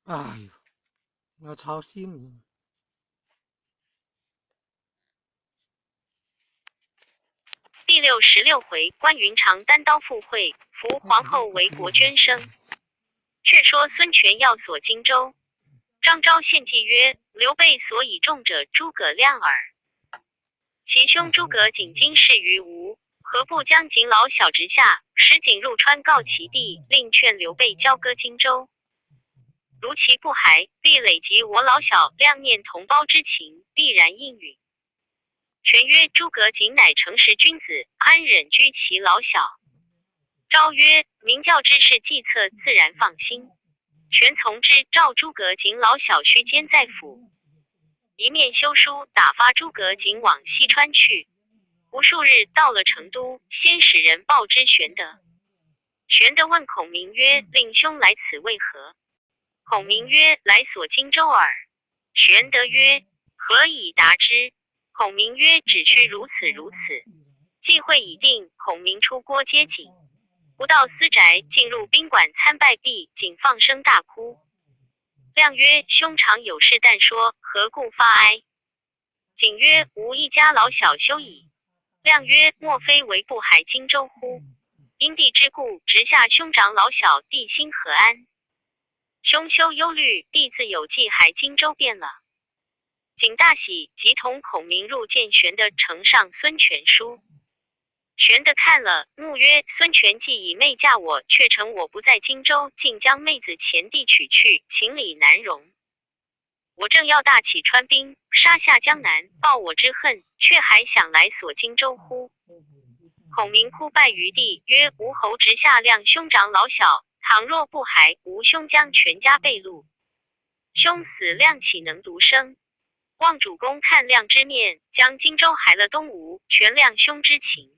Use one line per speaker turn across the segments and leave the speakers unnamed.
哎呦，我操心。
第66回，关云长单刀赴会，扶皇后为国捐生。却说孙权要索荆州，张昭献计曰：“刘备所以重者诸葛亮耳。其兄诸葛瑾今事于吴，何不将瑾老小直下，使瑾入川告其弟，令劝刘备交割荆州？如其不还，必累及我老小亮念同胞之情，必然应允。”权曰：“诸葛瑾乃诚实君子，安忍居其老小？”昭曰：“明教之事计策，自然放心。”权从之，召诸葛瑾老小须监在府，一面修书打发诸葛瑾往西川去。不数日，到了成都，先使人报知玄德。玄德问孔明曰：“令兄来此为何？”孔明曰：“来索荆州耳。”玄德曰：“何以答之？”孔明曰：“只须如此如此。”计会已定，孔明出郭接瑾，不到私宅，进入宾馆参拜毕，瑾放声大哭。亮曰：“兄常有事但说，何故发哀？”瑾曰：“吾一家老小休矣。”亮曰：“莫非为不还荆州乎？因弟之故，直下兄长老小，弟心何安？兄休忧虑，弟自有计还荆州便了。”瑾大喜，即同孔明入见玄德，呈上孙权书。玄德看了，怒曰：“孙权既以妹嫁我，却乘我不在荆州，竟将妹子前弟娶去，情理难容。我正要大起川兵，杀下江南，报我之恨，却还想来索荆州乎？”孔明哭拜于地，曰：“吴侯直下亮兄长老小，倘若不还，吾兄将全家被戮。兄死，亮岂能独生？望主公看亮之面，将荆州还了东吴，全亮兄之情。”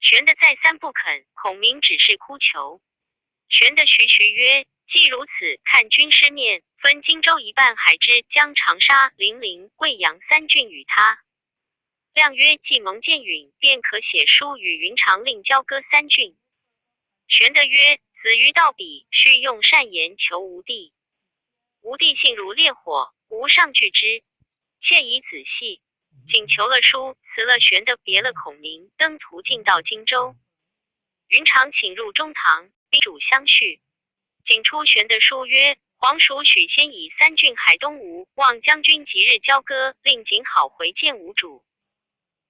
玄德再三不肯，孔明只是哭求。玄德徐徐曰：“既如此，看军师面，分荆州一半还之，将长沙、零陵、桂阳三郡与他。”亮曰：“既蒙见允，便可写书与云长令交割三郡。”玄德曰：“子欲到彼，须用善言求吾弟。吾弟性如烈火，吾尚惧之，切宜仔细。”瑾求了书，辞了玄德，别了孔明，登途径到荆州。云长请入中堂，宾主相叙。瑾出玄德书曰：“皇叔许先以三郡还东吴，望将军即日交割，令瑾好回见吾主。”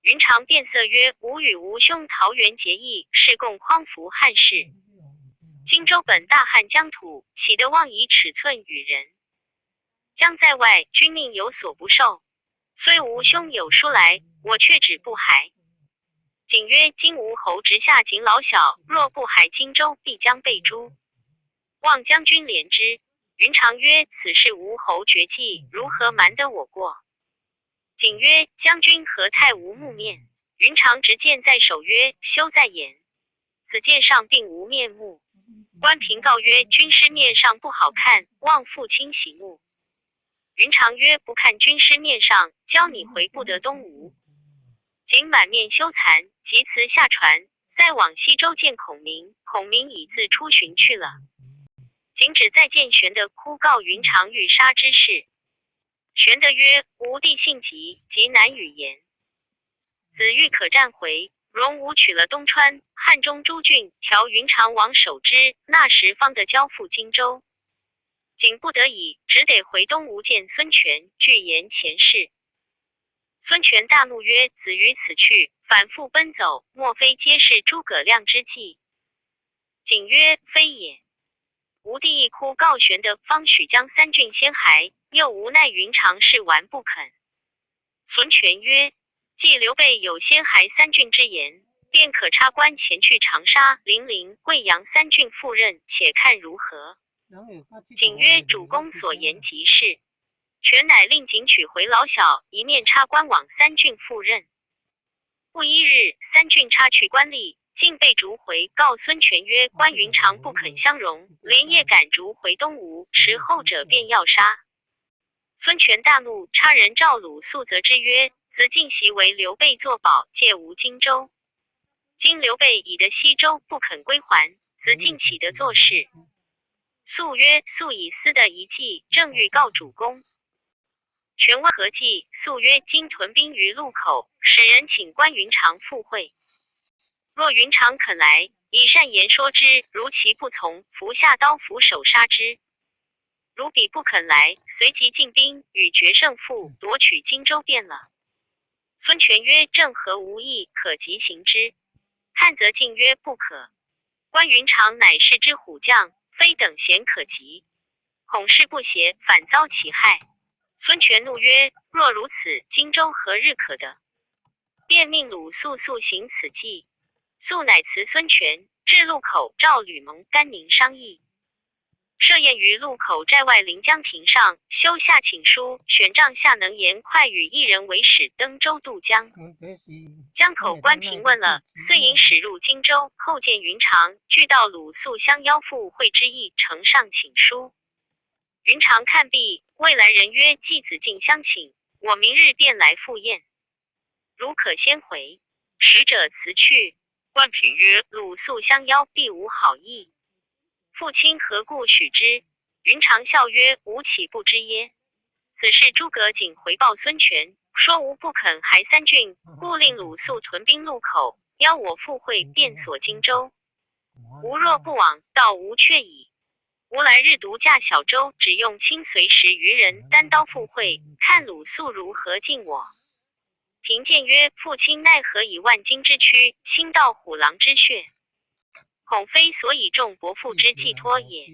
云长变色曰：“吾与吾兄桃园结义，是共匡扶汉室。荆州本大汉疆土，岂得妄以尺寸与人？将在外，君命有所不受。虽吾兄有书来，我却只不还。”瑾曰：“今吴侯直下瑾老小，若不还荆州，必将被诛。望将军怜之。”云长曰：“此事吴侯绝计，如何瞒得我过？”瑾曰：“将军何太无目面？”云长执剑在手曰：“休再言，此剑上并无面目。”关平告曰：“军师面上不好看，望父亲息怒。”云长曰：“不看军师面上，教你回不得东吴。”瑾满面羞惭，即辞下船，再往西州见孔明。孔明已自出巡去了。瑾只再见玄德，哭告云长欲杀之事。玄德曰：“吾弟性急，极难与言。子欲可战回，容吾取了东川、汉中诸郡，调云长王守之，那时方得交付荆州。”瑾不得已，只得回东吴见孙权，具言前事。孙权大怒曰：“子于此去，反复奔走，莫非皆是诸葛亮之计？”瑾曰：“非也。吾弟一哭告玄德，方许将三郡先还，又无奈云长事顽不肯。”孙权曰：“既刘备有先还三郡之言，便可差官前去长沙、零陵、桂阳三郡赴任，且看如何？”瑾曰：“主公所言极是。”权乃令瑾取回老小，一面差官往三郡赴任。不一日，三郡差去官吏，竟被逐回，告孙权曰：“关云长不肯相容，连夜赶逐回东吴，迟后者便要杀。”孙权大怒，差人召鲁肃责之曰：“子敬习为刘备作保，借吴荆州。今刘备已得西州，不肯归还，子敬岂得坐视？”肃曰：“素已思得一计，正欲告主公。”权问何计？肃曰：“今屯兵于陆口，使人请关云长赴会。若云长肯来，以善言说之；如其不从，伏下刀斧手杀之。如彼不肯来，随即进兵，与决胜负，夺取荆州便了。”孙权曰：“正合吾意，可即行之。”探则进曰：“不可。关云长乃世之虎将，非等闲可及。恐事不协，反遭其害。”孙权怒曰：“若如此，荆州何日可得？”便命鲁肃速行此计。肃乃辞孙权，至陆口，召吕蒙、甘宁商议。设宴于陆口寨外临江亭上，修下请书，选帐下能言快语一人为使，登舟渡江。江口关平问了，遂引使入荆州，叩见云长，具道鲁肃相邀赴会之意，呈上请书。云长看毕，谓来人曰：“季子敬相请，我明日便来赴宴，汝可先回。”使者辞去。
关平曰：“
鲁肃相邀，必无好意。父亲何故许之？”云长笑曰：“吾岂不知耶？此事诸葛瑾回报孙权，说吾不肯还三郡，故令鲁肃屯兵陆口，邀我赴会，便锁荆州。吾若不往，道无却矣。吾来日独驾小舟，只用亲随10余人，单刀赴会，看鲁肃如何敬我。”贫贱曰：“父亲奈何以万金之躯，倾盗虎狼之穴？恐非所以重伯父之寄托也。”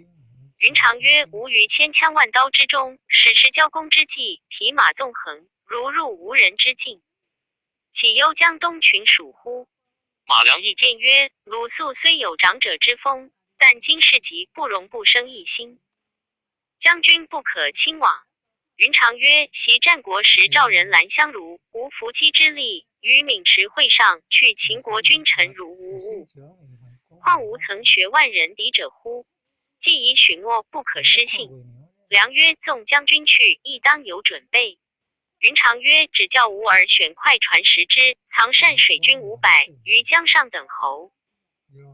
云长曰：“吾于千枪万刀之中，矢石交攻之际，匹马纵横，如入无人之境，岂忧江东群鼠乎？”
马良亦
谏曰：“鲁肃虽有长者之风，但今事急，不容不生一心。将军不可轻往。”云长曰：“昔战国时，赵人兰相如，无伏击之力，于渑池会上，去秦国君臣如无物。况吾曾学万人敌者乎？既已许诺，不可失信。”良曰：“纵将军去，亦当有准备。”云长曰：“只叫吾儿选快船10只，藏善水军500，于江上等候。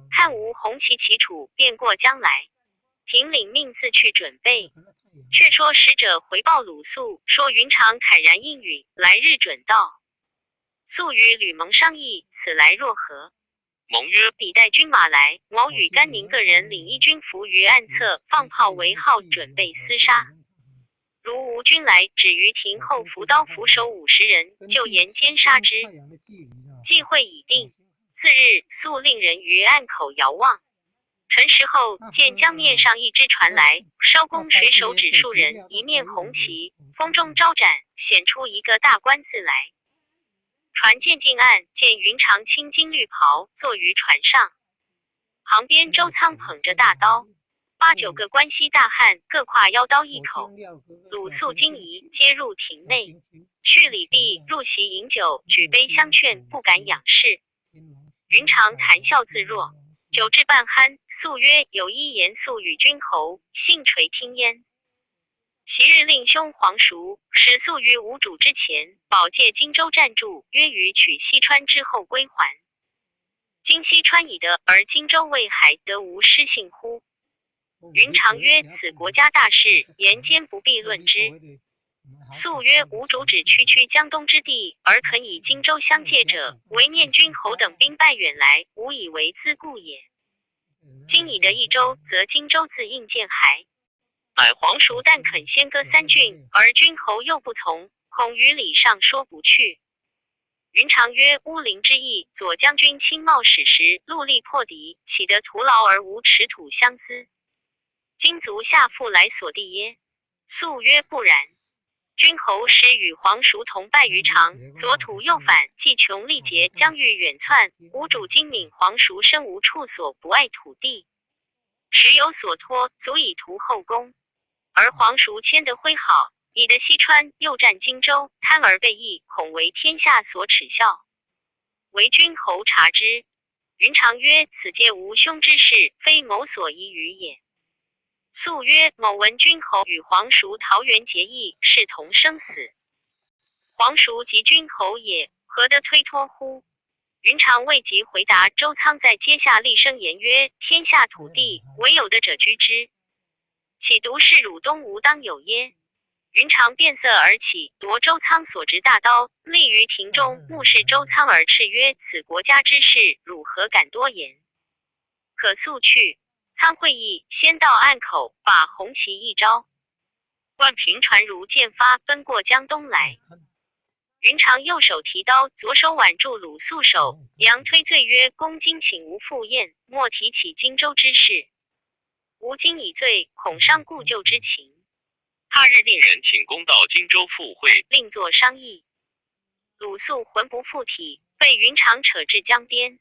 看吾红旗齐楚，便过江来。”平领命自去准备。却说使者回报鲁肃，说云长慨然应允，来日准到。肃与吕蒙商议，此来若何？
蒙曰：“
彼待军马来，某与甘宁各人领一军伏于岸侧，放炮为号，准备厮杀。如吴军来，止于亭后伏刀斧手50人，就沿间杀之。”计会已定。次日，肃令人于岸口遥望。辰时后，见江面上一只船来，艄公水手只数人，一面红旗，风中招展，显出一个大官字来。船渐近岸，见云长青金绿袍，坐于船上，旁边周仓捧着大刀，八九个关西大汉各挎腰刀一口。鲁肃惊疑，皆入亭内，叙礼毕，入席饮酒，举杯相劝，不敢仰视。云长谈笑自若。酒至半酣，肃曰：“有一言肃与君侯，幸垂听焉。昔日令兄黄叔，使肃于吴主之前，保借荆州暂住，约于取西川之后归还。今西川已得，而荆州未还，得无失信乎？”云长曰：“此国家大事，言间不必论之。”肃曰：“吾主只区区江东之地，而肯以荆州相借者，惟念君侯等兵败远来，无以为资故也。今已得一州，则荆州自应见还。
乃
黄叔但肯先割三郡，而君侯又不从，恐于礼上说不去。”云长曰：“乌林之役，左将军亲冒矢石，戮力破敌，岂得徒劳而无尺土相资？今足下复来所地耶？”肃曰：“不然。君侯时与黄叔同败于长，左土右反，既穷力竭，将欲远窜。吾主今悯黄叔身无处所，不爱土地，时有所托，足以图后宫。而黄叔迁得挥好，以得西川，又占荆州，贪而背义，恐为天下所耻笑。惟君侯察之。”云长曰：“此皆吾兄之事，非某所宜与也。”肃曰：“某闻君侯与黄叔桃园结义，誓同生死。黄叔即君侯也，何得推脱乎？”云长未及回答，周仓在阶下厉声言曰：“天下土地，惟有得者居之。岂独是汝东吴当有耶？云长变色而起，夺周仓所执大刀，立于庭中，目视周仓而叱曰：“此国家之事，汝何敢多言？可速去。”仓会意，先到岸口，把红旗一招，万平船如箭发，奔过江东来。云长右手提刀，左手挽住鲁肃手，佯推罪曰：“公今请吾赴宴，莫提起荆州之事。吾今已醉，恐伤故旧之情。”
他日令人请公到荆州赴会，
另作商议。鲁肃魂不附体，被云长扯至江边。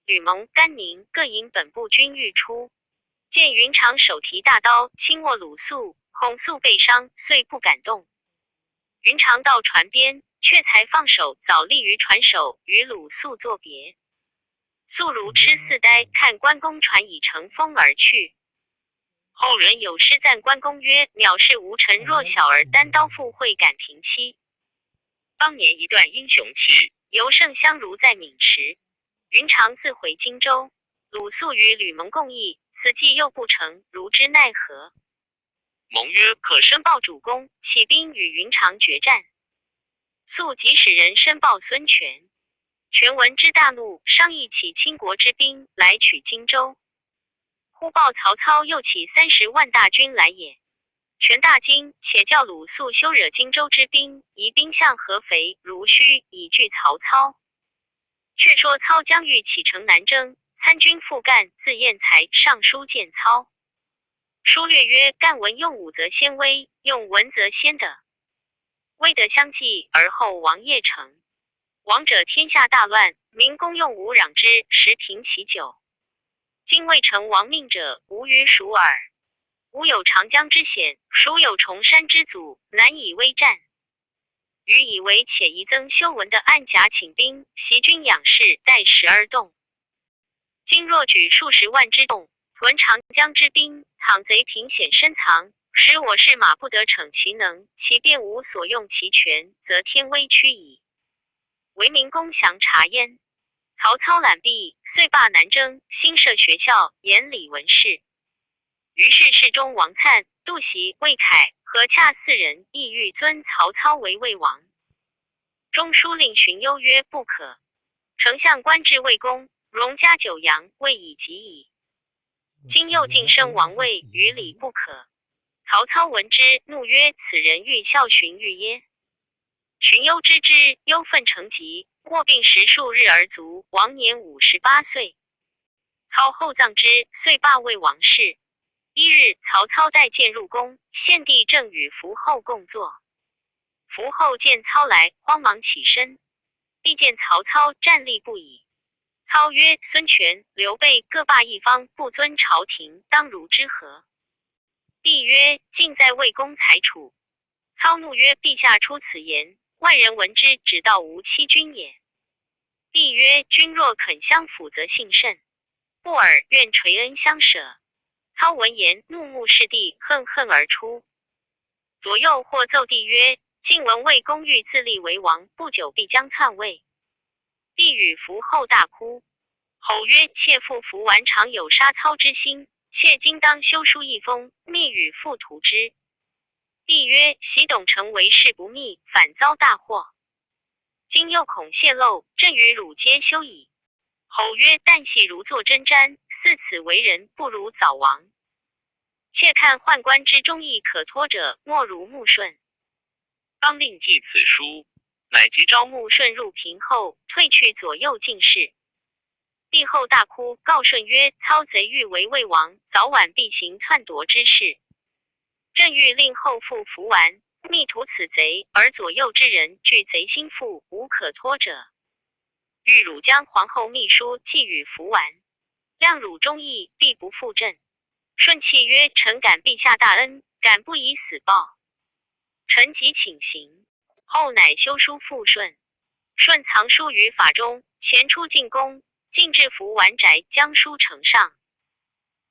吕蒙、甘宁各引本部军欲出，见云长手提大刀，轻握鲁肃，恐肃被伤，遂不敢动。云长到船边，却才放手，早立于船首，与鲁肃作别。肃如痴似呆，看关公船已乘风而去。后人有诗赞关公曰：“藐视吾臣弱小儿，单刀赴会敢平妻。
当年一段英雄气。
尤胜相如在渑池。”云长自回荆州，鲁肃与吕蒙共议，此计又不成，如之奈何？
蒙曰：“可
申报主公，起兵与云长决战。”肃即使人申报孙权，权闻之大怒，商议起倾国之兵来取荆州。忽报曹操又起30万大军来也。权大惊，且叫鲁肃休惹荆州之兵，移兵向合肥、濡须，以拒曹操。却说操将欲启程南征，参军傅干，字彦才，上书谏操。书略曰：“干闻用武则先威，用文则先德。威德相济，而后王业成。王者天下大乱，民公用武攘之，时平其久。今未成王命者，无与蜀耳。吾有长江之险，蜀有重山之阻，难以威战。予以为且宜增修文的暗甲请兵，习军养士，待时而动。今若举数十万之众，屯长江之滨，倘贼凭险深藏，使我士马不得逞其能，其便无所用其权，则天威屈矣。惟明公详察焉。”曹操览毕，遂罢南征，新设学校，严礼文士。于是侍中王粲、杜袭、魏恺、何洽四人意欲尊曹操为魏王。中书令荀攸曰：“不可。丞相官至魏公，荣加九阳，位已极矣。今又晋升王位，于理不可。”曹操闻之，怒曰：“此人欲效荀彧耶？”荀攸知之，忧愤成疾，卧病十数日而卒，王年58岁。操厚葬之，遂罢魏王事。一日，曹操带剑入宫，献帝正与伏后共坐。伏后见操来，慌忙起身，帝见曹操站立不已。操曰：“孙权、刘备各霸一方，不尊朝廷，当如之何？”帝曰：“尽在魏公裁处。”操怒曰：“陛下出此言，万人闻之，只道吾欺君也。”帝曰：“君若肯相辅，则幸甚；不尔，愿垂恩相舍。”操闻言，怒目视帝，恨恨而出。左右或奏帝曰：“近闻魏公欲自立为王，不久必将篡位。”帝与伏后大哭，吼曰：“妾父伏完常有杀操之心，妾今当修书一封，密与父图之。”帝曰：“昔董承为事不密，反遭大祸。今又恐泄露，朕与汝皆休矣。”吼曰：“旦夕如坐针毡，似此为人，不如早亡。妾看宦官之中亦可托者，莫如穆顺。”
当令寄此书，乃即
召穆顺入平后，退去左右近侍。帝后大哭，告顺曰：“操贼欲为魏王，早晚必行篡夺之事。朕欲令后父服完，密图此贼，而左右之人俱贼心腹，无可托者。欲汝将皇后密书寄与服完，量汝忠义，必不负朕。”顺泣曰：“臣感陛下大恩，敢不以死报。”臣即请行。后乃修书复顺。顺藏书于法中，前出进宫，进至服完宅，将书呈上。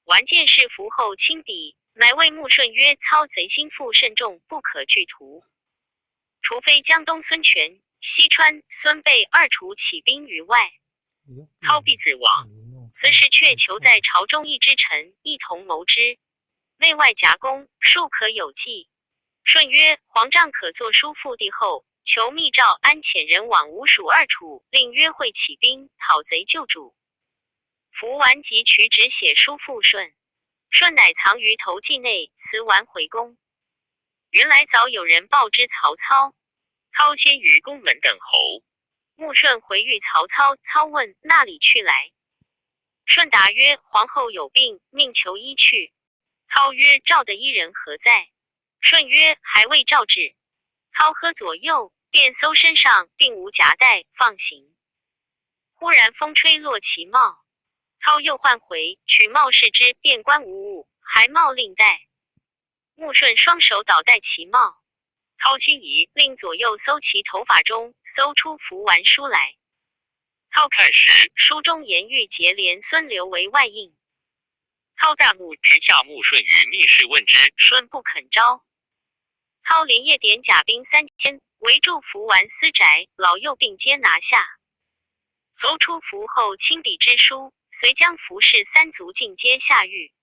完见是伏后亲笔，乃谓穆顺曰：“操贼心腹甚重，不可拒图。除非江东孙权、西川孙备二楚起兵于外，
操必自亡。
此时却求在朝中一之臣，一同谋之。”内外夹攻，庶可有计。舜曰：皇丈可作书复帝后，求密诏安遣人往吴蜀二楚，令约会起兵讨贼救主。服完即取纸写书复舜，舜乃藏于头髻内，辞完回宫。原来早有人报知曹操，
操先于宫门等候。
穆顺回遇曹操，操问那里去来？舜答曰：皇后有病，命求医去。操曰：召的医人何在？舜曰：还未召至。操呵左右，便搜身上，并无夹带，放行。忽然风吹落其帽，操又唤回，取帽视之，便观无物，还帽令戴。穆顺双手倒戴其帽。
操心疑，
令左右搜其头发中，搜出符文书来。
操看时，
书中言欲结连孙刘为外应。
操大怒，直下穆顺于密室问之，
顺不肯招。操连夜点甲兵3000，围住符完私宅，老幼并皆拿下。搜出符后亲笔之书，遂将符氏三族尽皆下狱。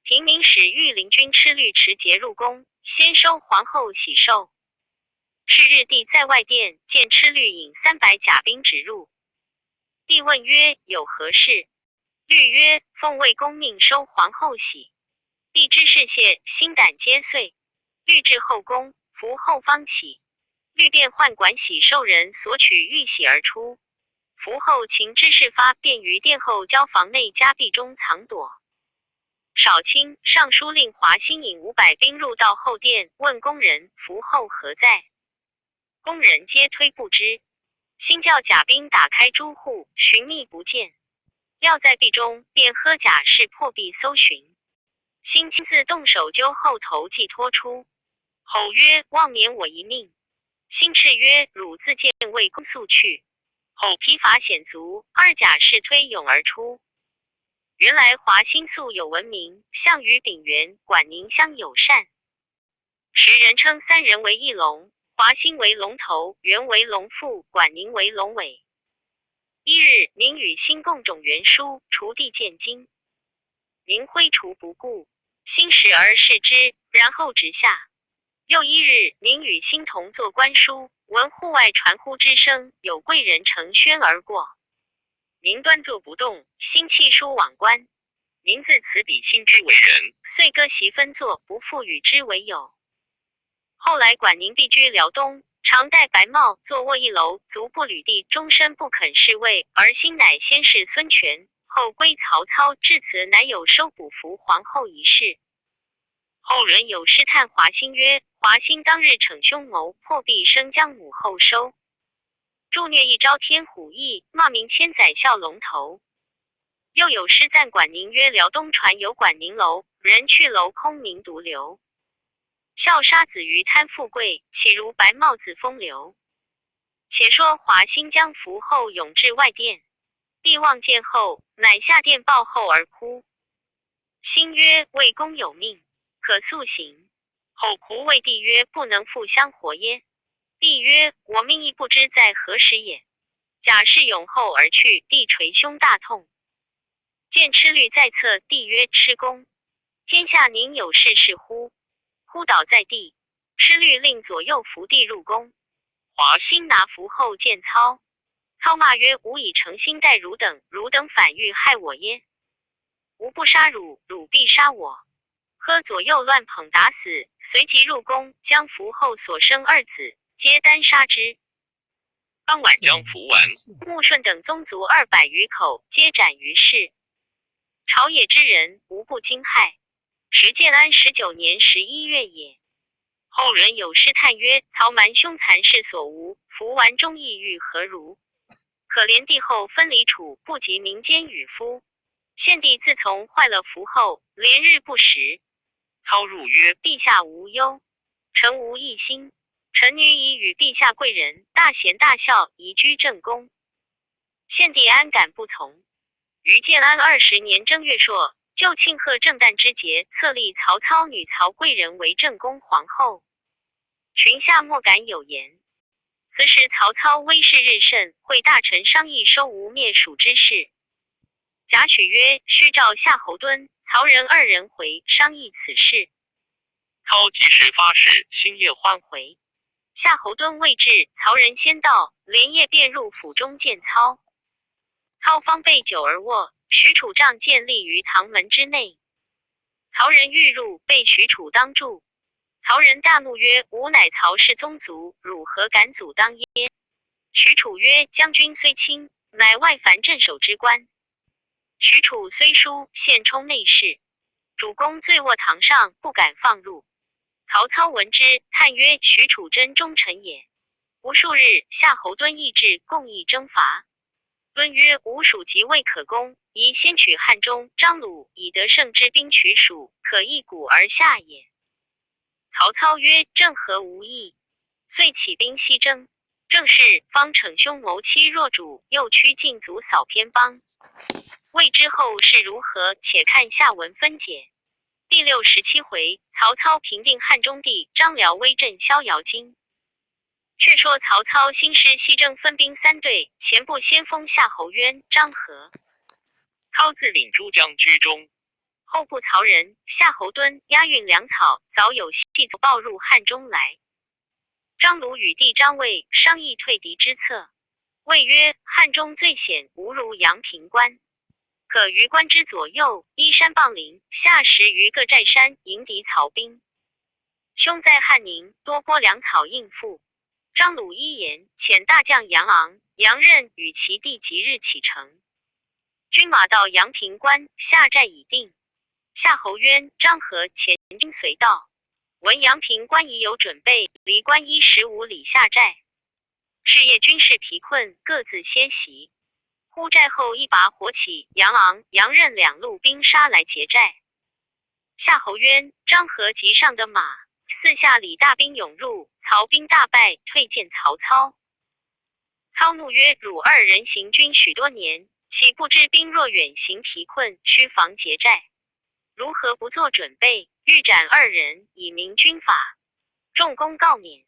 平明使御林军吃律持节入宫，先收皇后玺绶。是日，帝在外殿见吃律引300甲兵直入。帝问曰：“有何事？”律曰：“奉魏公命收皇后玺。”帝知是谢，心胆皆碎。律至后宫，伏后方起，律便唤管玺绶人索取玉玺而出。伏后情知事发，便于殿后交房内夹壁中藏躲。少卿尚书令华歆引500兵入到后殿，问宫人：“伏后何在？”宫人皆推不知。歆叫甲兵打开诸户，寻觅不见，料在壁中，便喝甲士破壁搜寻。歆亲自动手揪后头髻拖出，吼曰：“望免我一命！”歆叱曰：“汝自见魏公速去！”
后
披发显足，二甲士推涌而出。原来华歆素有闻名，项羽、丙元、管宁相友善，时人称三人为一龙，华歆为龙头，袁为龙腹，管宁为龙尾。一日，宁与歆共种元书，锄地见金，宁挥锄不顾，歆时而视之，然后直下。又一日，宁与歆同坐观书，闻户外传呼之声，有贵人乘轩而过。
宁端坐不动，
歆弃书往观。
宁自此比歆之为人，
遂割席分坐，不复与之为友。后来管宁避居辽东，常戴白帽，坐卧一楼，足不履地，终身不肯仕位。而歆乃先是孙权，后归曹操，至此乃有收捕伏皇后一事。
后
人有诗叹华歆曰：“华歆当日逞凶谋，破壁生将母后收。助虐一朝天虎翼，骂名千载笑龙头。”又有诗赞管宁曰：“辽东传有管宁楼，人去楼空名独留。笑杀子瑜贪富贵，岂如白帽子风流？”且说华歆将伏后拥至外殿，帝望见后，乃下殿抱后而哭。歆曰：“魏公有命，可速行。”
后
胡谓帝曰：“不能复相活耶？”帝曰：“我命亦不知在何时也。”贾氏拥后而去，帝捶胸大痛。见吃律在侧，帝曰：“吃公，天下宁有是事乎？”哭倒在地。吃律令左右扶帝入宫。
华
歆拿符后见操，操骂曰：“吾以诚心待汝等，汝等反欲害我耶？吾不杀汝，汝必杀我。”喝左右乱捧打死，随即入宫，将符后所生二子皆单杀之。
当晚将符完，
穆顺等宗族200余口皆斩于市。朝野之人无不惊骇。时建安19年11月也。
后
人有诗叹曰：“曹瞒凶残世所无，服完忠义欲何如？可怜帝后分离楚，不及民间与夫。”献帝自从坏了符后，连日不食。
操入曰：“
陛下无忧，臣无一心。臣女已与陛下贵人大贤大孝，移居正宫。献帝安敢不从？”于建安20年正月朔，就庆贺正旦之节，册立曹操女曹贵人为正宫皇后。群下莫敢有言。此时曹操威势日盛，会大臣商议收吴灭蜀之事。贾诩曰：“须召夏侯惇、曹仁二人回，商议此事。”
操即时发誓，星夜
唤回。夏侯惇未至，曹仁先到，连夜便入府中见操。操方备酒而卧，许褚仗剑立于堂门之内。曹仁欲入，被许褚当住。曹仁大怒曰：“吾乃曹氏宗族，汝何敢阻当耶？”许褚曰：“将军虽轻，乃外藩镇守之官。许褚虽疏，现充内侍。主公醉卧堂上，不敢放入。”曹操闻之，叹曰：“许褚真忠臣也。”无数日，夏侯惇亦至，共议征伐。惇曰：“吾蜀急未可攻，宜先取汉中、张鲁，以得胜之兵取蜀，可一鼓而下也。”曹操曰：“正合吾意。”遂起兵西征。正是方逞凶谋欺弱主，又驱禁卒扫偏邦。未知后事如何，且看下文分解。第67回，曹操平定汉中帝，张辽威震逍遥津。却说曹操兴师西征，分兵三队，前部先锋夏侯渊、张合，
操自领诸将居中；
后部曹仁、夏侯惇押运粮草，早有细卒报入汉中来。张鲁与弟张卫商议退敌之策。卫曰：“汉中最险，无如阳平关。可于关之左右，依山傍林，下10余个寨山，迎敌曹兵。兄在汉宁，多拨粮草应付。”张鲁依言，遣大将杨昂、杨任与其弟即日启程。军马到阳平关，下寨已定。夏侯渊、张合前军随到，闻阳平关已有准备，离关15里下寨。是夜军士疲困，各自歇息。忽寨后一把火起，杨昂、杨任两路兵杀来劫寨。夏侯渊、张合急上的马，四下里大兵涌入，曹兵大败，退见曹操。操怒曰：“汝二人行军许多年，岂不知兵若远行疲困，须防劫寨？如何不做准备？欲斩二人，以明军法。”众公告免。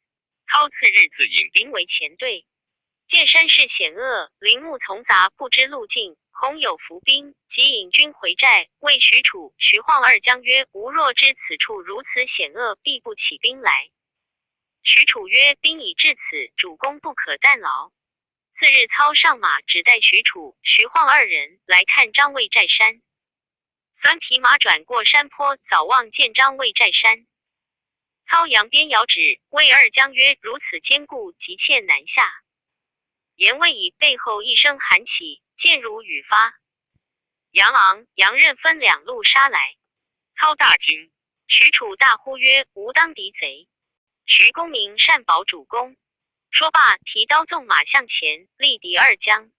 操次日自引
兵为前队。见山势险恶，林木丛杂，不知路径，恐有伏兵，即引军回寨，谓许褚、徐晃二将曰：“吾若知此处如此险恶，必不起兵来。”许褚曰：“兵已至此，主公不可怠劳。”次日，操上马，只带许褚、徐晃二人来看张卫寨山。三匹马转过山坡，早望见张卫寨山。操扬鞭遥指，谓二将曰：“如此坚固，急切难下。”言未已，背后一声喊起，箭如雨发。杨昂、杨任分两路杀来。
操大惊，
许褚大呼曰：“吾当敌贼！徐公明善保主公。”说罢，提刀纵马向前，力敌二将。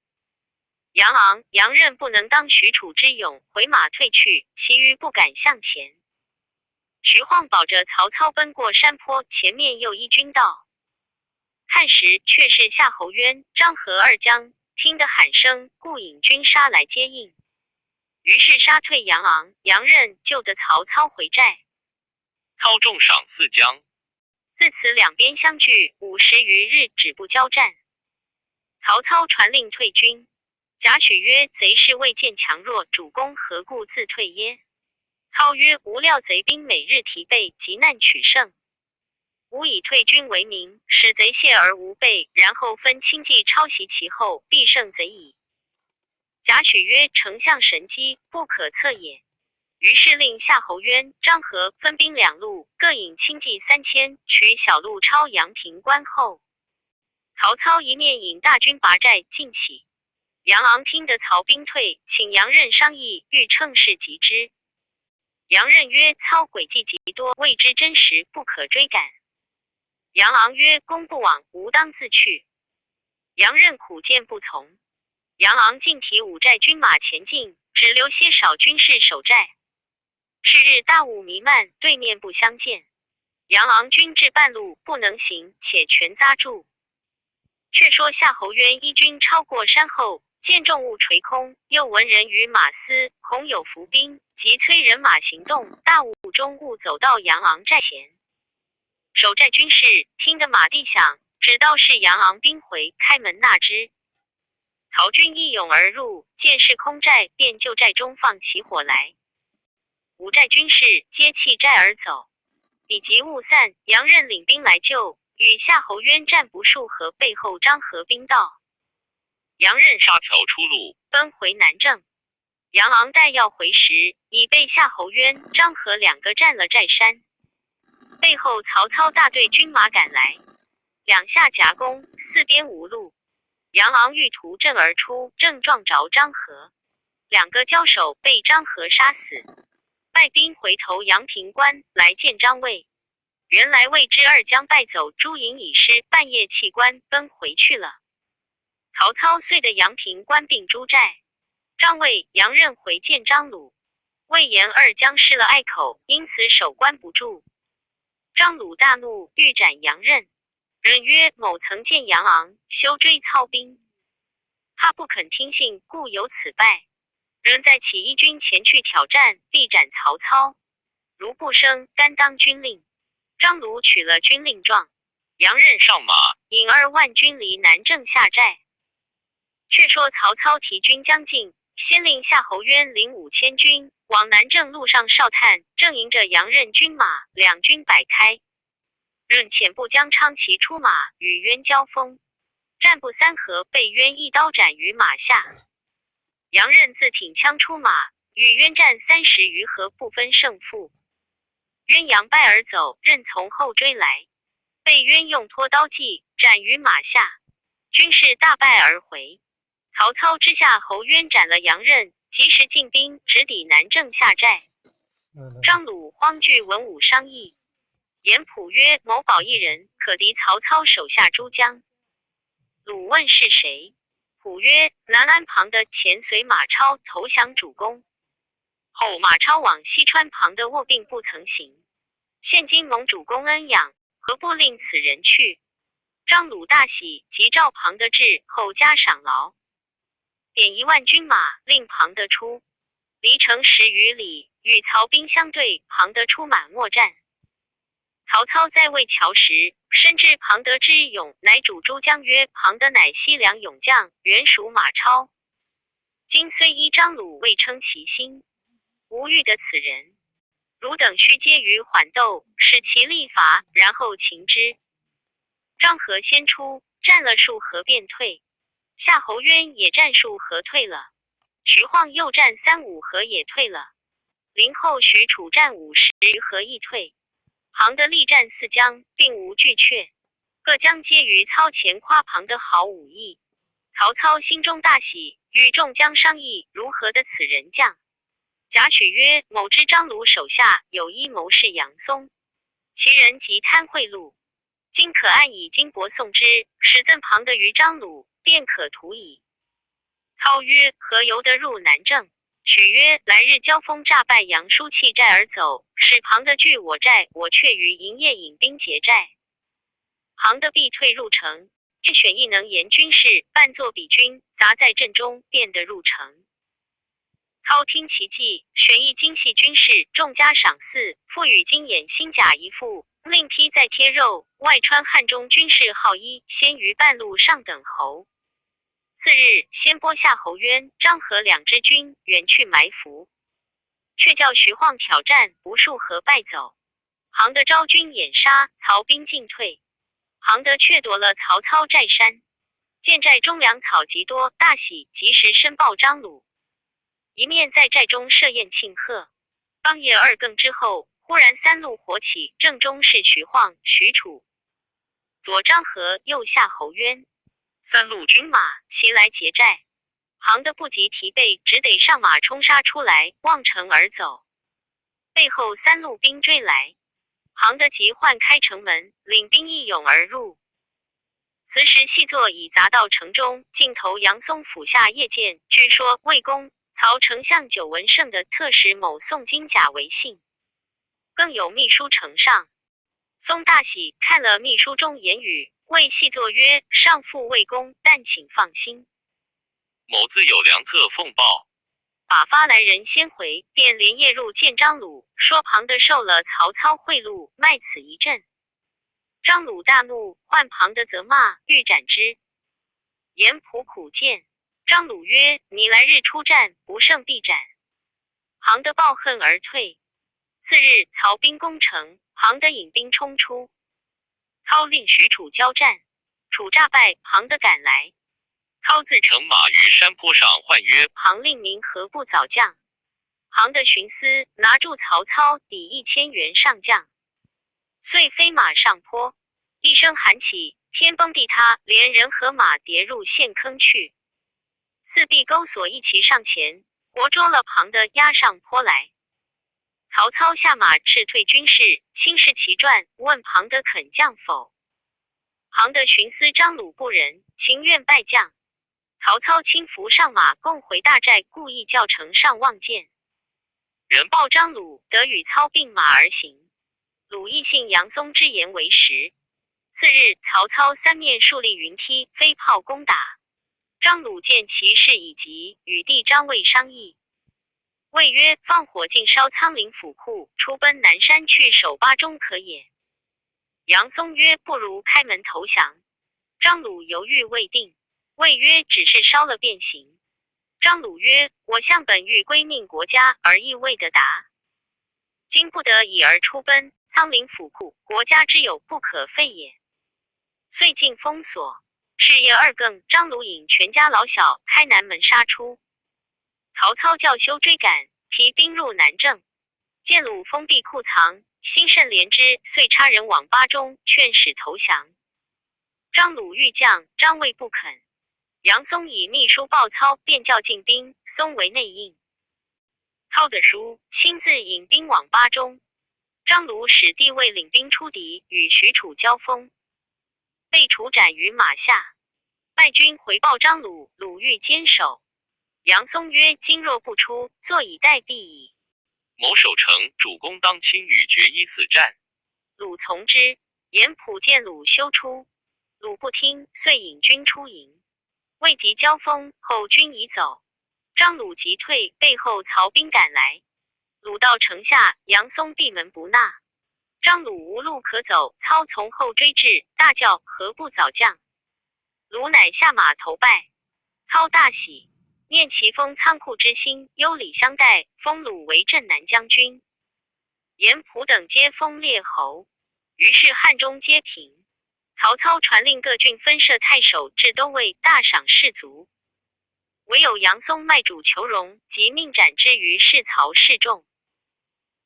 杨昂、杨任不能当许褚之勇，回马退去，其余不敢向前。徐晃保着曹操奔过山坡，前面又一军到。看时，却是夏侯渊、张合二将听得喊声，故引军杀来接应。于是杀退杨昂、杨任，救得曹操回寨。
操重赏四将。
自此两边相距50余日，止不交战。曹操传令退军。贾诩曰：“贼势未见强弱，主公何故自退耶？”操曰：“吾料贼兵每日提备，极难取胜。吾以退军为名，使贼懈而无备，然后分轻骑抄袭其后，必胜贼矣。”贾诩曰：“丞相神机，不可测也。”于是令夏侯渊、张合分兵两路，各引轻骑3000，取小路抄阳平关后。曹操一面引大军拔寨进起。杨昂听得曹兵退，请杨任商议，欲乘势击之。杨任曰：“操诡计极多，未知真实，不可追赶。”杨昂曰：“公不往，吾当自去。”杨任苦谏不从。杨昂径提五寨军马前进，只留些少军士守寨。是日大雾弥漫，对面不相见。杨昂军至半路，不能行，且全扎住。却说夏侯渊一军超过山后，见重物垂空，又闻人语马嘶，恐有伏兵，急催人马行动。大雾中误走到杨昂寨前。守寨军士听得马蹄响，只道是杨昂兵回，开门纳之。曹军一涌而入，见是空寨，便就寨中放起火来。五寨军士皆弃寨而走。彼及雾散，杨任领兵来救，与夏侯渊战不数合，背后张合兵到，杨任
杀条出路，
奔回南郑。杨昂待要回时，已被夏侯渊、张合两个占了寨山。背后曹操大队军马赶来，两下夹攻，四边无路。杨昂欲图阵而出，正撞着张合，两个交手，被张合杀死。败兵回投阳平关来见张卫，原来魏之二将败走，朱营已失，半夜弃关奔回去了。曹操遂得阳平关并诸寨。张卫、杨任回见张鲁，魏延二将失了隘口，因此守关不住。张鲁大怒，欲斩杨任。任曰：“某曾见杨昂休追操兵，他不肯听信，故有此败。仍再起一军前去挑战，必斩曹操。如不生，甘当军令。”张鲁取了军令状，
杨任上马，
引2万军离南郑下寨。却说曹操提军将近，先令夏侯渊领5000军往南郑路上哨探，正迎着杨任军马，两军摆开。任遣部将昌骑出马与渊交锋，战不三合，被渊一刀斩于马下。杨任自挺枪出马，与渊战30余合，不分胜负。渊佯败而走，任从后追来，被渊用拖刀计斩于马下，军士大败而回。曹操之下，侯渊斩了杨任，及时进兵，直抵南郑下寨。张鲁慌聚文武商议。严普曰：“某保一人，可敌曹操手下诸将。”鲁问是谁？普曰：“南安庞的前随马超投降主公，后马超往西川庞的卧病不曾行。现今蒙主公恩养，何不令此人去？”张鲁大喜，即召庞德至，后加赏劳，点1万军马，令庞德出。离城10余里，与曹兵相对，庞德出马搦战。曹操在渭桥时，深知庞德之勇，乃嘱诸将曰：“庞德乃西凉勇将，原属马超。今虽依张鲁未称其心，吾欲得此人。汝等须皆予缓斗，使其力乏，然后擒之。”张合先出，战了数合便退。夏侯渊也战数合退了。徐晃又战三五合也退了。林后、许褚战50余合亦退。庞德力战四将，并无惧却，各将皆于操前夸庞德好武艺。曹操心中大喜，与众将商议如何得此人将。贾诩曰：“某知张鲁手下有一谋士杨松，其人极贪贿赂，今可暗以金帛送之，使赠庞德于张鲁，便可图矣。”操曰：“何由得入南郑？”许曰：“来日交锋诈败杨叔弃寨而走，使庞德拒我寨，我却于营夜引兵劫寨。庞德必退入城，却选一能言军士，扮作彼军，杂在阵中，便得入城。”操听其计，选一精细军士，众加赏赐，赋予金眼星甲一副，另披再贴肉，外穿汉中军士号衣，先于半路上等候。次日，先拨夏侯渊、张合两支军远去埋伏，却叫徐晃挑战，不数合败走。庞德招军掩杀，曹兵尽退。庞德却夺了曹操寨山，见寨中粮草极多，大喜，及时申报张鲁，一面在寨中设宴庆贺。当夜二更之后，忽然三路火起，正中是徐晃、许褚，左张合，右夏侯渊。
三路
军马齐来劫寨，庞德不及提备，只得上马冲杀出来，望城而走。背后三路兵追来，庞德急唤开城门，领兵一涌而入。此时细作已砸到城中，径投杨松府下夜见。据说魏公曹丞相久闻胜的特使某送金甲为信，更有密书呈上。松大喜，看了密书中言语。谓细作曰：“上父魏公，但请放心。
某自有良策奉报。”
把发来人先回，便连夜入见张鲁，说庞德受了曹操贿赂，卖此一阵。张鲁大怒，唤庞德责骂，欲斩之。严普苦谏，张鲁曰：“你來日出戰，不勝必斬。”龐德抱恨而退。次日，曹兵攻城，龐德引兵衝出。操令許褚交戰，褚詐敗，龐德趕來。
操自乘馬於山坡上，喚曰：“
龐令明何不早降？”龐德尋思，拿住曹操，抵1000員上將，遂飛馬上坡，一聲喊起，天崩地塌，連人和馬跌入陷坑去。四壁鈎鎖一齊上前，活捉了龐德，押上坡來。曹操下馬斥退軍士，親視其傳，問龐德肯降否？龐德尋思張魯不仁，情願拜將。曹操親扶上馬，共回大寨，故意叫城上望見。
人
報張魯，德與操並馬而行。魯亦信楊嵩之言為實。次日，曹操三面樹立雲梯，飛炮攻打。張魯見其勢已急，與弟張衛商議。衛曰：“放火盡燒倉廩府庫，出奔南山去守巴中可也。”楊嵩曰：“不如開門投降。”張魯猶豫未定。衛曰：“只是燒了便行。”張魯曰：“我向本欲歸命國家，而意未得達，今不得已而出奔，倉廩府庫，國家之有不可廢也。”遂盡封鎖。是夜二更，張魯引全家老小開南門殺出。曹操叫休追趕，提兵入南鄭，見魯封閉庫藏，心甚憐之，遂差人往巴中勸使投降。張魯欲降，張衛不肯。楊嵩以密書報操，便叫進兵，嵩為內應。操的書親自引兵往巴中。張魯使弟衛領兵出敵，與許褚交鋒，被褚斬於馬下。敗軍回報張魯，魯欲堅守。楊嵩曰：“今若不出，坐以待斃矣。”
某守城，主公當親與決一死戰。
魯從之。閻普見魯休出，魯不聽，遂引軍出迎。未及交鋒，後軍已走。張魯急退，背後曹兵趕來。魯到城下，楊嵩閉門不納。張魯無路可走，操從後追至，大叫：“何不早降？”魯乃下馬投拜。操大喜，念其封倉庫之心，優禮相待，封魯為鎮南將軍。閻普等皆封列侯。於是漢中皆平。曹操傳令各郡分設太守，置都尉，大賞士卒。唯有楊嵩賣主求榮，即命斬之於市曹示眾。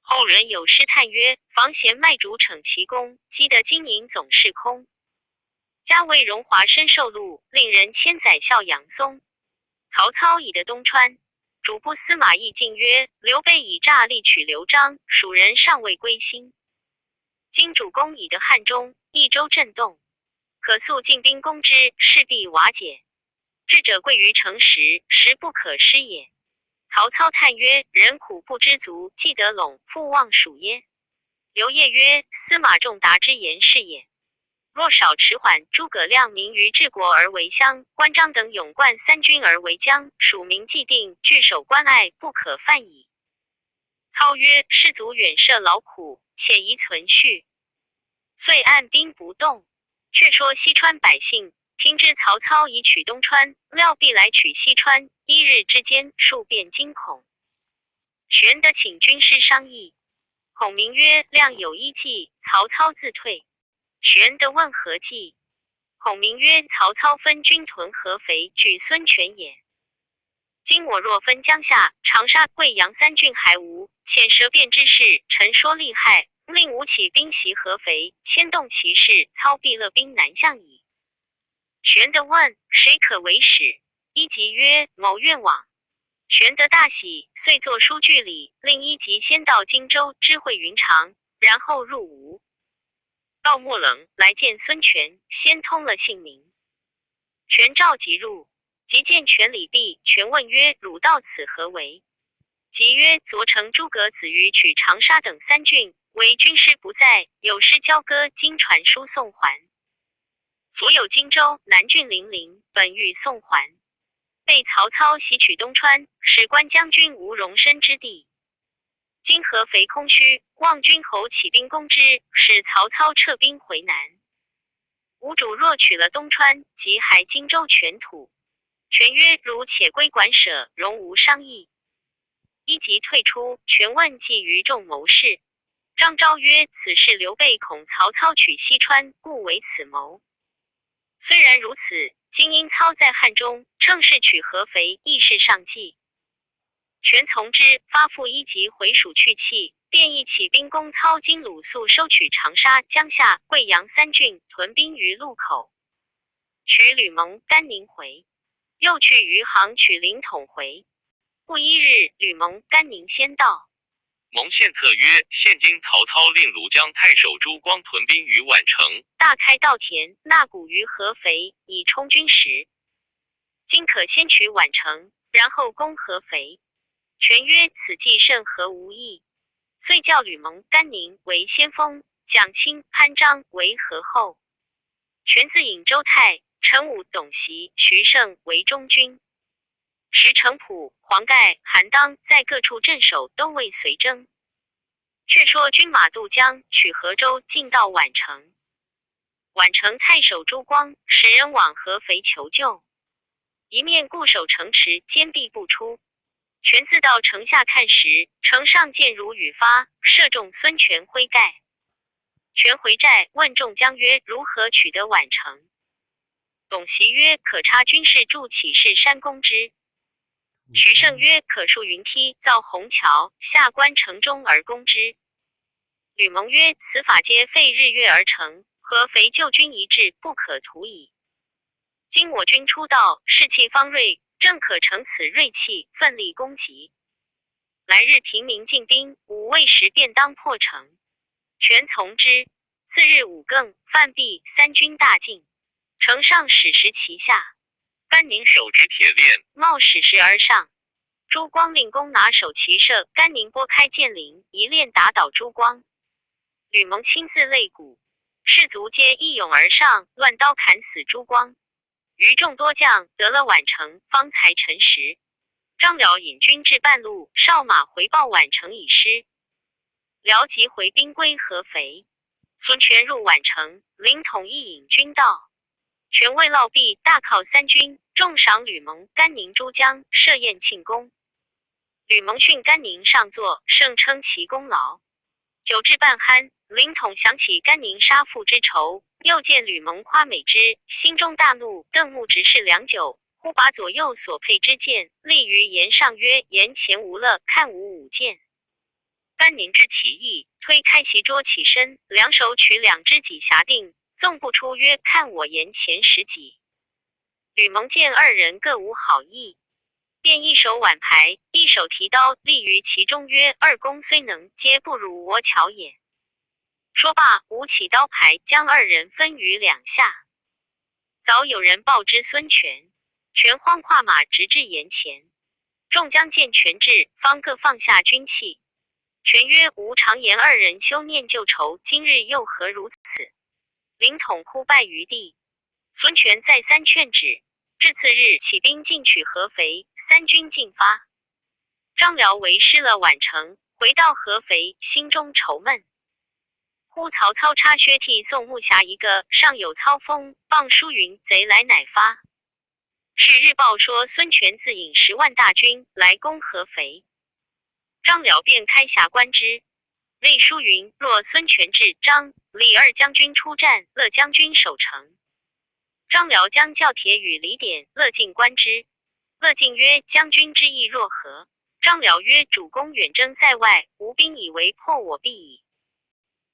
後人有詩嘆曰：“防賢賣主逞其功，積得金銀總是空。家為榮華身受祿，令人千載笑楊嵩。”曹操已得東川，主簿司馬懿進曰：“劉備以詐力取劉璋，蜀人尚未歸心。今主公已得漢中，益州震動，可速進兵攻之，勢必瓦解。智者貴於誠實，實不可失也。”曹操嘆曰：“人苦不知足，既得隴，復忘蜀耶？”劉燁曰：“司馬仲達之言是也。若少遲緩，諸葛亮明於治國而為相，關張等勇冠三軍而為將，蜀民既定，據守關隘，不可犯矣。”操曰：“士卒遠涉勞苦，且宜存續。”遂按兵不動。卻說西川百姓聽知曹操已取東川，料必來取西川，一日之間，數變驚恐。玄德請軍師商議。孔明曰：“亮有一計，曹操自退。”玄德問何計？孔明曰：“曹操分軍屯合肥，拒孫權也。今我若分江夏、長沙、桂陽三郡還吳，遣舌辯之士，陳說利害，令吳起兵襲合肥，牽動其勢，操必勒兵南向矣。”玄德問：“誰可為使？”伊籍曰：“某願往。”玄德大喜，遂作書據禮，令伊籍先到荊州知會雲長，然後入吳。到秣陵來見孫權，先通了姓名。權召即入，即見權禮畢，權問曰：“汝到此何為？”籍曰：“昨承諸葛子瑜取長沙等三郡，惟軍師不在，有失交割，今傳書送還。所有荊州、南郡零陵，本欲送還，被曹操襲取東川，使關將軍無容身之地。今合肥空虛，望君侯起兵攻之，使曹操撤兵回南。吳主若取了東川，即還荊州全土。”权曰：“汝且归馆舍，容吾商议。”伊即退出，权问计于众谋士。张昭曰：“此事刘备恐曹操取西川，故为此谋。虽然如此，今因操在汉中，乘势取合肥，亦是上计。”权从之，发赋伊即回蜀去讫，便亦起兵攻操经鲁肃收取长沙、江夏、桂阳三郡，屯兵于鹿口，取吕蒙、甘宁回，又去余杭取凌统回。不一日，吕蒙、甘宁先到。
蒙献策曰：“现今曹操令庐江太守朱光屯兵于宛城，
大开稻田，纳谷于合肥，以充军食。今可先取宛城，然后攻合肥。”权曰：“此计甚合吾意。”遂叫吕蒙、甘宁为先锋，蒋钦、潘璋为合后。权自引周泰、陈武、董袭、徐盛为中军。时程普、黄盖、韩当在各处镇守，都未随征。却说军马渡江，取合州，进到宛城。宛城太守朱光使人往合肥求救，一面固守城池，坚壁不出。权自到城下看时，城上箭如雨发，射中孙权麾盖。权回寨问众将曰：“如何取得宛城？”董袭曰：“可差军士筑起势山攻之。”徐盛曰：“可树云梯，造虹桥，下观城中而攻之。”吕蒙曰：“此法皆费日月而成，合肥旧军一致，不可图矣。今我军初到，士气方锐，正可乘此锐气，奋力攻击。来日平民进兵，午未时便当破城。”权从之。次日五更，饭毕，三军大进，城上矢石齐下。
甘宁手执铁链，
冒矢石而上。朱光令弓拿手齐射，甘宁拨开箭林，一链打倒朱光。吕蒙亲自擂鼓，士卒皆一拥而上，乱刀砍死朱光。余众多将得了宛城，方才沉实。张辽引军至半路，哨马回报宛城已失。辽即回兵归合肥。孙权入宛城，凌统亦引军到。权慰劳毕，大犒三军，重赏吕蒙、甘宁诸将，设宴庆功。吕蒙训甘宁上座，盛称其功劳。酒至半酣，凌统想起甘宁杀父之仇，又见吕蒙夸美之，心中大怒，瞪目直视良久，忽把左右所佩之剑立于岩上，曰：“岩前无乐，看吾舞剑。”
甘宁知其意，
推开席桌起身，两手取两只戟匣定，纵步出曰：“看我岩前十几。”吕蒙见二人各无好意，便一手挽牌，一手提刀，立于其中曰：“二公虽能，皆不如我巧也。”说罢，舞起刀牌，将二人分于两下。早有人报知孙权，权慌跨马直至岩前。众将见权至，方各放下军器。权曰：“吾常言二人休念旧仇，今日又何如此？”凌统哭拜于地。孙权再三劝止，至次日起兵进取合肥，三军进发。张辽为失了宛城，回到合肥，心中愁闷。忽曹操差薛悌送木匣一个，上有操封，傍书云：“贼来乃发。”是日报说孙权自引10万大军来攻合肥。张辽便开匣观之，内书云：“若孙权至，张、李二将军出战，乐将军守城。”张辽将教帖与李典、乐进观之。乐进曰：“将军之意若何？”张辽曰：“主公远征在外，吴兵以为破我必矣。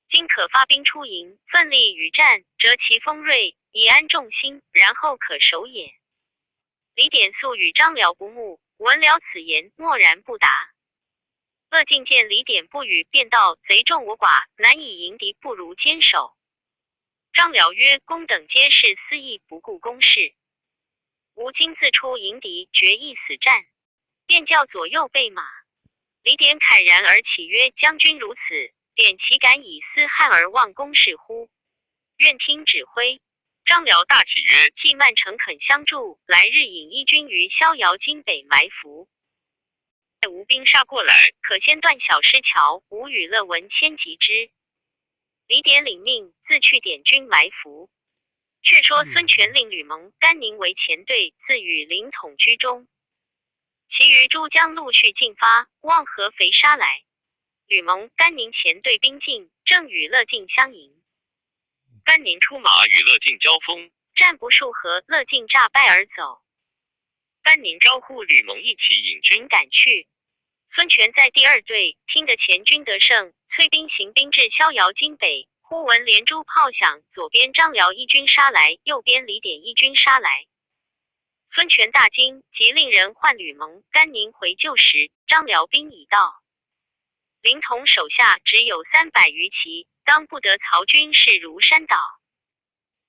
今可发兵出营，奋力与战，折其锋锐，以安众心，然后可守也。”李典素与张辽不睦，闻了此言，默然不答。乐进见李典不语，便道：“贼众我寡，难以迎敌，不如坚守。”张辽曰：“公等皆是私意，不顾公事。吾今自出迎敌，决一死战。”便叫左右备马。李典慨然而起曰：“将军如此，典岂敢以私汉而忘公事乎？愿听指挥。”张辽
大喜曰：“
既曼诚恳相助，来日引一军于逍遥津北埋伏。待吴兵杀过来，可先断小师桥，吾与乐文谦击之。”李典领命，自去点军埋伏。却说孙权令吕蒙、甘宁为前队，自与凌统居中，其余诸将陆续进发，望合肥杀来。吕蒙、甘宁前队兵进，正与乐进相迎。
甘宁出马与乐进交锋，
战不数合，乐进诈败而走。
甘宁招呼吕蒙一起引军
赶去。孙权在第二队，听得前军得胜，催兵行兵至逍遥津北，忽闻连珠炮响，左边张辽一军杀来，右边李典一军杀来。孙权大惊，即令人唤吕蒙、甘宁回救时，张辽兵已到。凌统手下只有300余骑，当不得曹军势如山倒。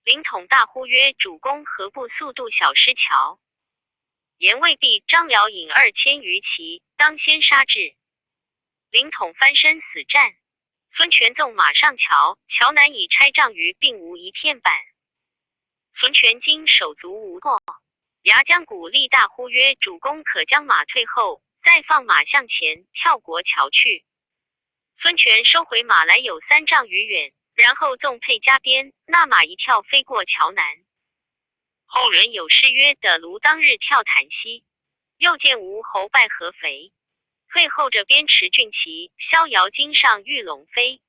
凌统大呼曰：“主公何不速渡小狮桥？”言未毕，张辽引2000余骑，当先杀至。凌统翻身死战。孙权纵马上桥，桥南已拆丈余，并无一片板。孙权惊手足无措，牙将鼓励大呼曰：“主公可将马退后，再放马向前，跳过桥去。”孙权收回马来有3丈余远，然后纵辔加鞭，那马一跳飞过桥南。后人有诗曰：“的卢当日跳檀溪，又见吴侯败合肥。退后着边驰骏骑，逍遥津上御龙飞。”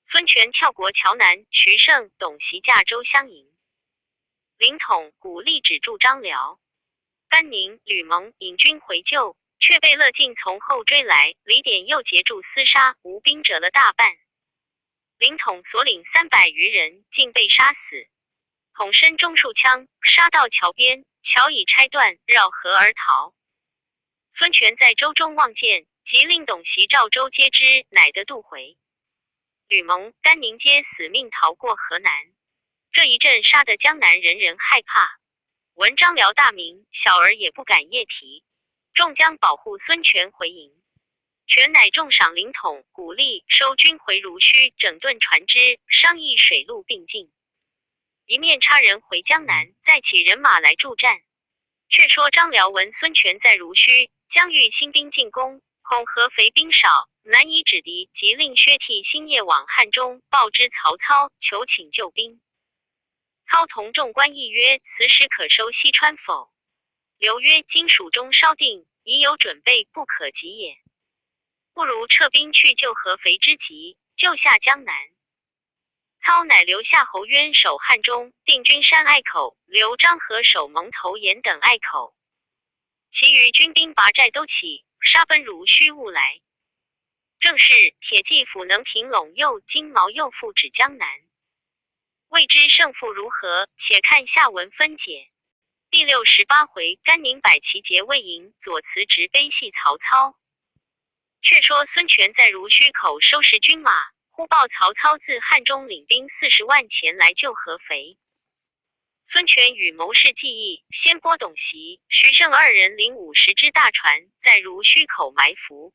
孙权跳过桥南，徐盛、董袭驾舟相迎。凌统、鼓励止住张辽，甘宁、吕蒙引军回救，却被乐进从后追来，李典又截住厮杀，吴兵折了大半。凌统所领300余人竟被杀死。统身中数枪，杀到桥边，桥已拆断，绕河而逃。孙权在舟中望见，即令董袭召舟接之，乃得渡回。吕蒙、甘宁皆死命逃过河南。这一阵杀得江南人人害怕。闻张辽大名，小儿也不敢夜提。众将保护孙权回营，权乃重赏凌统，鼓励收军回濡须，整顿船只，商议水陆并进。一面差人回江南，再起人马来助战。却说张辽闻孙权在濡须，将欲兴兵进攻，恐合肥兵少，难以止敌，即令薛悌星夜往汉中报知曹操，求请救兵。操同众官议曰：“此时可收西川否？”刘曰：“今蜀中稍定，已有准备，不可及也。不如撤兵去救合肥之急，救下江南。”操乃留夏侯渊守汉中，定军山隘口；留张合守蒙头岩等隘口。其余军兵拔寨都起，杀奔濡须坞来。正是铁骑斧能平陇右，金矛又复指江南。未知胜负如何，且看下文分解。第68回，甘宁百骑劫魏营，左慈执悲系曹操。却说孙权在濡须口收拾军马，忽报曹操自汉中领兵40万前来救合肥。孙权与谋士计议，先拨董袭、徐盛二人领50只大船，在濡须口埋伏，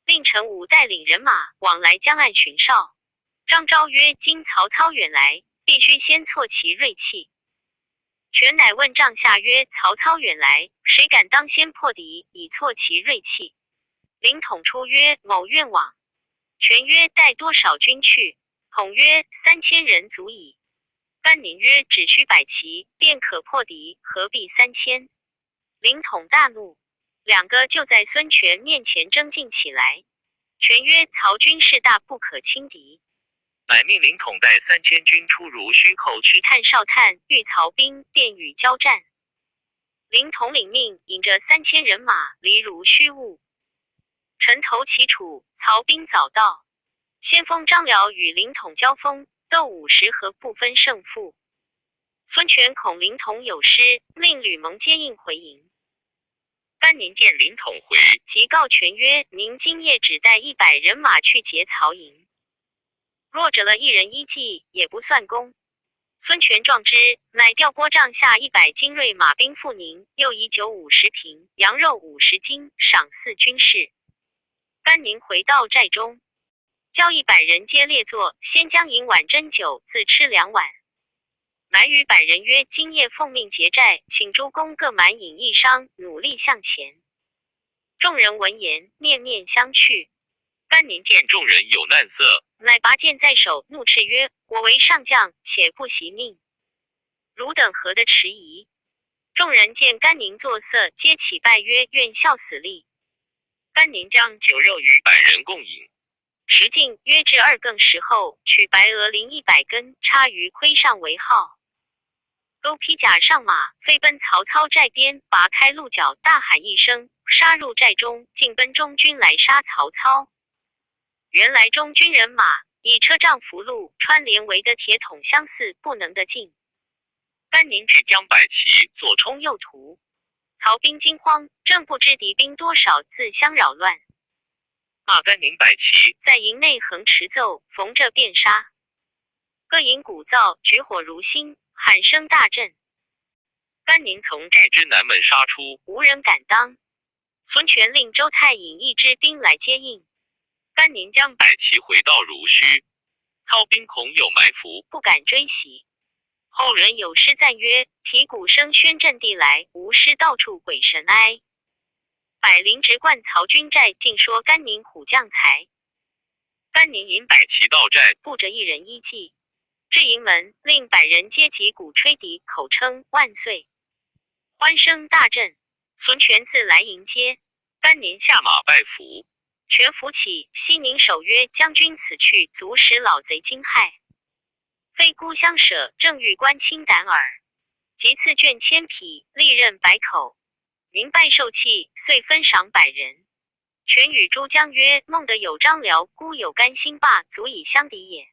令陈武带领人马往来江岸巡哨。张昭曰：“今曹操远来，必须先挫其锐气。”权乃问帐下曰：“曹操远来，谁敢当先破敌，以挫其锐气？”凌统出曰：“某愿往。”权曰：“带多少军去？”统曰：“3000人足矣。”甘宁曰：“只需百骑，便可破敌，何必三千？”凌统大怒，两个就在孙权面前争竞起来。权曰：“曹军势大，不可轻敌。”
乃命凌统带3000军出濡须口
去探哨探，遇曹兵，便与交战。凌统领命，引着三千人马离濡须坞。城头齐楚，曹兵早到。先锋张辽与凌统交锋，斗50合，不分胜负。孙权恐凌统有失，令吕蒙接应回营。
甘宁见凌统回，
即告权曰：“您今夜只带100人马去劫曹营。若折了一人一骑，也不算功。”孙权壮之，乃调拨帐下100精锐马兵赴宁，又以酒50瓶、羊肉50斤赏赐军士。甘宁回到寨中，叫100人皆列坐，先将饮碗斟酒，自吃两碗。乃与百人曰：“今夜奉命劫寨，请诸公各满饮一觞，努力向前。”众人闻言，面面相觑。
甘宁见众人有难色，
乃拔剑在手，怒斥曰：“我为上将，且不惜命。汝等何得迟疑？”众人见甘宁作色，皆起拜曰：“愿效死力。”
甘宁将酒肉与百人共饮。
时进约至二更时候，取白鹅翎100根，插于盔上为号。勾披甲上马，飞奔曹操寨边，拔开鹿角，大喊一声，杀入寨中，竟奔中军来杀曹操。原来中军人马以车仗符禄穿连围的铁桶相似，不能得进。
甘宁只将百骑左
冲右突，曹兵惊慌，正不知敌兵多少，自相扰乱。
骂甘宁百骑
在营内横持奏，逢着便杀。各营鼓噪，举火如星，喊声大震。
甘宁从寨之南门杀出，
无人敢当。孙权令周泰引一支兵来接应。
甘宁将百骑回到濡须，操兵恐有埋伏，
不敢追袭。后人有诗赞曰：“鼙鼓声喧震地来，无师到处鬼神哀。”百灵直贯曹军寨，尽说甘宁虎将才。
甘宁引百骑到寨，
不着一人依计。至营门，令百人皆击鼓吹笛，口称万岁，欢声大震。孙权自来迎接，
甘宁下马拜服，
权扶起，西宁守曰：“将军此去，足使老贼惊骇。非孤相舍，正欲观卿胆耳。”即赐绢1000匹，利刃百口。明拜受器，遂分赏百人。权与诸将曰：“孟德有张辽，孤有甘兴霸，足以相敌也。”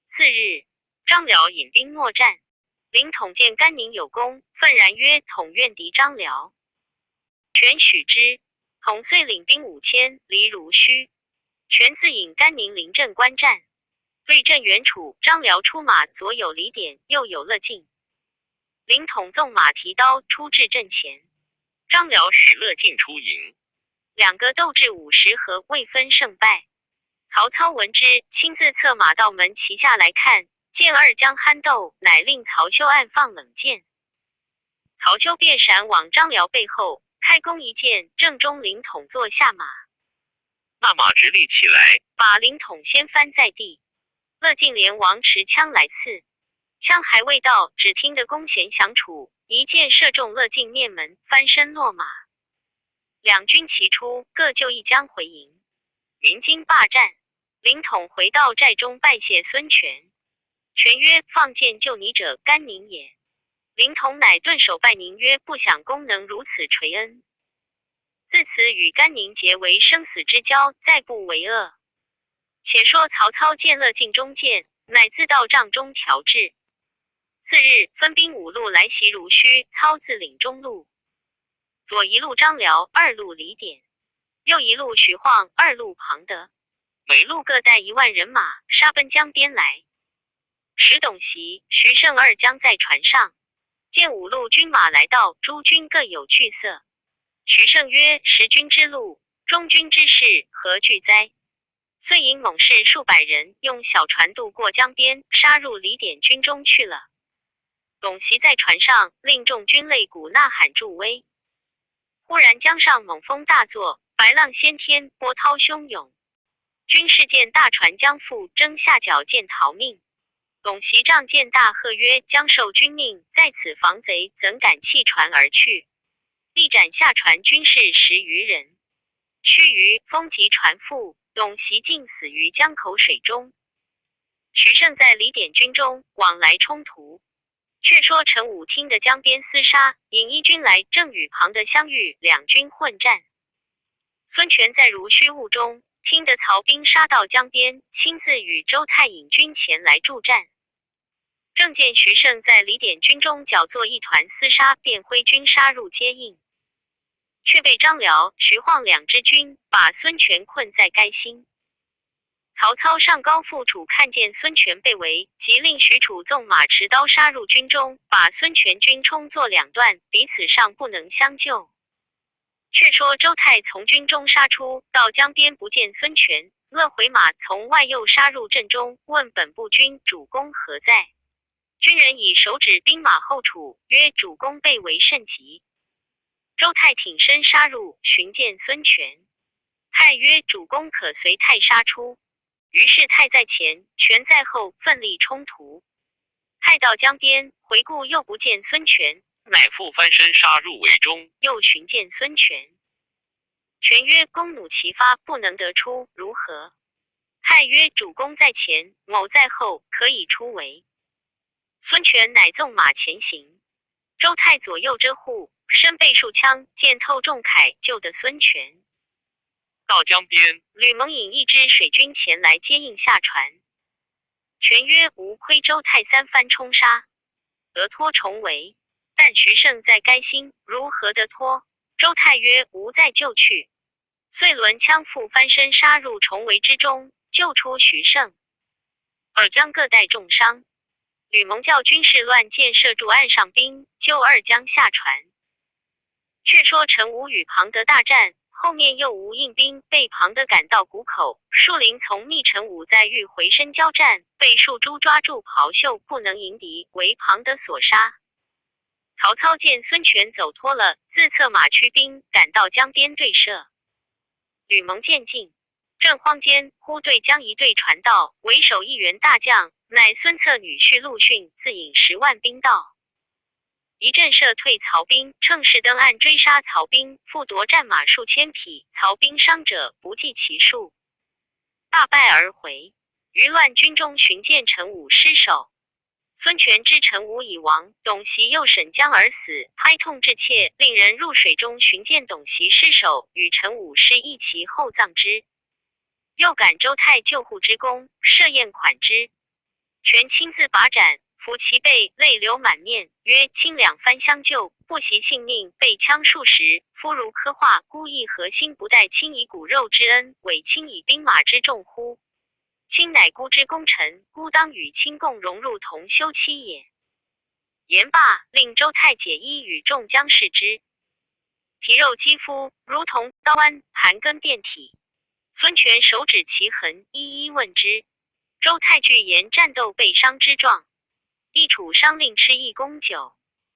次日，张辽引兵搦战。凌统见甘宁有功，愤然曰：“统愿敌张辽。”权许之。统遂领兵5000，离濡须。权自引甘宁临阵观战。对阵远处，张辽出马，左有李典，右有乐进。凌统纵马提刀出至阵前。
张辽使乐进出营，
两个斗至50合，未分胜败。曹操闻之，亲自策马到门旗下来看，见二将酣斗，乃令曹休暗放冷箭。曹休便闪往张辽背后，开弓一箭，正中凌统座下马。
那马直立起来，
把凌统掀翻在地。乐进连忙持枪来刺，枪还未到，只听得弓弦响处，一箭射中乐进面门，翻身落马。两军齐出，各救一将回营。鸣金罢战，凌统回到寨中拜谢孙权。权曰：“放箭救你者，甘宁也。”凌统乃顿首拜宁曰：“不想公能如此垂恩。”自此与甘宁结为生死之交，再不为恶。且说曹操见乐进中箭，乃自到帐中调治。次日，分兵五路来袭濡须，操自领中路，左一路张辽，二路李典，右一路徐晃，二路庞德，每路各带1万人马，杀奔江边来。时董袭、徐盛二将在船上，见五路军马来到，诸军各有惧色。徐盛曰：“十军之路，中军之势，何惧哉？”遂引猛士数百人，用小船渡过江边，杀入李典军中去了。董袭在船上，令众军擂鼓呐喊助威。忽然江上猛风大作，白浪掀天，波涛汹涌。军士见大船将覆，争下脚剑逃命。董袭仗剑大喝曰：“将受军命，在此防贼，怎敢弃船而去？”立斩下船军士10余人。须臾，风急船覆，董袭竟死于江口水中。徐盛在李典军中往来冲突。却说陈武听得江边厮杀，引一军来，正与庞德相遇，两军混战。孙权在濡须雾中听得曹兵杀到江边，亲自与周泰引军前来助战。正见徐盛在李典军中搅作一团厮杀，便挥军杀入接应，却被张辽、徐晃两支军把孙权困在该心。曹操上高负楚，看见孙权被围，即令许褚纵马持刀杀入军中，把孙权军冲作两段，彼此尚不能相救。却说周泰从军中杀出，到江边不见孙权，勒回马从外又杀入阵中，问本部军主公何在？军人以手指兵马后处，曰：“主公被围甚急。”周泰挺身杀入，寻见孙权。泰曰：“主公可随泰杀出。”于是泰在前，权在后，奋力冲突。亥到江边，回顾又不见孙权，
乃复翻身杀入围中。
又寻见孙权。权曰：“弓弩齐发，不能得出，如何？”亥曰：“主公在前，某在后，可以出围。”孙权乃纵马前行，周泰左右遮护，身背数枪，箭透重铠，救得孙权。
到江边，
吕蒙引一支水军前来接应下船。权曰：“吾亏周泰三番冲杀，得脱重围，但徐盛在该心，如何得脱？”周泰曰：“吾再救去。”遂抡枪复翻身杀入重围之中，救出徐盛。二将各带重伤。吕蒙叫军士乱箭射住岸上兵，救二将下船。却说陈武与庞德大战，后面又无应兵，被庞德赶到谷口，树林从密陈武在欲回身交战，被数蛛抓住袍袖，不能迎敌，为庞德所杀。曹操见孙权走脱了，自策马驱兵赶到江边对射。吕蒙见近，正慌间，忽对江一队船到，为首一员大将，乃孙策女婿陆逊，自引10万兵到。一阵射退曹兵，乘势登岸追杀曹兵，复夺战马数千匹，曹兵伤者不计其数，大败而回。于乱军中寻见陈武尸首。孙权知陈武已亡，董袭又审将而死，哀痛至切，令人入水中寻见董袭尸首，与陈武尸一齐厚葬之。又感周泰救护之功，设宴款之。权亲自把盏，抚其背，泪流满面，曰：“卿两番相救，不惜性命，被枪数十，夫如刻画，孤亦何心不待卿以骨肉之恩，委卿以兵马之重乎？卿乃孤之功臣，孤当与卿共荣辱同休戚也。”言罢，令周泰解衣与众将视之，皮肉肌肤如同刀剜，盘根遍体。孙权手指其痕，一一问之。周泰具言战斗被伤之状，亦处商令吃1觥酒。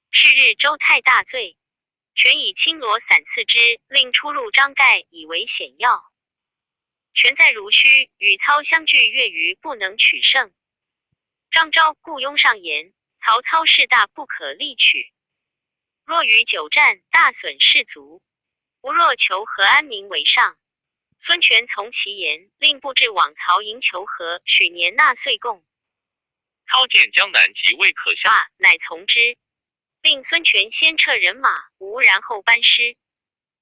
是日周泰大醉，权以青罗伞赐之，令出入张盖，以为显要。权在濡须与操相距月余，不能取胜。张昭故拥上言：曹操势大，不可力取。若与久战，大损士卒。吾若求和安民为上。孙权从其言，令部至往曹营求和，许年纳岁贡。
操见江南即位可下，
乃从之。令孙权先撤人马，吾然后班师。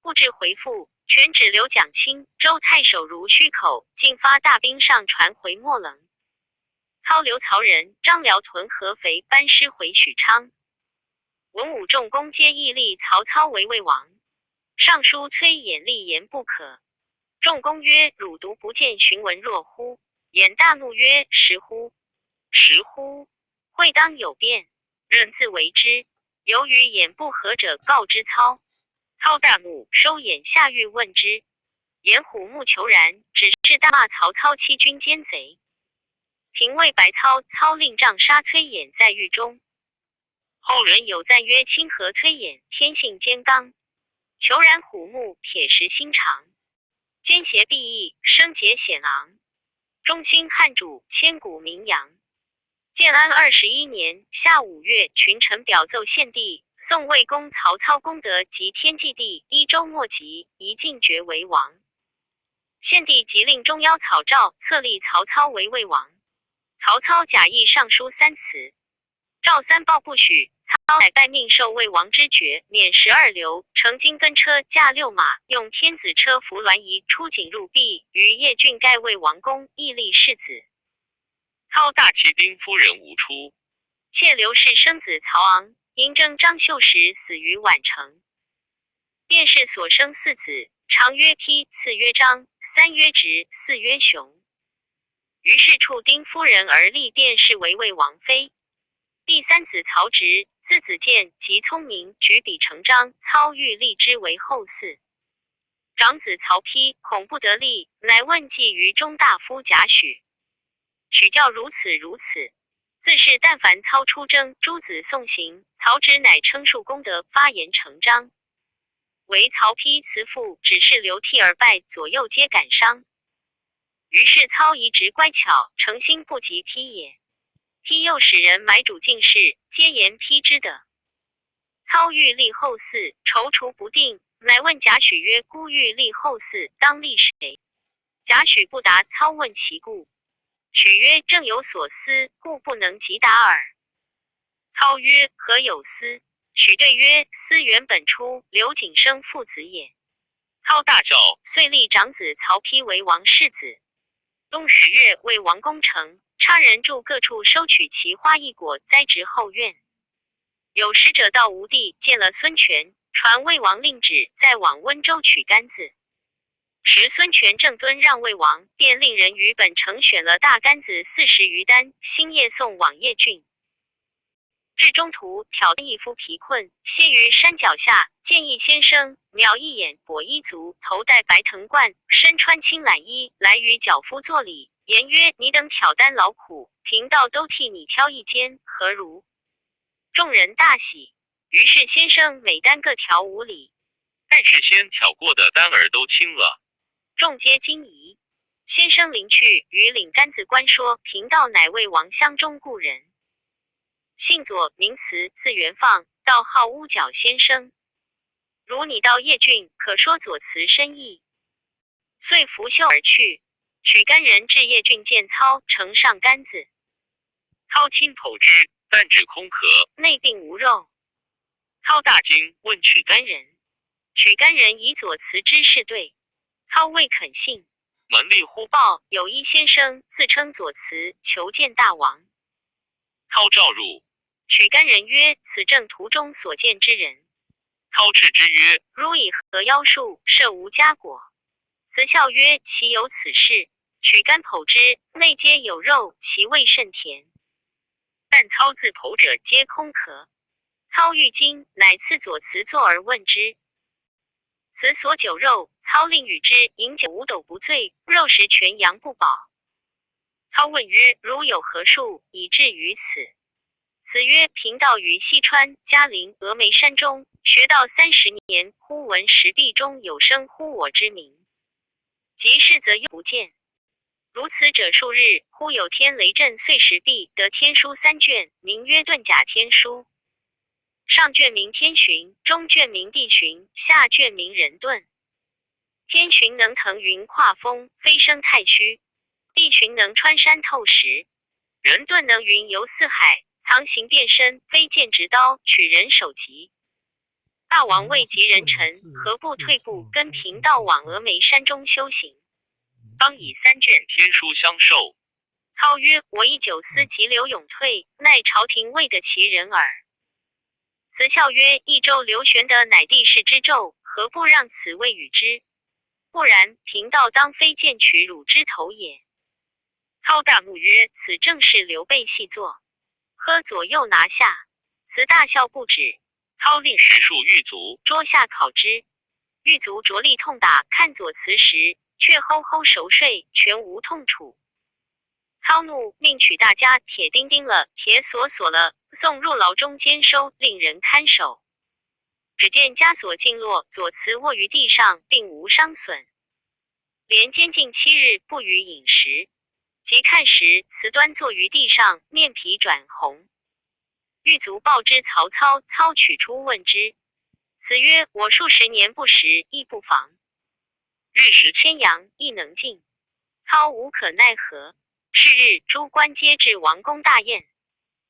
不知回复，权只留蒋钦、周太守如须口，进发大兵上船回莫棱。操留曹仁、张辽屯合肥，班师回许昌。文武众公皆议立曹操为魏王。尚书崔琰力言不可。众公曰：“汝独不见荀文若乎？”琰大怒曰：“时乎！时乎！会当有变，任自为之。”由于琰不和者，告之操。操大怒，收琰下狱问之。琰虎目虬髯，只是大骂曹操欺君奸贼。廷尉白操，操令杖杀崔琰在狱中。
后
人有赞曰：“清河崔琰，天性坚刚，虬髯虎目，铁石心肠，奸邪避义，声节显昂，忠心汉主，千古名扬。”建安21年夏5月，群臣表奏献帝，宋魏公曹操功德及天纪地，一周末集，一进爵为王。献帝即令钟繇草诏，册立曹操为魏王。曹操假意上书三辞，赵三报不许。操乃拜命受魏王之爵，免12流，乘金根车，驾六马，用天子车服銮仪，出井入壁，于邺郡盖魏王宫，屹立世子。
操大妻丁夫人无出。
妾刘氏生子曹昂，因征张绣时死于宛城。卞氏所生四子，长曰丕，次曰章，三曰直，四曰雄。于是处丁夫人而立卞氏为魏王妃。第三子曹植，字子建，极聪明，举笔成章，操欲立之为后嗣。长子曹丕恐不得立，乃问计于中大夫贾诩。许教如此如此。自是但凡操出征，诸子送行，曹植乃称述功德，发言成章。唯曹丕辞父，只是流涕而拜，左右皆感伤。于是操一直乖巧，诚心不及丕也。丕又使人买主进士，皆言丕之德。操欲立后嗣，踌躇不定，乃问贾诩曰：“孤欲立后嗣，当立谁？”贾诩不答。操问其故，诩曰：“正有所思，故不能即答耳。”操曰：“何有思？”诩对曰：“思袁本初、刘景升父子也。”
操大笑，
遂立长子曹丕为王世子。冬十月，为王宫成，差人住各处收取奇花异果，栽植后院。有使者到吴地，见了孙权，传魏王令旨，再往温州取柑子。时孙权正尊让魏王，便令人于本城选了大柑子40余担，星夜送往邺郡。至中途，挑一夫疲困，歇于山脚下，见一先生，瞄一眼，跛一足，头戴白藤冠，身穿青蓝衣，来与脚夫作礼，言曰：“你等挑担劳苦，贫道都替你挑一肩，何如？”众人大喜。于是先生每担各挑5里，
但是先挑过的担儿都轻了。
众皆惊疑。先生临去，与领柑子官说：“贫道乃魏王乡中故人，姓左，名慈，字元放，道号乌角先生。如你到邺郡，可说左慈深意。”遂拂袖而去。取柑人至邺郡见操，呈上柑子，
操亲剖之，但只空壳，
内并无肉。
操大惊，问取
柑人，取柑人以左慈之事对，操未肯信。
门吏呼
报有一先生自称左慈，求见大王。
操召入，
取柑人曰：“此正途中所见之人。”
操斥之曰：“
汝以何妖术，设无家果？”慈笑曰：“岂有此事？”取柑剖之，内皆有肉，其味甚甜。但操自剖者，皆空壳。操欲惊，乃赐左慈坐而问之。慈索酒肉，操令与之饮酒5斗不醉，肉食全羊不饱。操问曰：“汝有何术，以至于此？”慈曰：“贫道于西川、嘉陵、峨眉山中学道30年，忽闻石壁中有声呼我之名，即视则又不见。如此者数日，忽有天雷震碎石壁，得天书三卷，名曰《遁甲天书》。上卷名天巡，中卷名地巡，下卷名人遁。天巡能腾云跨风，飞升太虚；地巡能穿山透石；人遁能云游四海，藏形变身，飞剑执刀，取人首级。大王位极人臣，何不退步，跟贫道往峨眉山中修行？当以三卷
天书相授。”
操曰：“我亦久思急流勇退，奈朝廷未得其人耳。”慈笑曰：“益州刘玄德乃帝室之胄，何不让此位与之？不然，贫道当飞剑取汝之头也。”操大怒曰：“此正是刘备细作，呵左右拿下。”慈大笑不止。
操令十数狱卒
捉下拷之，狱卒着力痛打，看左慈时，却齁齁熟睡，全无痛楚。操怒，命取大家铁钉钉了，铁锁锁了，送入牢中监收，令人看守。只见枷锁尽落，左慈卧于地上，并无伤损。连监禁7日，不予饮食。及看时，慈端坐于地上，面皮转红。狱卒报之曹操，操取出问之，慈曰：“我数十年不食，亦不妨。
日食
千羊，亦能进。”操无可奈何。是日，诸官皆至王宫大宴，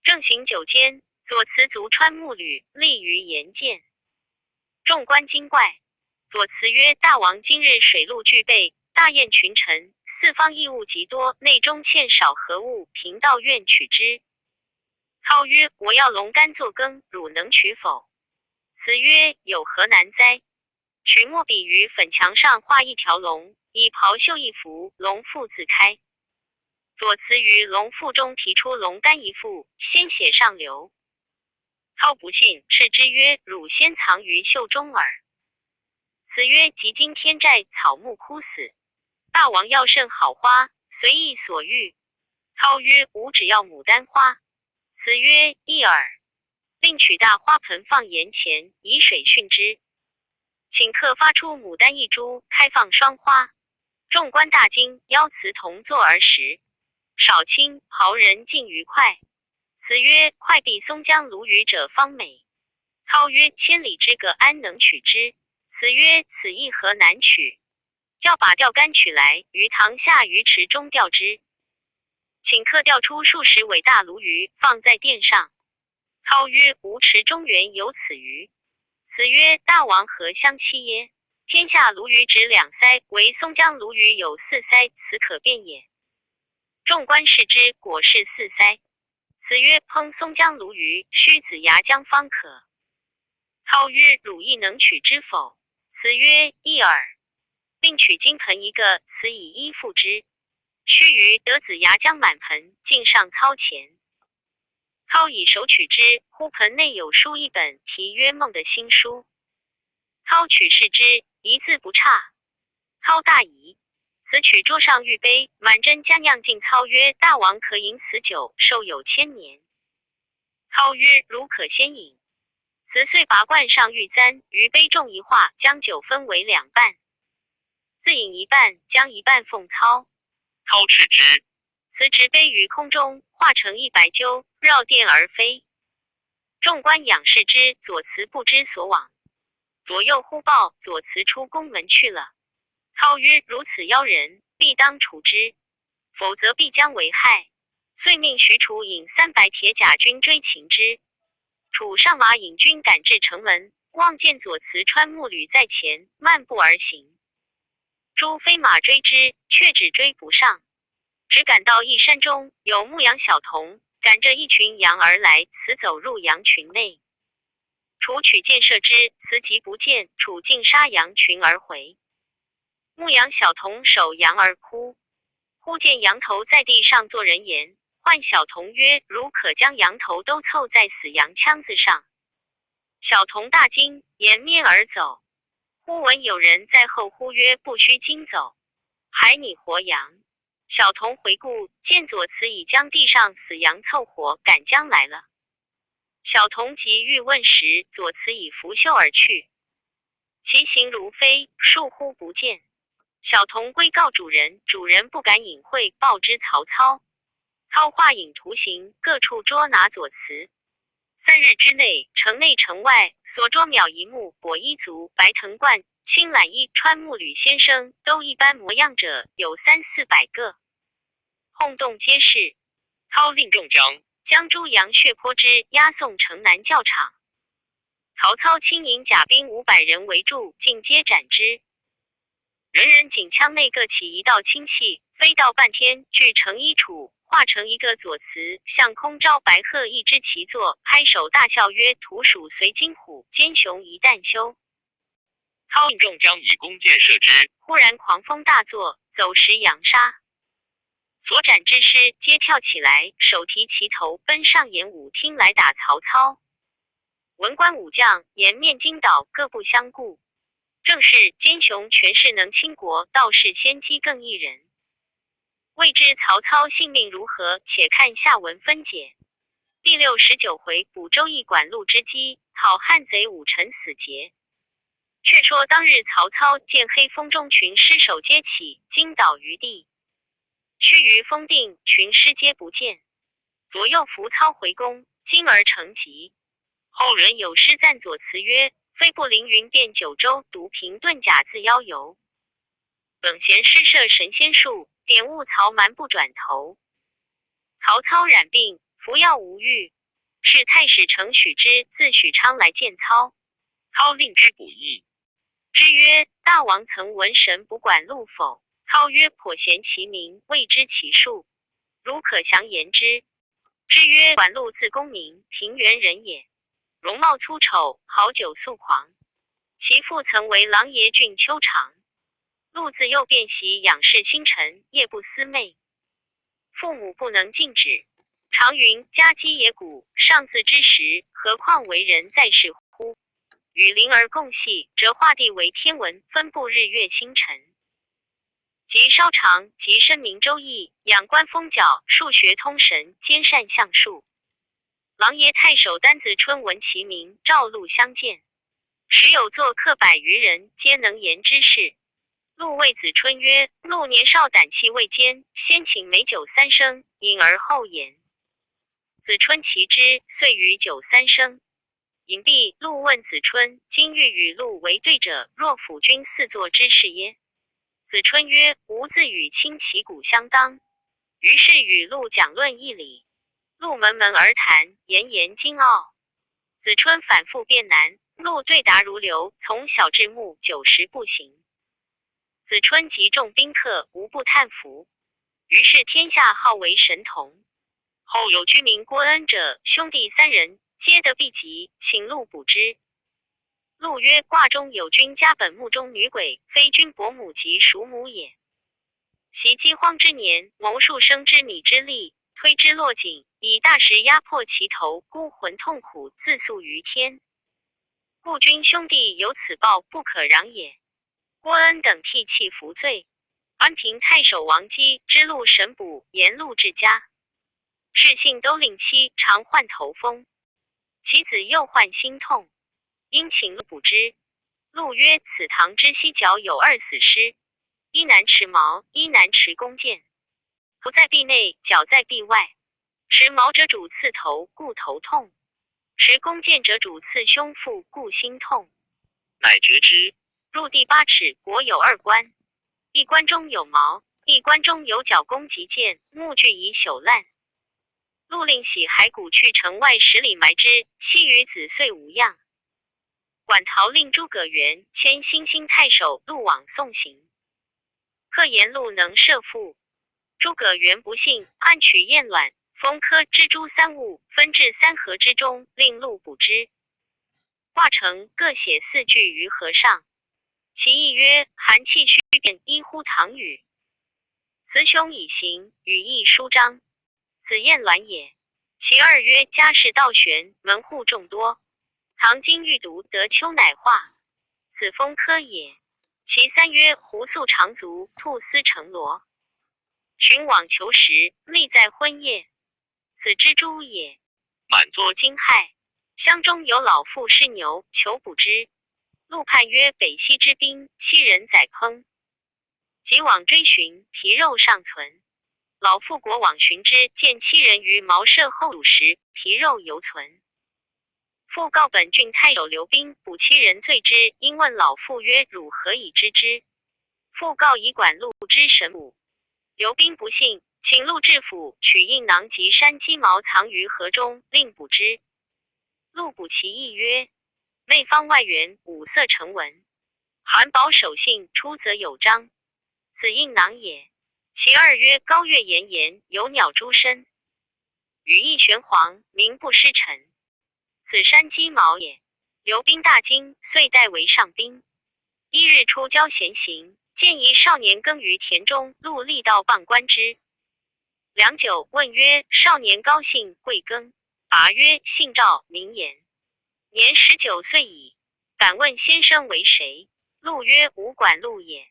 正行酒间，左慈足穿木履，立于檐间。众官惊怪。左慈曰：“大王今日水陆俱备，大宴群臣，四方异物极多，内中欠少何物？贫道愿取之。”操曰：“我要龙肝做羹，汝能取否？”慈曰：“有何难哉？”取墨笔于粉墙上画一条龙，以袍袖一幅，龙腹自开。左慈于龙腹中提出龙肝一副，鲜血上流。操不信，斥之曰：“汝先藏于袖中耳。”慈曰：“及今天寨草木枯死，大王要甚好花，随意所欲。”操曰：“吾只要牡丹花。”慈曰：“亦尔。”令取大花盆放檐前，以水训之。顷刻发出牡丹一株，开放双花。众官大惊，邀慈同坐而食。少卿、袍人尽愉快。慈曰：“快必松江鲈鱼者方美。”操曰：“千里之隔，安能取之？”慈曰：“此意何难取？”叫把钓竿取来，于堂下鱼池中钓之。顷刻钓出数十尾大鲈鱼，放在殿上。操曰：“吾池中原有此鱼。”慈曰：“大王何相欺耶？天下鲈鱼只两鳃，惟松江鲈鱼有四鳃，此可辨也。”众官视之，果是四鳃。慈曰：“烹松江鲈鱼，须子牙姜方可。”操曰：“汝亦能取之否？”慈曰：“亦尔。”另取金盆一个，慈以衣覆之。须臾，得子牙姜满盆，尽上操前。操以手取之，忽盆内有书一本，题曰《梦的新书》。操取视之，一字不差。操大疑。慈取桌上玉杯，满斟佳酿敬操曰：“大王可饮此酒，寿有千年。”操曰：“汝可先饮。”慈遂拔冠上玉簪，于杯中一划，将酒分为两半，自饮一半，将一半奉操。
操叱之。
慈执杯于空中，化成一白鸠，绕殿而飞。众官仰视之，左慈不知所往。左右呼报，左慈出宫门去了。操曰：“如此妖人，必当除之，否则必将为害。”遂命许褚引300铁甲军追擒之。褚上马引军赶至城门，望见左慈穿木履在前，漫步而行。诸飞马追之，却只追不上。只赶到一山中，有牧羊小童赶着一群羊而来，慈走入羊群内。楚取箭射之，慈即不见，楚竟杀羊群而回。牧羊小童守羊而哭，忽见羊头在地上作人言，唤小童曰：“汝可将羊头都凑在死羊腔子上。”小童大惊，掩面而走。忽闻有人在后呼曰：“不须惊走，还你活羊。”小童回顾，见左慈已将地上死羊凑活，赶将来了。小童急欲问时，左慈已拂袖而去，其形如飞，倏忽不见。小童归告主人，主人不敢隐晦，报之曹操。操画影图形，各处捉拿左慈。3日之内，城内城外所捉邈一目、跛一足、白藤冠、青懒衣、穿木履先生，都一般模样者，有三四百个，轰动街市。
操令众将
将诸羊血泼之，押送城南教场。曹操亲引甲兵500人围住，尽皆斩之。人人颈腔内各起一道清气，飞到半天，聚成一处，化成一个左慈，向空招白鹤一只齐坐，拍手大笑曰：“土鼠随金虎，奸雄一旦休。”
操令众将以弓箭射之。
忽然狂风大作，走石扬沙，所斩之尸皆跳起来，手提旗头，奔上演武厅来打曹操。文官武将颜面惊倒，各不相顾。正是奸雄权势能倾国，道士仙机更异人。未知曹操性命如何？且看下文分解。第69回，补周易管路之机，讨汉贼武臣死节。却说当日曹操见黑风中群尸首皆起，惊倒于地。须臾风定，群尸皆不见。左右扶操回宫，惊而成疾。后人有诗赞左慈曰：“飞步凌云遍九州，独凭遁甲自邀游。等闲施设神仙术，点悟曹瞒不转头。”曹操染病，服药无愈，是太史丞许之自许昌来见操。
操令之卜易。
之曰：“大王曾闻神卜管路否？”操曰：“颇贤其名，未知其术，汝可详言之。”之曰：“管路字公明，平原人也。容貌粗丑，好酒素狂。其父曾为琅邪郡丘长。路自幼便习仰视星辰，夜不思寐。父母不能禁止，常云：家鸡野谷，尚自知时，何况为人在世乎？与灵儿共戏，辄画地为天文，分布日月星辰。及稍长，即深明周易，仰观风角，数学通神，兼善相术。琅邪太守丹子春闻其名，召陆相见。时有座客百余人，皆能言之事。陆谓子春曰：“陆年少胆气未坚，先请美酒3升，饮而后言。”子春奇之，遂与酒三升。饮毕，陆问子春：“今欲与陆为对者，若府君四座之士耶？”子春曰：“吾自与卿旗鼓相当。”于是与陆讲论义理，陆门门而谈，言言精奥。子春反复辩难，陆对答如流，从小至暮，九十步行。子春及众宾客，无不叹服。于是天下号为神童。后有居民郭恩者，兄弟三人，皆得秘疾，请陆卜之。陆曰：“卦中有君家本墓中女鬼，非君伯母及叔母也。昔饥荒之年，谋数升之米之力，推之落井，以大石压破其头，孤魂痛苦，自诉于天。故君兄弟有此报，不可攘也。”郭恩等涕泣服罪。安平太守王基知陆神卜，沿路至家，是姓都令妻常患头风，其子又患心痛，因请陆卜之。陆曰：“此堂之西角有二死尸，一男持矛，一男持弓箭，头在壁内，脚在壁外。持矛者主刺头，故头痛；持弓箭者主刺胸腹，故心痛。”
乃觉之。
入地8尺，果有二棺，一棺中有矛，一棺中有角弓及箭，木具已朽烂。陆令洗骸骨去城外10里埋之，妻与子遂无恙。馆陶令诸葛元迁新兴太守，陆往送行。客言陆能摄妇，诸葛元不信，暗取燕卵、蜂科、蜘蛛三物，分置三盒之中，令陆卜之。卦成，各写四句于盒上。其意曰：寒气虚变，依乎唐语。雌雄以行，语意舒张，此燕卵也。其二曰：家世道玄，门户众多，藏经欲读，得秋乃化，此风科也。其三曰：胡素长足，兔丝成罗，寻网求食，利在昏夜，此蜘蛛也。
满座
惊骇，乡中有老妇失牛，求卜之。陆判曰：“北溪之滨，七人宰烹。”即往追寻，皮肉尚存。老妇果往寻之，见七人于茅舍后卤食，皮肉犹存。复告本郡太守刘斌，捕七人罪之。因问老妇曰：“汝何以知之？”复告以管陆之神武。刘斌不信，请陆至府，取印囊及山鸡毛藏于盒中，令卜之。陆卜其意曰：内方外圆，五色成文，含宝守信，出则有章，此印囊也。其二曰：高月炎炎，有鸟诸身，羽翼玄黄，名不失尘，此山鸡毛也。刘斌大惊，遂代为上宾。一日出郊闲行，见一少年耕于田中，陆立道傍观之。良久，问曰：“少年高姓贵庚？”答曰：“姓赵，名言，年19岁矣。敢问先生为谁？”陆曰：“吾管陆也。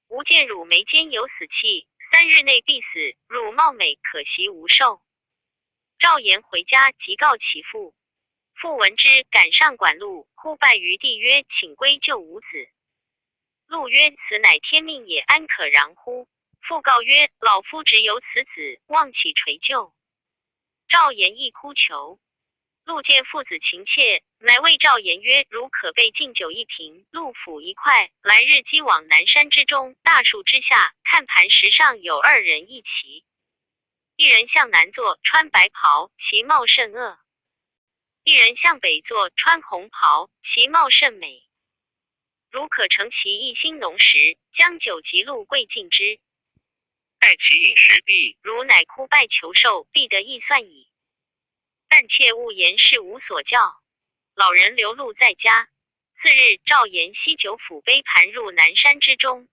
吾见汝眉间有死气，3日内必死。汝貌美，可惜无寿。”赵言回家，即告其父。父闻之，赶上管陆，哭拜于地曰：“请归救吾子。”陆曰：“此乃天命也，安可攘乎？”父告曰：“老夫只有此子，望其垂救。”赵言亦哭求。陆见父子情切，乃谓赵言曰：“汝可备敬酒一瓶，陆府一块，来日即往南山之中大树之下，看磐石上有二人一骑，一人向南坐，穿白袍，其貌甚恶；一人向北坐，穿红袍，其貌甚美。汝可乘其一心浓时，将酒及鹿贵敬之。
待其饮食毕，
汝乃哭拜求寿，必得一算矣。但切勿言是吾所教。”老人留陆在家。次日，赵言携酒釜杯盘入南山之中，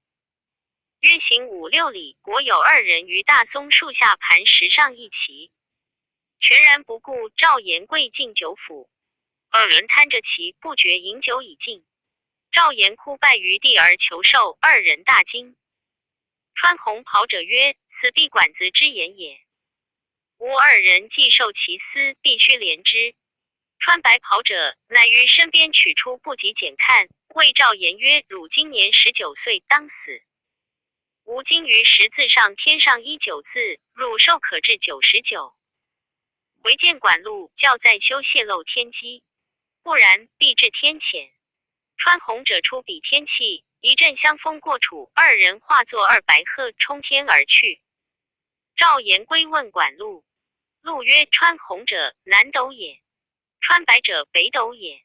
约行五六里，果有二人于大松树下磐石上一骑，全然不顾赵言跪敬酒釜。二人贪着棋，不觉饮酒已尽。赵言哭拜于地而求寿，二人大惊。穿红袍者曰：“此必管子之言也。吾二人既受其私，必须怜之。”穿白袍者乃于身边取出布籍检看，谓赵言曰：“汝今年19岁，当死。吾今于十字上添上一九字，汝寿可至99。”回见管路，教再休泄露天机，不然必致天谴。穿红者出比天气，一阵香风过处，二人化作二白鹤冲天而去。赵言归问管路，路曰：“穿红者南斗也，穿白者北斗也。”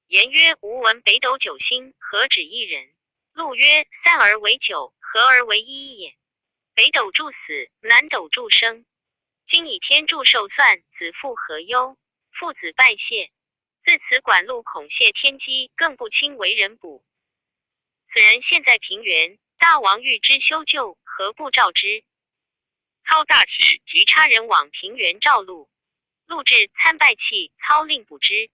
言曰：“吾闻北斗九星，何止一人？”路曰：“散而为九，合而为一也。北斗助死，南斗助生。今以天助寿算，子父何忧？”父子拜谢。自此管路恐泄天机，更不轻为人卜。此人现在平原，大王欲之修旧，何不召之？
操大喜，
即差人往平原召陆。陆至，参拜讫，操令卜之。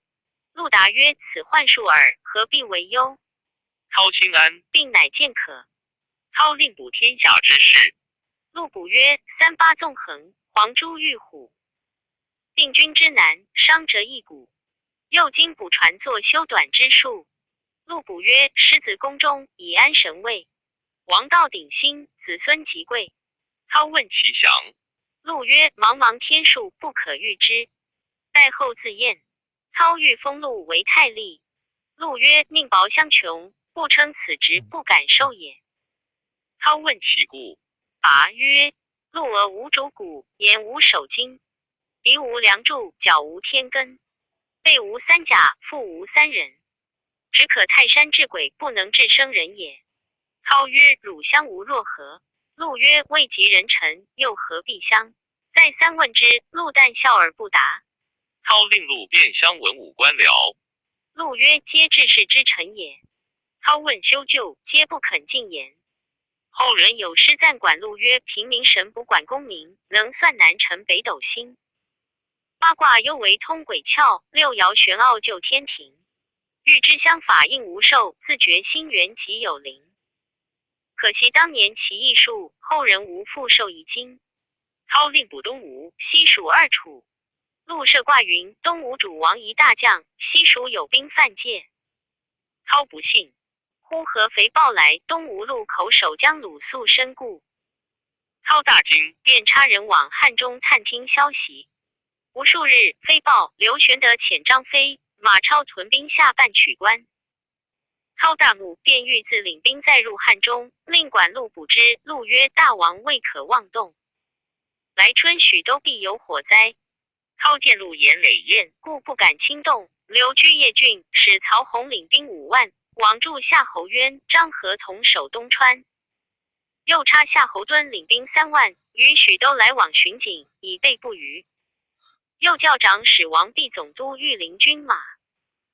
陆答曰：“此幻术耳，何必为忧？”
操心安，
病乃见可。
操令卜天下之事。
陆卜曰：“三巴纵横，黄珠玉虎，定军之难，伤折一骨。”又经卜传作修短之术。陆卜曰：“狮子宫中，以安神位；王道鼎新，子孙极贵。”
操问其详。
陆曰：“茫茫天数，不可预知。待后自验。”操欲封陆为太吏。陆曰：“命薄相穷，不称此职，不敢受也。”
操问其故。
答曰：“陆额无主骨，眼无首睛，鼻无梁柱，脚无天根，背无三甲，腹无三人，只可泰山治鬼，不能治生人也。”操曰：“汝相吾若何？”陆曰：“位极人臣，又何必相？”再三问之，陆但笑而不答。
操令陆便相文武官僚。
陆曰：“皆治世之臣也。”操问修旧，皆不肯进言。后人有诗赞管路曰：“平民神不管功名，能算南辰北斗星。八卦幽为通鬼窍，六爻玄奥就天庭。欲知相法应无寿，自觉心源即有灵。”可惜当年其艺术，后人无复受一经。
操令卜东吴、
西蜀二楚。陆设卦云：东吴主王一大将，西蜀有兵犯界。
操不信。
忽合肥报来，东吴路口守将鲁肃身故。
操大惊，
便差人往汉中探听消息。无数日，飞报刘玄德遣张飞、马超屯兵下半曲关。操大怒，便欲自领兵再入汉中，令管路卜之。路曰：“大王未可妄动。来春许都必有火灾。”
操见路言累厌，
故不敢轻动。留居邺郡，使曹洪领兵5万，往助夏侯渊、张合同守东川。又差夏侯惇领兵3万，与许都来往巡警，以备不虞。又教长史王弼总督御林军马。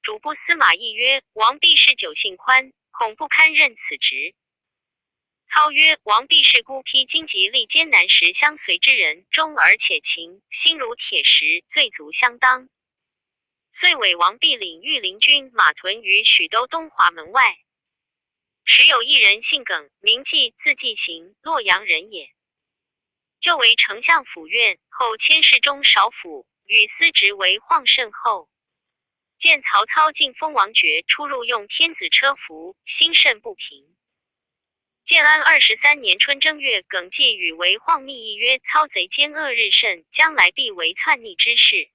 主簿司马懿曰：“王弼嗜酒性宽，恐不堪任此职。”操曰：“王弼是孤披荆棘历艰难时相随之人，忠而且勤，心如铁石，最足相当。”遂委王弼领御林军马屯于许都东华门外。时有一人姓耿，名季，字季行，洛阳人也。旧为丞相府院，后迁侍中少府，与司职为晃甚厚。见曹操进封王爵，出入用天子车服，心甚不平。建安23年春正月，耿纪与韦晃密议曰：“操贼奸恶日甚，将来必为篡逆之事。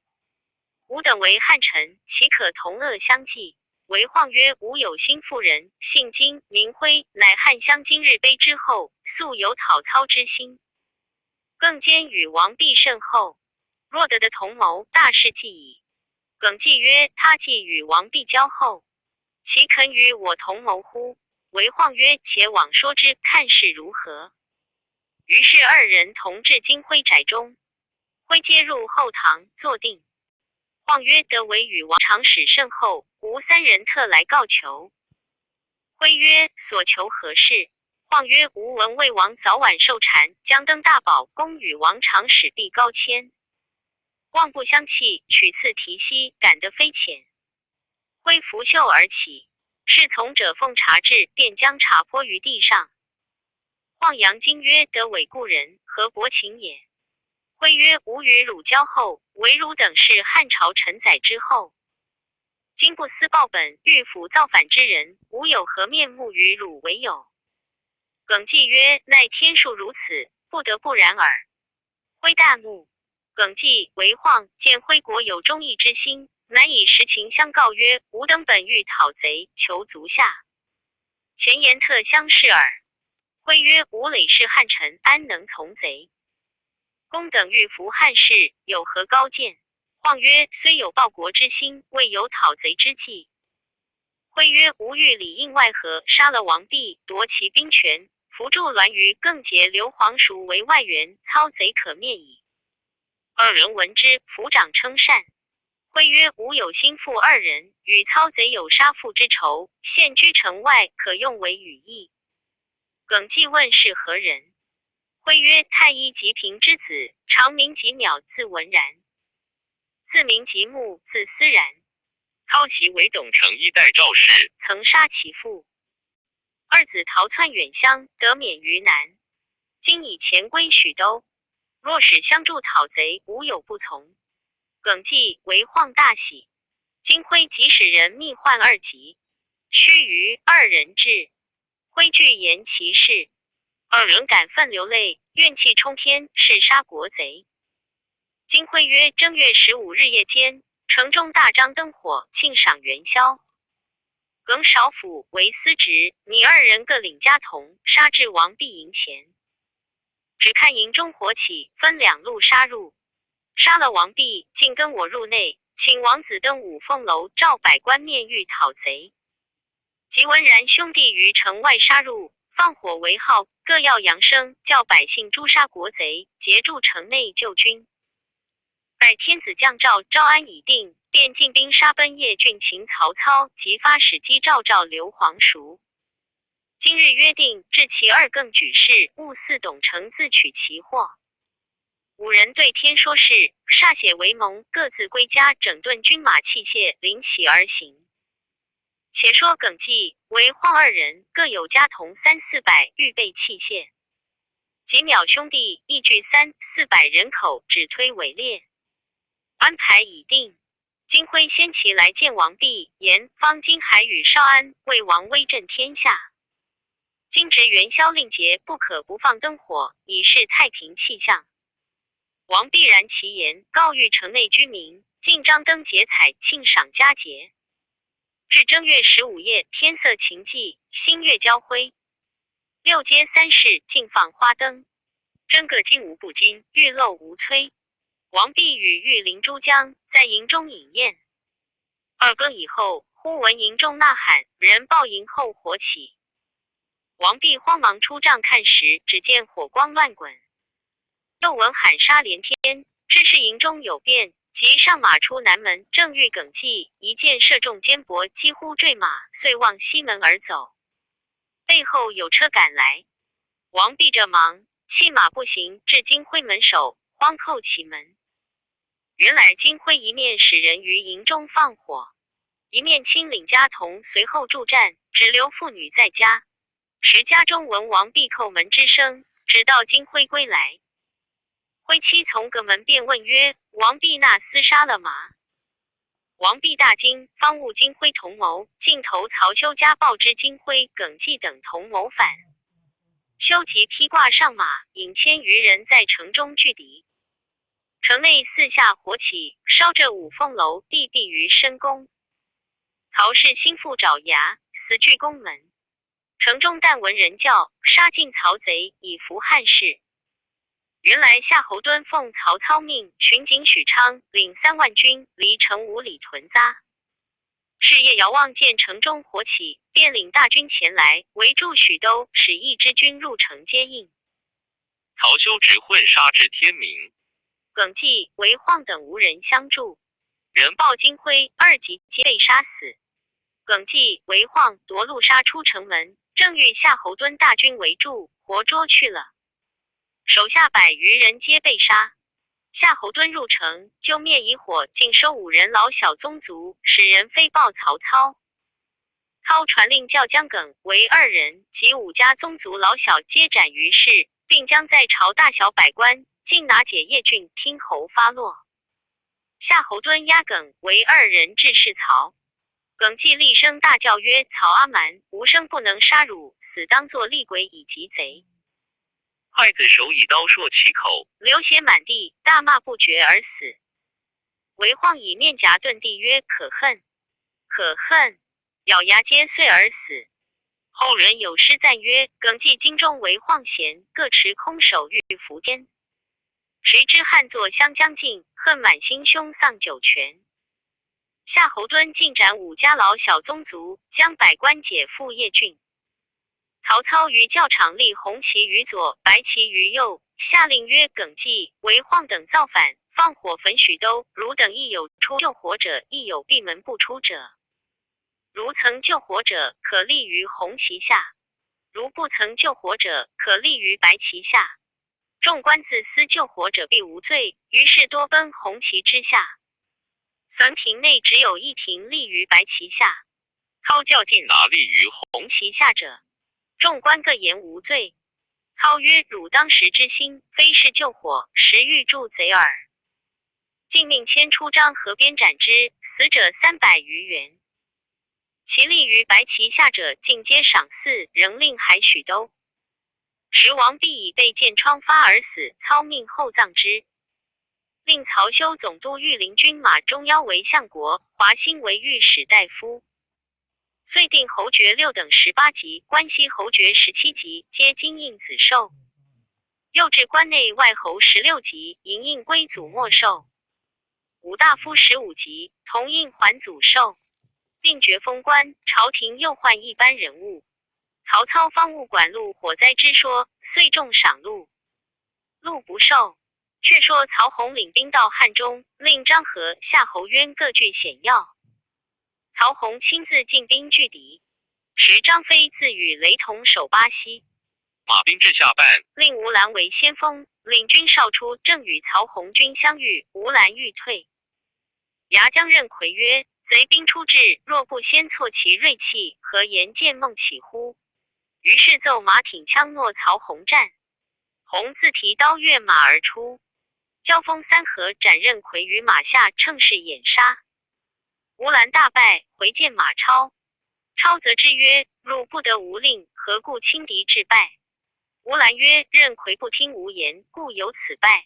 吾等为汉臣，岂可同恶相济？”韦晃曰：“吾有心妇人，姓金，名辉，乃汉相今日卑之后，素有讨操之心。更兼与王弼甚厚，若得的同谋，大事既矣。”耿纪曰：“他既与王弼交厚，岂肯与我同谋乎？”韦晃曰：“且往说之，看事如何。”于是二人同至金辉宅中，辉接入后堂坐定。晃曰：“得为与王长史甚厚，吾三人特来告求。”辉曰：“所求何事？”晃曰：“吾闻魏王早晚受禅，将登大宝宫与王长史必高迁。”望不相弃，取次提膝，感得非浅。挥拂袖而起，侍从者奉茶至，便将茶泼于地上。晃扬惊曰：“得伪故人，何薄情也？”挥曰：“吾与汝交厚，惟汝等是汉朝臣宰之后。今不思报本，欲辅造反之人，吾有何面目与汝为友？”耿纪曰：“奈天数如此，不得不然耳。”挥大怒。耿纪、韦晃见辉国有忠义之心，乃以实情相告曰：“吾等本欲讨贼，求足下。前言特相视耳。”辉曰：“吾累世汉臣，安能从贼？公等欲扶汉室，有何高见？”晃曰：“虽有报国之心，未有讨贼之计。”辉曰：“吾欲里应外合，杀了王弼，夺其兵权，扶助栾舆，更结刘皇叔为外援，操贼可灭矣。”二人闻之，抚掌称善。辉曰：“吾有心腹二人，与操贼有杀父之仇，现居城外，可用为羽翼。”耿纪问是何人？辉曰：“太医吉平之子，长名吉邈，字文然，自名吉木，字思然。
操其为董承衣带赵氏，
曾杀其父。二子逃窜远乡，得免于难。今已潜归许都。若使相助讨贼，无有不从。”耿纪、韦晃大喜。金辉即使人密唤二吉，须臾，二人至，辉具言其事，二人感愤流泪，怨气冲天，誓杀国贼。金辉曰：“正月十五日夜间，城中大张灯火，庆赏元宵。耿少府为司职，你二人各领家童，杀至王弼营前。只看营中火起，分两路杀入。杀了王弼，竟跟我入内，请王子登五凤楼，召百官面谕讨贼。及文然兄弟于城外杀入，放火为号，各要扬声，叫百姓诛杀国贼，截住城内救军。待天子降诏，招安已定，便进兵杀奔邺郡，擒曹操，即发使击赵赵刘皇叔。今日约定，至其二更举事，勿似董承自取其祸。”五人对天说誓，歃血为盟，各自归家，整顿军马器械，临旗而行。且说耿纪、韦晃二人各有家童三四百，预备器械。几邈兄弟亦聚三四百人口，只推围猎。安排已定，金辉先骑来见王弼，言方今还与少安、魏王威震天下。今值元宵令节，不可不放灯火，以示太平气象。王弼然其言，告谕城内居民，尽张灯结彩，庆赏佳节。至正月十五夜，天色晴霁，星月交辉，六街三市尽放花灯，真个金无不金，玉漏无摧。王弼与御林诸将在营中饮宴。二更以后，忽闻营中呐喊，人报营后火起。王弼慌忙出帐看时，只见火光乱滚，又闻喊杀连天，知是营中有变，即上马出南门，正遇耿纪，一箭射中肩膊，几乎坠马，遂往西门而走。背后有车赶来，王弼着忙弃马步行至金辉门首，慌叩其门。原来金辉一面使人于营中放火，一面亲领家童随后助战，只留妇女在家。时家中闻王弼叩门之声，只道金辉归来。辉妻从隔门便问曰：“王弼那厮杀了吗？”王弼大惊，方悟金辉同谋，径投曹休家报知金辉、耿纪等同谋反。休即披挂上马，引千余人在城中拒敌。城内四下火起，烧着五凤楼，地闭于深宫。曹氏心腹爪牙，死拒宫门。城中但闻人叫，杀尽曹贼，以扶汉室。原来夏侯惇奉曹操命，巡警许昌，领3万军离城5里屯扎。是夜遥望见城中火起，便领大军前来围住许都，使一支军入城接应。
曹休直混杀至天明。
耿纪、韦晃等无人相助，
人
报金辉二级皆被杀死。耿纪、韦晃夺路杀出城门，正遇夏侯惇大军围住，活捉去了。手下百余人皆被杀。夏侯惇入城，就灭以火，尽收五人老小宗族，使人飞报曹操。操传令叫将耿、韦二人及五家宗族老小皆斩于市，并将在朝大小百官尽拿解邺郡听侯发落。夏侯惇押耿、韦二人至市曹。耿纪厉声大叫曰：“曹阿瞒，吾生不能杀汝，死当作厉鬼以及贼。”
刽子手以刀搠其口，
流血滿地，大罵不絕而死。韋晃以面頰頓地曰：“可恨，可恨！”咬牙皆碎而死。後人有詩讚曰：“耿紀精忠韋晃賢，各持空手欲伏天。誰知漢祚相將盡，恨滿心胸喪九泉。”夏侯惇盡斬五家老小宗族，將百官解赴鄴郡。曹操於校場立紅旗於左，白旗於右，下令曰：“耿紀、韋晃等造反，放火焚許都。汝等亦有出救火者，亦有閉門不出者。如曾救火者，可立於紅旗下；如不曾救火者，可立於白旗下。”眾官自思救火者必無罪，於是多奔紅旗之下。三亭內只有一亭立於白旗下。
操教盡拿立於
紅旗下者，眾官各言無罪。操曰：“汝當時之心，非是救火，實欲助賊耳。”竟命牽出漳河邊斬之，死者300餘員。其立於白旗下者，盡皆賞賜，仍令還許都。時王弼已被箭瘡發而死，操命厚葬之。令曹休總督御林軍馬忠夭為相國，華歆為御史大夫。遂定侯爵六等18級，關西侯爵17級，皆金印紫綬。又置關內外侯16級，銀印歸祖墨綬。五大夫15級，銅印還祖綬。並爵封官，朝廷又換一班人物。曹操方悟管祿火災之說，遂重賞祿，祿不受。卻說曹洪領兵到漢中，令張郃、夏侯淵各據險要。曹洪親自進兵拒敵。時張飛自與雷同守巴西，
馬兵至下半，
令吳蘭為先鋒，領軍紹出，正與曹洪軍相遇。吳蘭欲退，牙將任夔曰：“賊兵初至，若不先挫其銳氣，何言見孟起乎？”於是奏馬挺槍諾曹洪戰。洪自提刀躍馬而出，交鋒三合，斬任夔於馬下，乘勢掩殺。吳蘭大敗，回見馬超。超責之曰：“汝不得吾令，何故輕敵致敗？”吳蘭曰：“任夔不聽吾言，故有此敗。”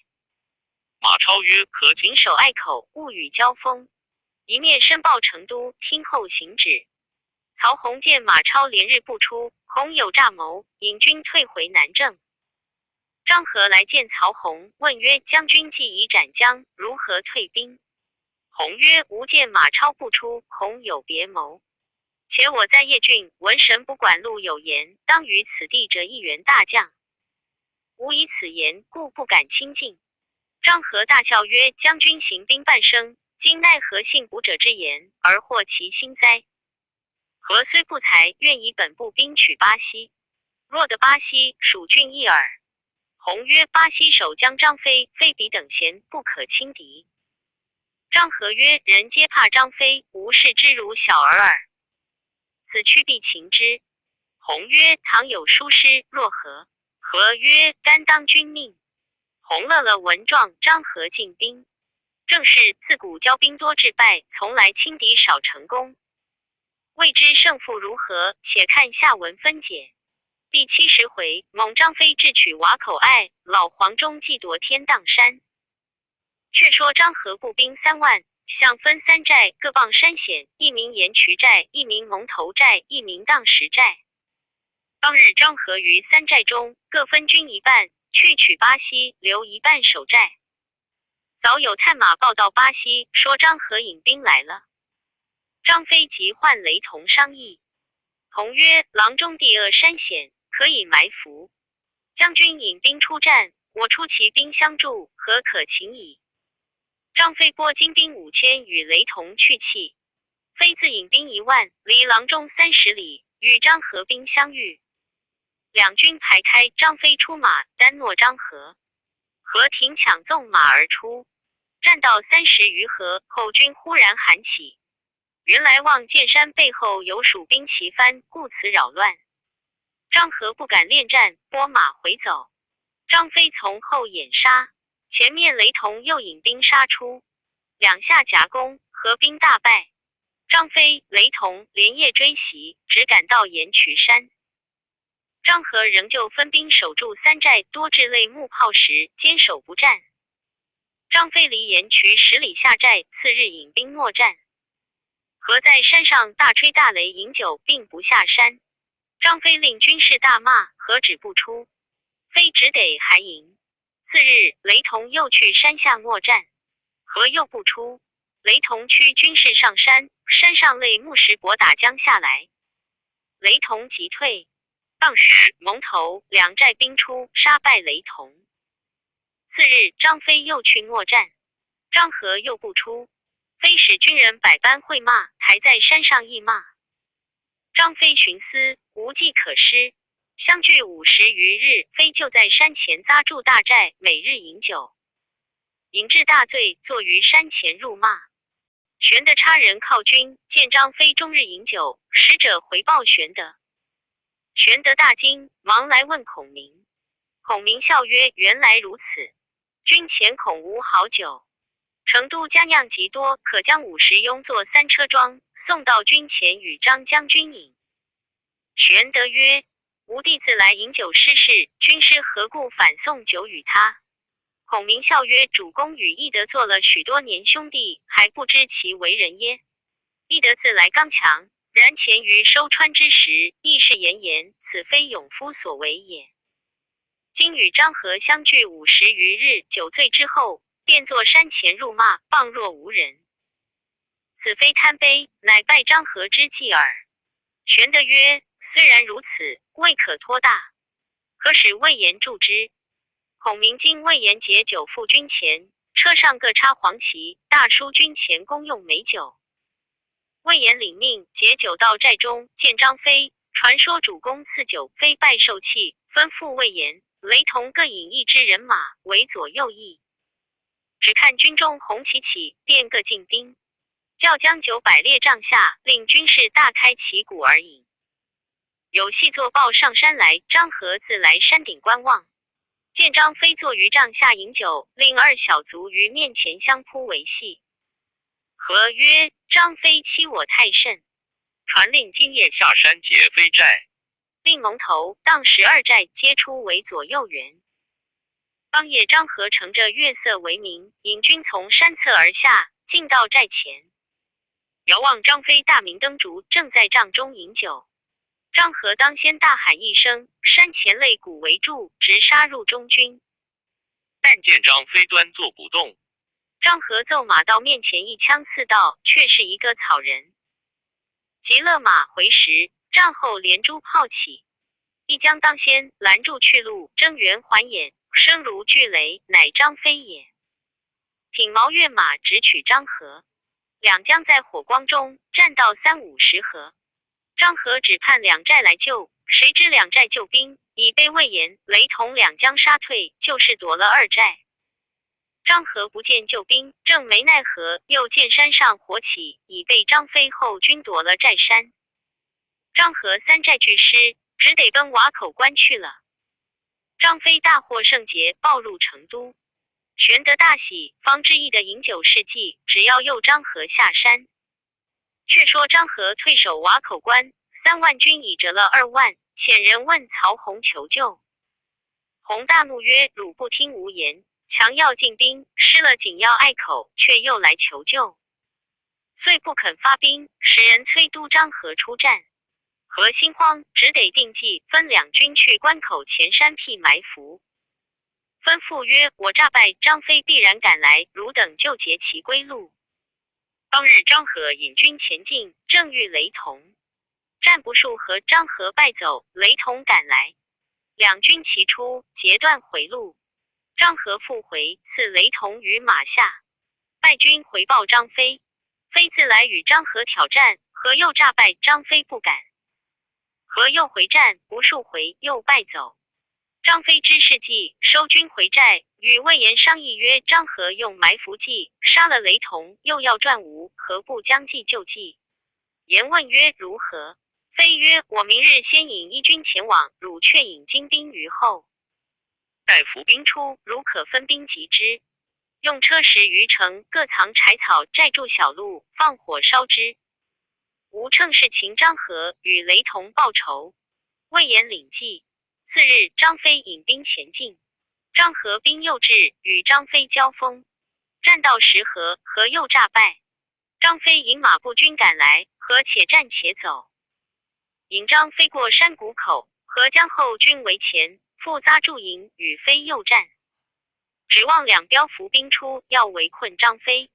馬超曰：“可
謹守隘口，勿與交鋒。一面申報成都，聽候行旨。”曹洪見馬超連日不出，恐有詐謀，引軍退回南鄭。張郃來見曹洪，問曰：“將軍計已斬將，如何退兵？”洪曰：“吾見馬超不出，恐有別謀。且我在鄴郡，聞神捕管祿有言，當於此地折一員大將。吾以此言，故不敢輕進。”張郃大笑曰：“將軍行兵半生，今奈何信卜者之言，而惑其心哉？何雖不才，願以本部兵取巴西。若得巴西，蜀郡亦爾。”洪曰：“巴西守將張飛，非彼等閒，不可輕敵。”張郃曰：“人皆怕張飛，吾視之如小兒耳。此去必擒之。”洪曰：“倘有疏失，若何？”郃曰：“甘當君命。”洪樂了聞狀，張郃進兵。正是自古驕兵多致敗，從來輕敵少成功。未知勝負如何，且看下文分解。第70回，猛張飛智取瓦口隘，老黃忠計奪天砀山。卻說張郃步兵3萬，向分三寨，各傍山險，一名沿渠寨，一名蒙頭寨，一名砀石寨。當日張郃於三寨中各分軍一半，去取巴西，留一半守寨。早有探馬報到巴西，說張郃引兵來了。張飛急喚雷同商議，同曰：“閬中地惡山險，可以埋伏。將軍引兵出戰，我出奇兵相助，何可擒矣？”張飛撥精兵5000與雷同去氣，飛自引兵1萬，離閬中30里，與張郃兵相遇。兩軍排開，張飛出馬，單諾張郃。郃挺槍縱馬而出，戰到30餘合，後軍忽然喊起，原來望見山背後有蜀兵齊番，故此擾亂。張郃不敢戀戰，撥馬回走。張飛從後掩殺，前面雷同又引兵殺出，兩下夾攻，郃兵大敗。張飛、雷同連夜追襲，直趕到沿渠山。张合仍旧分兵守住三寨，多置擂木炮石，坚守不战。张飞离延渠10里下寨，次日引兵搦战。何在山上大吹大擂饮酒，并不下山。张飞令军士大骂，何止不出，飞只得还迎。次日，雷同又去山下搦战，何又不出。雷同驱军士上山，山上擂木石搏打将下来，雷同急退。当时蒙头两寨兵出，杀败雷同。次日，张飞又去搦战，张合又不出。飞使军人百般讳骂，抬在山上议骂。张飞寻思，无计可施。相距50余日，飞就在山前扎住大寨，每日饮酒，饮至大醉，坐于山前辱骂。玄德差人犒军，见张飞终日饮酒，使者回报玄德。玄德大惊，忙来问孔明。孔明笑曰：“原来如此，军前恐无好酒。成都佳酿极多，可将50庸作三车装，送到军前与张将军饮。”玄德曰：“吾弟自来饮酒失事，军师何故反送酒与他？”孔明笑曰：“主公与翼德做了许多年兄弟，还不知其为人耶？翼德自来刚强，然前于收川之时，亦是炎炎，此非勇夫所为也。今与张合相距50余日，酒醉之后，便坐山前辱骂，傍若无人。此非贪杯，乃败张合之计耳。”玄德曰：“虽然如此，未可托大。可使魏延助之。”孔明经魏延解酒赴军前，车上各插黄旗，大书军前公用美酒。魏延领命，解酒到寨中，见张飞，传说主公赐酒，飞拜受器，吩咐魏延、雷同各引一支人马为左右翼。只看军中红旗起，便各进兵，叫将酒摆列帐下，令军士大开旗鼓而饮。有细作报上山来，张合自来山顶观望，见张飞坐于帐下饮酒，令二小卒于面前相扑为戏。何曰：“张飞欺我太甚！”传令今夜
下山劫飞寨。
令蒙头、当12寨皆出为左右援。当夜，张合乘着月色为名，引军从山侧而下，进到寨前，遥望张飞大明灯烛，正在帐中饮酒。张合当先大喊一声，山前擂鼓为助，直杀入中军。
但见张飞端坐不动。
张合奏马到面前，一枪刺到，却是一个草人。急勒马回时，帐后连珠炮起，一将当先拦住去路，睁圆环眼，声如巨雷，乃张飞也。挺矛跃马直取张合，两将在火光中战到三五十合。张合只盼两寨来救，谁知两寨救兵已被魏延、雷同两将杀退，就是夺了二寨。张合不见救兵，正没奈何，又见山上火起，已被张飞后军夺了寨山。张合三寨俱失，只得奔瓦口关去了。张飞大获胜捷，报入成都。玄德大喜，方知翼德饮酒是计，只要诱张合下山。却说张合退守瓦口关，3万军已折了2万，遣人问曹洪求救。洪大怒曰：“汝不听吾言，强要进兵，失了紧要隘口，却又来求救。”遂不肯发兵，使人催督张合出战。何心慌，只得定计，分两军去关口前山辟埋伏。吩咐曰：“我诈败，张飞必然赶来，汝等就截其归路。”当日，张合引军前进，正遇雷同，战不数合，张合败走，雷同赶来，两军齐出，截断回路。张合复回，刺雷同于马下。败军回报张飞，飞自来与张合挑战，合又诈败，张飞不敢。何又回战，不数回，又败走。张飞知是计，收军回寨，与魏延商议曰：“张合用埋伏计杀了雷同，又要转吴，何不将计就计？”延问曰：“如何？”飞曰：“我明日先引一军前往，汝却引精兵于后。
待伏
兵出，汝可分兵击之。用车石于城各藏柴草，寨住小路，放火烧之。吾乘势擒张合，与雷同报仇。”魏延领计。次日，张飞引兵前进，张合兵又至，与张飞交锋，战到十合，合又诈败。张飞引马步军赶来，合且战且走，引张飞过山谷口，合将后军围前，复扎驻营，与飞又战。指望两彪伏兵出，要围困张飞，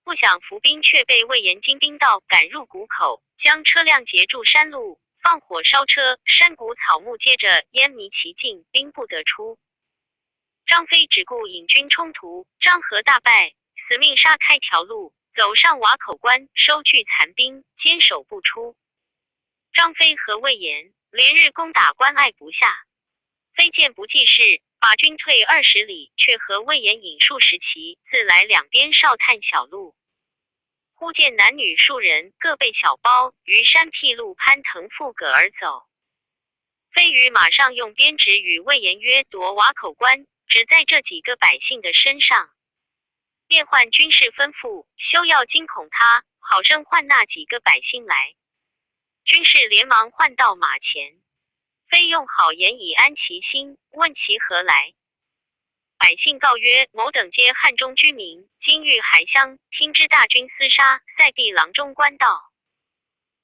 不想伏兵却被魏延精兵到，赶入谷口，将车辆截住山路，放火烧车，山谷草木接着烟迷其境，兵不得出。张飞只顾引军冲突，张合大败，死命杀开条路，走上瓦口关，收聚残兵，坚守不出。张飞和魏延连日攻打关隘不下，飞见不济事，把军退20里，却和魏延引数十骑自来两边哨探小路。忽见男女数人，各背小包，于山僻路攀藤附葛而走。飞于马上用鞭指与魏延曰：“夺瓦口关，只在这几个百姓的身上。”便唤军士吩咐：“休要惊恐他，好生唤那几个百姓来。”军士连忙唤到马前，飞用好言以安其心，问其何来。百姓告曰：“某等皆汉中居民，今遇还乡，听知大军厮杀，塞闭阆中官道，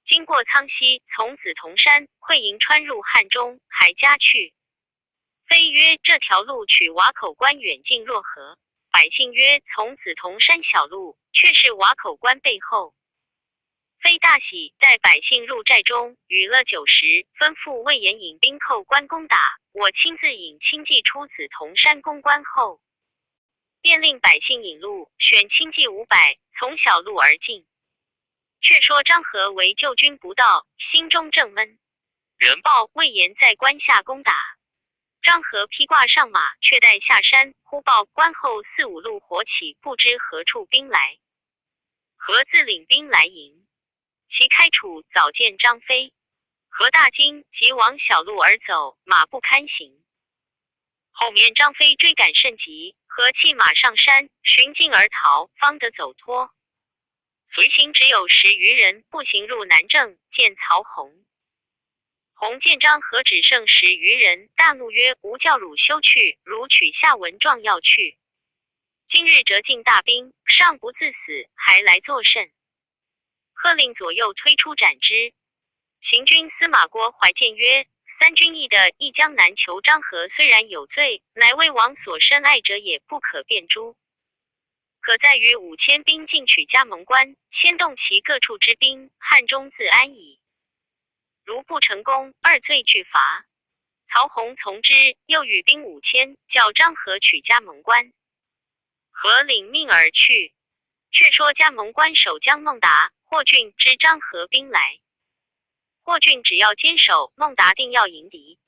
经过苍溪，从紫铜山溃营穿入汉中，还家去。”飞曰：“这条路取瓦口关远近若何？”百姓曰：“从紫铜山小路，却是瓦口关背后。”飞大喜，带百姓入寨中，与了酒食，吩咐魏延引兵扣关攻打。我亲自引轻骑出紫铜山攻关后，便令百姓引路，选轻骑500，从小路而进。却说张合为救军不到，心中正闷，
人
报魏延在关下攻打。张合披挂上马，却待下山，忽报关后四五路火起，不知何处兵来。何自领兵来迎。其开处早见张飞，何大惊，急往小路而走，马不堪行。
后
面张飞追赶甚急，何弃马上山，寻径而逃，方得走脱。随行只有十余人，步行入南郑，见曹洪。洪见张合只剩十余人，大怒曰：“吾教汝休去，汝取下文状要去。今日折尽大兵，尚不自死，还来作甚？”喝令左右推出斩之。行军司马郭淮谏曰：“三军议的一江南求张合，虽然有罪，乃魏王所深爱者也，不可便诛。可在于5000兵进取葭萌关，牵动其各处之兵，汉中自安矣。如不成功，二罪俱罚。”曹洪从之，又与兵五千，叫张合取葭萌关。合领命而去。却说葭萌关守将孟达、霍峻知张合兵来，霍峻只要坚守，孟达定要迎敌。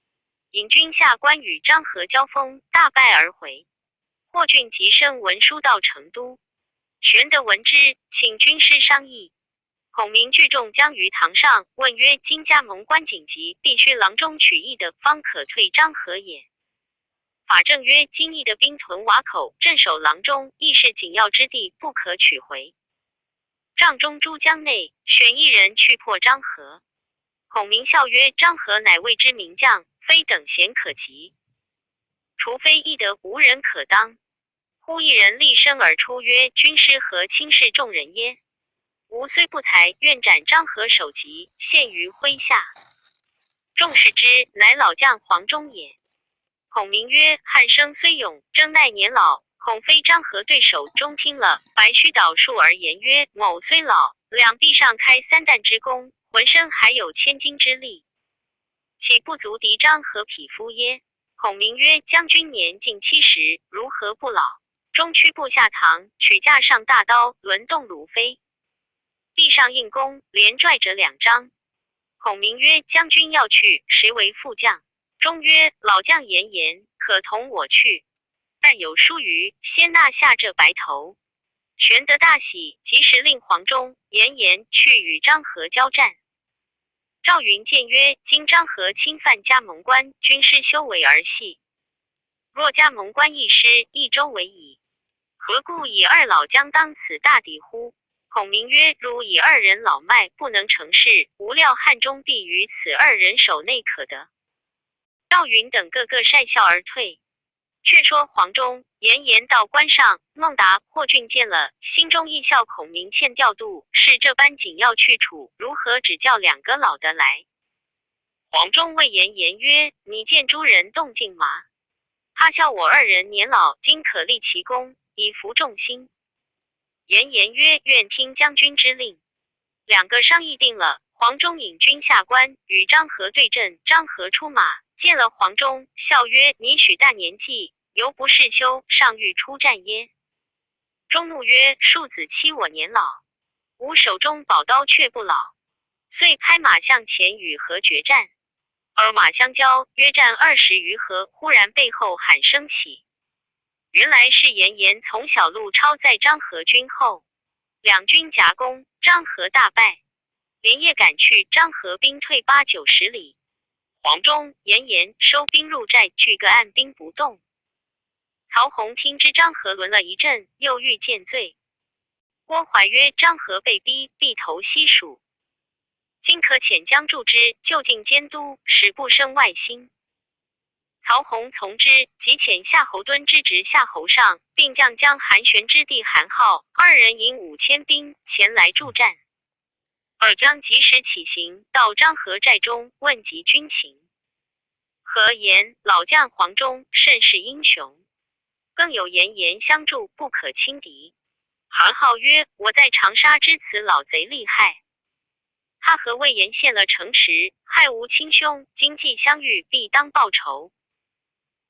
引军下关与张合交锋，大败而回。霍峻急升文书到成都，玄德闻之，请军师商议。孔明聚众将于堂上，问曰：“今葭萌关紧急，必须郎中取义的，方可退张合也。”法正曰：“今义的兵屯瓦口，镇守郎中，亦是紧要之地，不可取回。帐中诸将内选一人去破张合。”孔明笑曰：“张合乃魏之名将，非等闲可及。除非义德，无人可当。”忽一人厉声而出曰：“军师何轻视众人耶？吾虽不才，愿斩张合首级，献于麾下。”众视之，乃老将黄忠也。孔明曰：“汉生虽勇，争奈年老，恐非张合对手。”终听了，白须倒竖而言曰：“某虽老，两臂上开三弹之功，浑身还有千斤之力，岂不足敌张合匹夫耶？”孔明曰：“将军年近70，如何不老？”终屈步下堂，取架上大刀，轮动如飞，臂上硬弓，连拽着两张。孔明曰：“将军要去，谁为副将？”钟曰：“老将严颜，可同我去，但有疏虞，先纳下这白头。”玄德大喜，即时令黄忠、严颜去与张合交战。赵云见曰：“今张合侵犯葭萌关，军师修为儿戏。若葭萌关一失，益州为矣。何故以二老将当此大敌乎？”孔明曰：“汝以二人老迈，不能成事，无料汉中必于此二人手内可得。”赵云等个个讪笑而退。却说黄忠、严颜到关上，孟达、霍峻见了，心中亦笑孔明欠调度，是这般紧要去处，如何只叫两个老的来？黄忠谓严颜曰：“你见诸人动静吗？他笑我二人年老，今可立奇功，以服众心。”严颜曰：“愿听将军之令。”两个商议定了，黄忠引军下关，与张合对阵。张合出马，见了黄忠，笑曰：“你许大年纪，犹不识羞，尚欲出战耶？”忠怒曰：“庶子欺我年老，吾手中宝刀却不老。”遂拍马向前与何决战。二马相交，约战20余合，忽然背后喊声起，原来是严颜从小路抄在张合军后，两军夹攻，张合大败，连夜赶去，张合兵退八九十里。黄忠、严颜收兵入寨，据个按兵不动。曹洪听知张合轮了一阵，又欲见罪。郭淮曰：“张合被逼，必投西蜀。今可遣将助之，就近监督，使不生外心。”曹洪从之，即遣夏侯惇之侄夏侯尚，并将将韩玄之弟韩浩二人引5000兵前来助战。二将及时起行，到张合寨中，问及军情。何言老将黄忠甚是英雄，更有严颜相助，不可轻敌。韩浩曰：“我在长沙知此老贼厉害，他和魏延陷了城池，害吾亲兄，今既相遇，必当报仇。”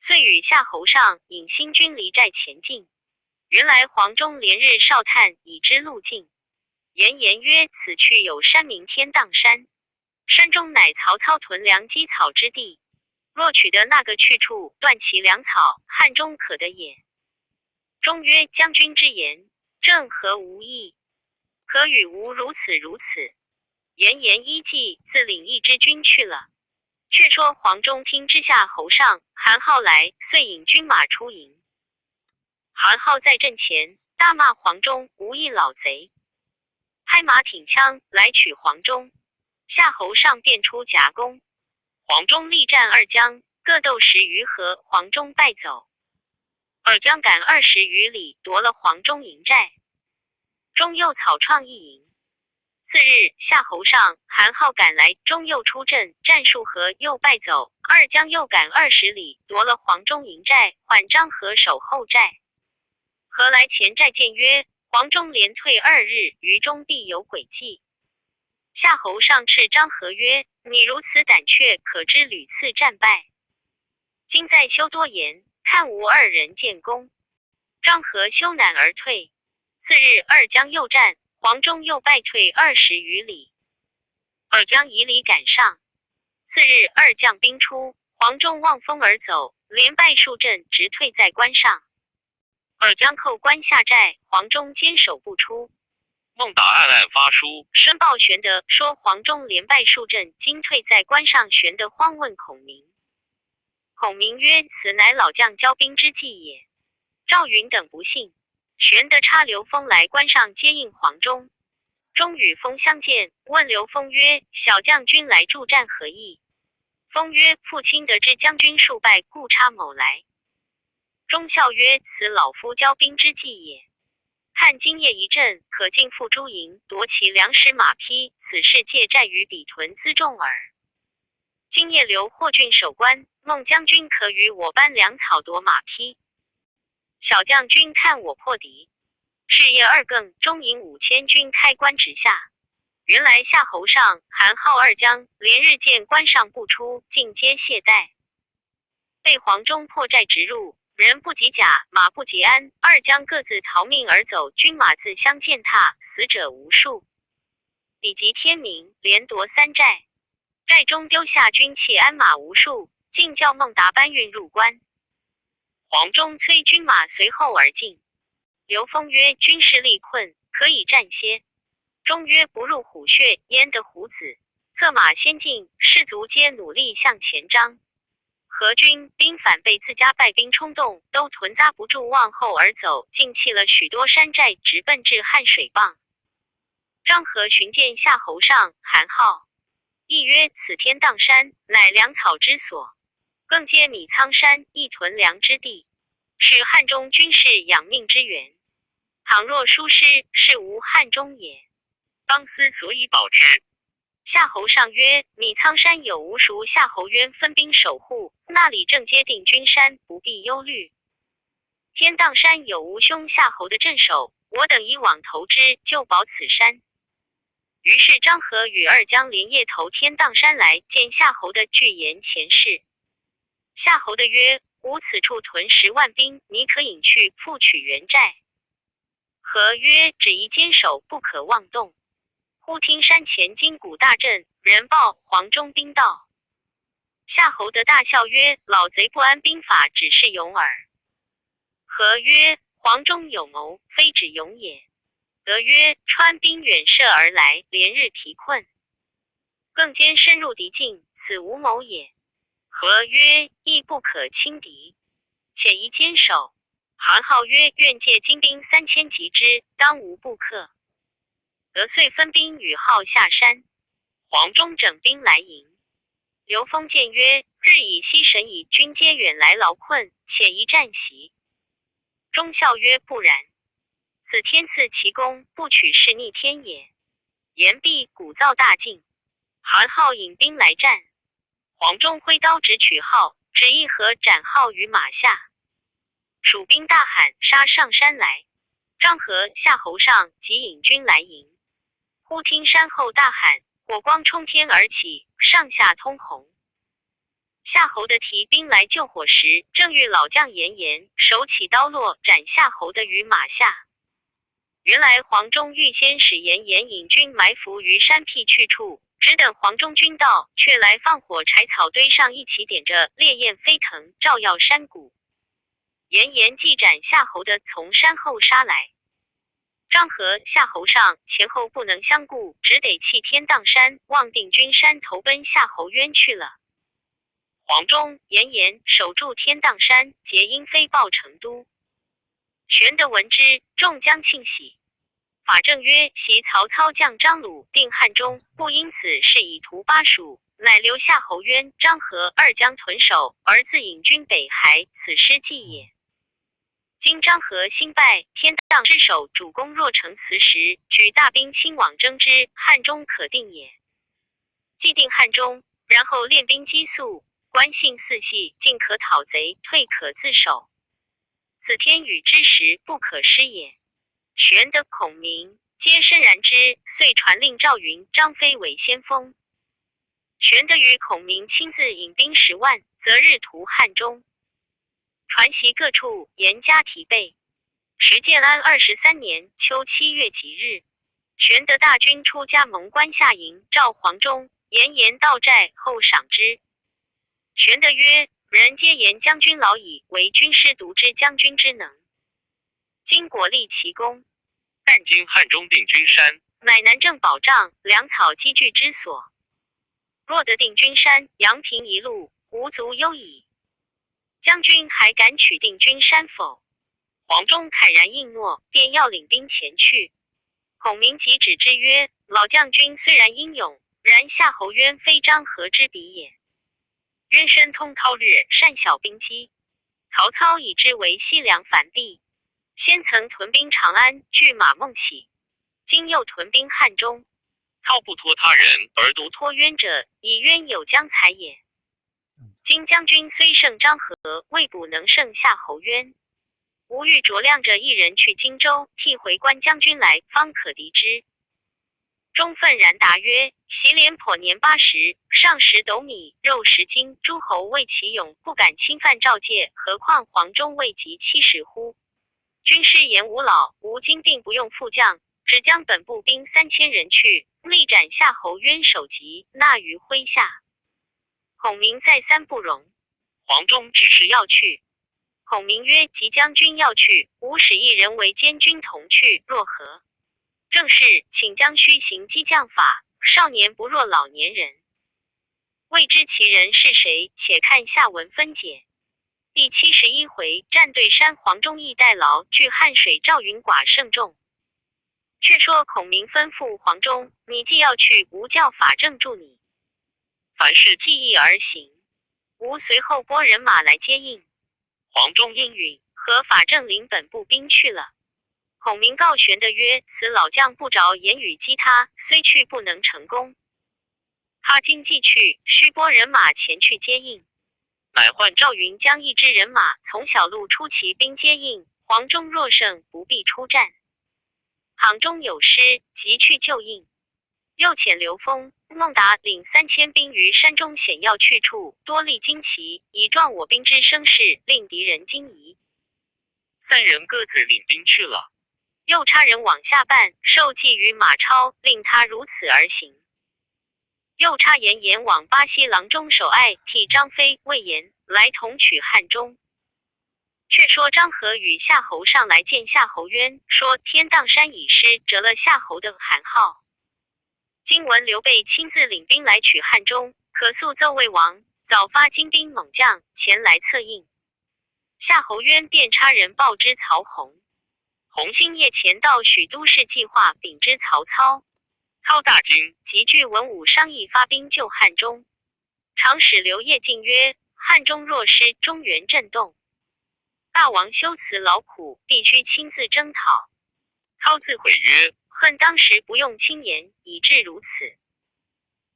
遂与夏侯尚引新军离寨前进。原来黄忠连日哨探，已知路径。严颜曰：“此去有山名天荡山，山中乃曹操屯粮积草之地。若取得那个去处，断其粮草，汉中可得也。”忠曰：“将军之言，正合吾意，可与吾如此如此。”严颜依计，自领一支军去了。却说黄忠听知夏侯尚、韩浩来，遂引军马出营。韩浩在阵前大骂黄忠无义老贼，拍马挺枪来取黄忠。夏侯尚便出夹攻，黄忠力战二将，各斗10余合，黄忠败走。二将赶20余里，夺了黄忠营寨。忠又草创一营。次日，夏侯尚、韩浩赶来，忠又出阵，战数合，又败走。二将又赶20里，夺了黄忠营寨，唤张合守后寨。何来前寨见曰：“黄忠连退2日，于中必有诡计。”夏侯尚斥张合曰：“你如此胆怯，可知屡次战败。今再休多言，看吾二人见功。”张合羞赧而退。次日，二将又战，黄忠又败退20余里，二将以礼赶上。次日，二将兵出，黄忠望风而走，连败数阵，直退在关上。二将扣关下寨，黄忠坚守不出。
孟达暗暗发书，
申报玄德说黄忠连败数阵，今退在关上。玄德慌问孔明，孔明曰：“此乃老将交兵之计也。”赵云等不信。玄德差刘封来关上接应黄忠，忠与封相见，问刘封曰：“小将军来助战何意？”封曰：“父亲得知将军数败，故差某来。”忠笑曰：“此老夫交兵之计也。看今夜一阵，可尽复诸营，夺其粮食马匹，此事借寨于彼屯辎重耳。今夜留霍峻守关，孟将军可与我搬粮草夺马匹。小将军看我破敌。”是夜二更，忠引5000军开关直下。原来夏侯尚、韩浩二将连日见关上不出，尽皆懈怠，被黄忠破寨直入，人不及甲，马不及鞍，二将各自逃命而走，军马自相践踏，死者无数。比及天明，连夺三寨，寨中丢下军器鞍马无数，尽叫孟达搬运入关。黄忠催军马随后而进。刘封曰：“军势力困，可以战些。”忠曰：“不入虎穴，焉得虎子？”策马先进，士卒皆努力向前张。何军兵反被自家败兵冲动，都屯扎不住，往后而走，尽弃了许多山寨，直奔至汉水傍。张合寻见夏侯尚、韩浩，亦曰：“此天荡山，乃粮草之所。更兼米仓山亦屯粮之地，是汉中军士养命之源。倘若疏失，是无汉中也。
当思所以保之。
夏侯尚曰：“米仓山有吴蜀夏侯渊分兵守护，那里正接定军山，不必忧虑。天荡山有吴兄夏侯的镇守，我等以往投之，就保此山。”于是张合与二将连夜投天荡山来见夏侯的，具言前事。夏侯的曰：“吾此处屯10万兵，你可引去复取原寨。”何曰：“只宜坚守，不可妄动。”忽听山前金鼓大震，人报黄忠兵到。夏侯德大笑曰：“老贼不谙兵法，只是勇耳。”何曰：“黄忠有谋，非只勇也。”德曰：“川兵远涉而来，连日疲困，更兼深入敌境，此无谋也。”何曰：“亦不可轻敌，且宜坚守。”韩浩曰：“愿借精兵3000击之，当无不克。”德遂分兵与号下山，
黄
忠整兵来迎。刘封谏曰：“日已西神矣，军皆远来劳困，且宜战袭。”忠笑曰：“不然，此天赐其功，不取是逆天也。”言毕，鼓噪大进。韩浩引兵来战，
黄
忠挥刀直取号，只一合斩号于马下。蜀兵大喊：“杀上山来！”张合、夏侯尚即引军来迎。忽听山后大喊，火光冲天而起，上下通红。夏侯德提兵来救火时，正遇老将严颜手起刀落，斩夏侯德于马下。原来黄忠预先使严颜引军埋伏于山僻去处，只等黄忠军到，却来放火柴草堆上一起点着，烈焰飞腾，照耀山谷。严颜既斩夏侯德，从山后杀来。张合、夏侯尚前后不能相顾，只得弃天荡山，望定军山，投奔夏侯渊去了。
黄
忠、严颜守住天荡山，结因飞报成都。玄德闻之，众将庆喜。法正曰：“昔曹操将张鲁定汉中，不因此事以图巴蜀，乃留夏侯渊、张合二将屯守，而自引军北还，此失计也。今张合新败，天荡之守，主公若成此时，举大兵亲往征之，汉中可定也。既定汉中，然后练兵积粟，关信四系，进可讨贼，退可自守。此天与之时，不可失也。”玄德、孔明皆深然之，遂传令赵云、张飞为先锋。玄德与孔明亲自引兵十万，择日屠汉中。传檄各处，严加提备。时建安23年秋7月吉日，玄德大军出葭萌关下营，召黄忠、严颜到寨后赏之。玄德曰：“人皆言将军老矣，唯军师独知将军之能。今果立其功，
但今汉中定军山，
乃南郑保障、粮草积聚之所。若得定军山，阳平一路，无足忧矣。将军还敢取定军山否？”
黄
忠慨然应诺，便要领兵前去。孔明即止之曰：“老将军虽然英勇，然夏侯渊非张合之比也。渊深通韬略，善晓兵机。曹操以之为西凉藩蔽，先曾屯兵长安，拒马孟起，今又屯兵汉中。
操不托他人，而
独托渊者，以渊有将才也。今将军虽胜张合，未卜能胜夏侯渊。吾欲酌量着一人去荆州，替回关将军来，方可敌之。”忠愤然答曰：“昔廉颇年80，上食斗米，肉食斤，诸侯畏其勇，不敢侵犯赵界，何况黄忠未及70乎？军师言吾老，吾今并不用副将，只将本部兵3000人去，力斩夏侯渊首级，纳于麾下。”孔明再三不容，
黄忠只
是要去。孔明曰：“即将军要去，吾使一人为监军同去，若何？”正是，请将须行激将法，少年不若老年人。未知其人是谁，且看下文分解。第71回，战对山黄忠义代劳，据汉水赵云寡胜众。却说孔明吩咐黄忠：“你既要去，吾叫法正助你，
凡事
计议而行。”吴随后拨人马来接应。
黄忠
应允，和法正领本部兵去了。孔明告玄德曰：“此老将不着言语激他，虽去不能成功。他今既去，须拨人马前去接应。”
乃唤
赵云将一支人马从小路出骑兵接应。黄忠若胜，不必出战。倘中有失，即去救应。又遣刘封、孟达领3000兵于山中险要去处，多立旌旗，以壮我兵之声势，令敌人惊疑。
三人各自领兵去了。
又差人往下办，授计于马超，令他如此而行。又差严颜往巴西郎中守爱替张飞、魏延来同取汉中。却说张合与夏侯尚来见夏侯渊，说天荡山已失，折了夏侯的函号。今闻刘备亲自领兵来取汉中，可速奏魏王，早发精兵猛将前来策应。夏侯渊便差人报知曹洪。
洪
星夜前到许都市计划，禀知曹操。
操大惊，
即聚文武商议发兵救汉中。长史刘晔进曰：“汉中若失，中原震动。大王修辞劳苦，必须亲自征讨。”
操自悔曰：
“恨当时不用轻言，以致如此。”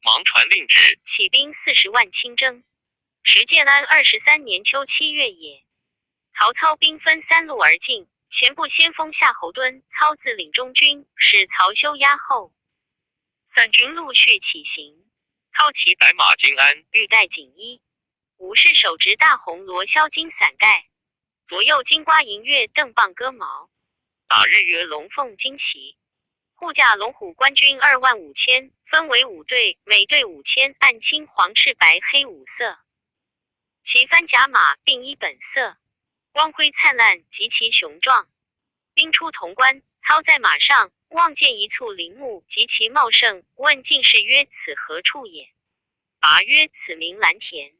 忙传令旨，
起兵40万亲征。时建安23年秋7月也。曹操兵分三路而进，前部先锋夏侯惇、操自领中军，使曹休压后。
三
军陆续起行。
操骑白马金鞍，
欲戴锦衣，武士手执大红罗销金伞盖，左右金瓜银月镫棒戈矛，
打
日月龙凤旌旗。护驾龙虎官军2万5千，分为五队，每队五千，按青黄赤白黑五色。旗幡甲马并依本色，光辉灿烂，极其雄壮。兵出潼关，操在马上，望见一簇林木极其茂盛，问进士曰：“此何处也？”答曰：“此名蓝田。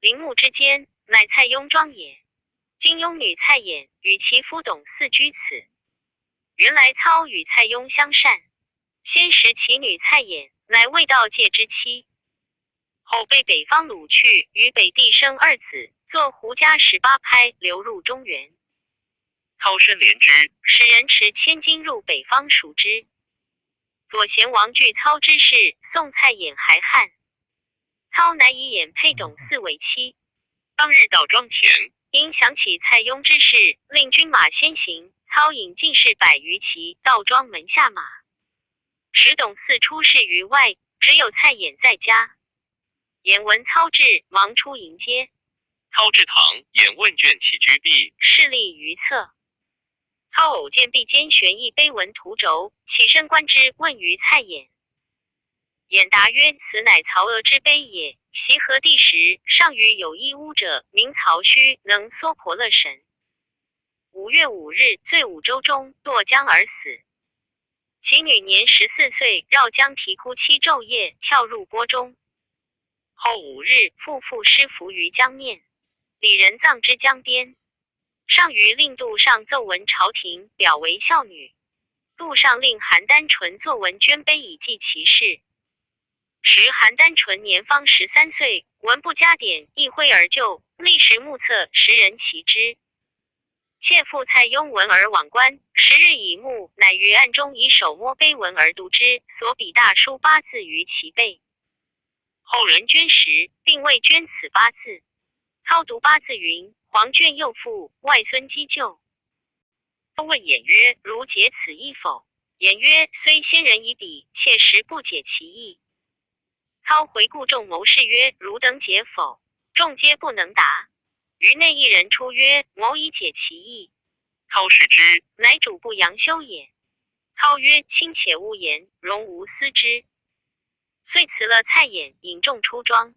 林木之间，乃蔡邕庄也。今庸女蔡琰与其夫董祀居此。”原来操与蔡邕相善，先时其女蔡琰乃魏道介之妻，后被北方掳去，与北地生二子，作胡家18拍，流入中原。
操深怜之，
使人持千金入北方赎之。左贤王惧操之事，送蔡琰还汉。操乃以琰配董祀为妻。
当日到庄前，
因想起蔡邕之事，令军马先行。操引进士百余骑到庄门下马，时董祀出仕于外，只有蔡琰在家。琰闻操至，忙出迎接。
操至堂，琰问卷起居毕，
侍立于侧。操偶见壁间悬一碑文图轴，起身观之，问于蔡琰。琰答曰：“此乃曹娥之碑也。习和帝时，上虞有一巫者，名曹虚，能娑婆勒神。5月5日，醉五舟中，堕江而死。其女年14岁，绕江啼哭7昼夜，跳入波中。后5日，夫妇尸浮于江面，里人葬之江边。上虞令杜尚奏闻朝廷，表为孝女。杜尚令邯郸淳作文捐碑以记其事。时邯郸淳年方13岁，文不加点，一挥而就，立时目测，时人奇之。妾父蔡邕闻而往观，十日以目，乃于暗中以手摸碑文而读之，所笔大书八字于其背。
后
人捐时，并未捐此八字。操读八字云：“黄卷幼父，外孙姬舅。”
问偃曰：“
如解此意否？”偃曰：“虽先人以笔，妾实不解其意。”操回顾众谋士曰：“汝等解否？”众皆不能答。余内一人出曰：“某以解其意。”
操视之，
乃主簿杨修也。操曰：“卿且勿言，容吾思之。”遂辞了蔡琰，引众出庄，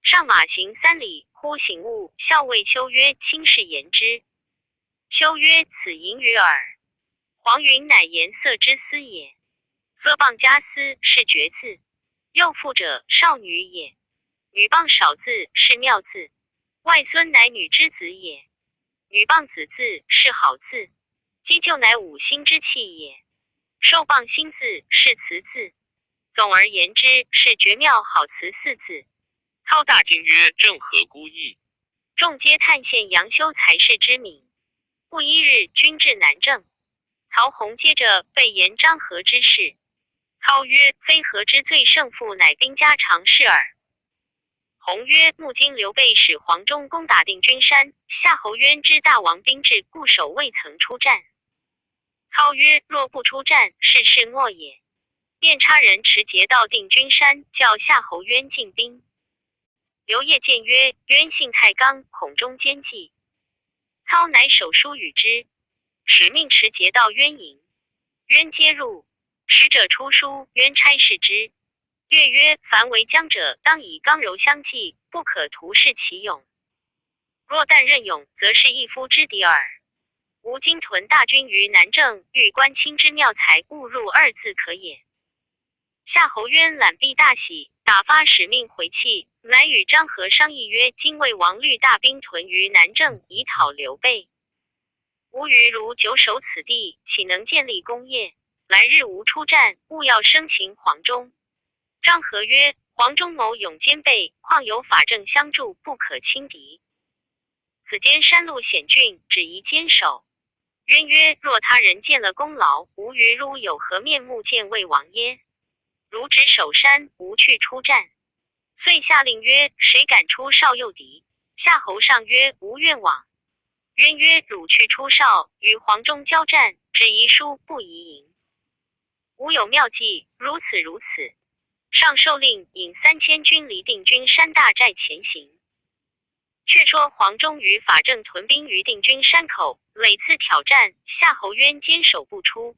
上马行3里，忽醒悟，校尉修曰：“卿是言之。”修曰：“此隐语耳。黄云乃颜色之思也。色傍加思是绝字。幼妇者，少女也。女傍少字是妙字。外孙乃女之子也。女傍子字是好字。姬舅乃五星之气也。寿傍星字是词字。总而言之，是绝妙好词四字。
操大惊曰：“正合孤意。”
众皆叹羡杨修才士之敏。不一日，军至南郑。曹洪接着备言张合之事。操曰：“非合之罪胜负，乃兵家常事耳。”洪曰：“目今刘备使黄忠攻打定军山，夏侯渊知大王兵至，固守未曾出战。”操曰：“若不出战，是事恶也。”便差人持节到定军山，叫夏侯渊进兵。刘烨谏曰：“渊性太刚，恐中奸计。”操乃手书与之，使命持节到渊营。渊皆入，使者出书，渊差视之。略曰：“凡为将者，当以刚柔相济，不可徒恃其勇。若但任勇，则是一夫之敌耳。吾今屯大军于南郑，欲观卿之妙才，勿入二字可也。”夏侯渊览毕大喜，打发使命回讫，乃与张合商议曰：“今魏王虑大兵屯于南郑，以讨刘备。吾余如久守此地，岂能建立功业？来日吾出战，务要生擒黄忠。”张合曰：“黄忠谋勇兼备，况有法正相助，不可轻敌。此间山路险峻，只宜坚守。”渊曰：“若他人见了功劳，吾余如有何面目见魏王耶？如只守山，无去出战。”遂下令曰：“谁敢出哨诱敌？”夏侯尚曰：“吾愿往。”渊曰：“汝去出哨，与黄忠交战，只宜输不宜赢。吾有妙计，如此如此。”上受令，引3000军离定军山大寨前行。却说黄忠与法正屯兵于定军山口，累次挑战，夏侯渊坚守不出，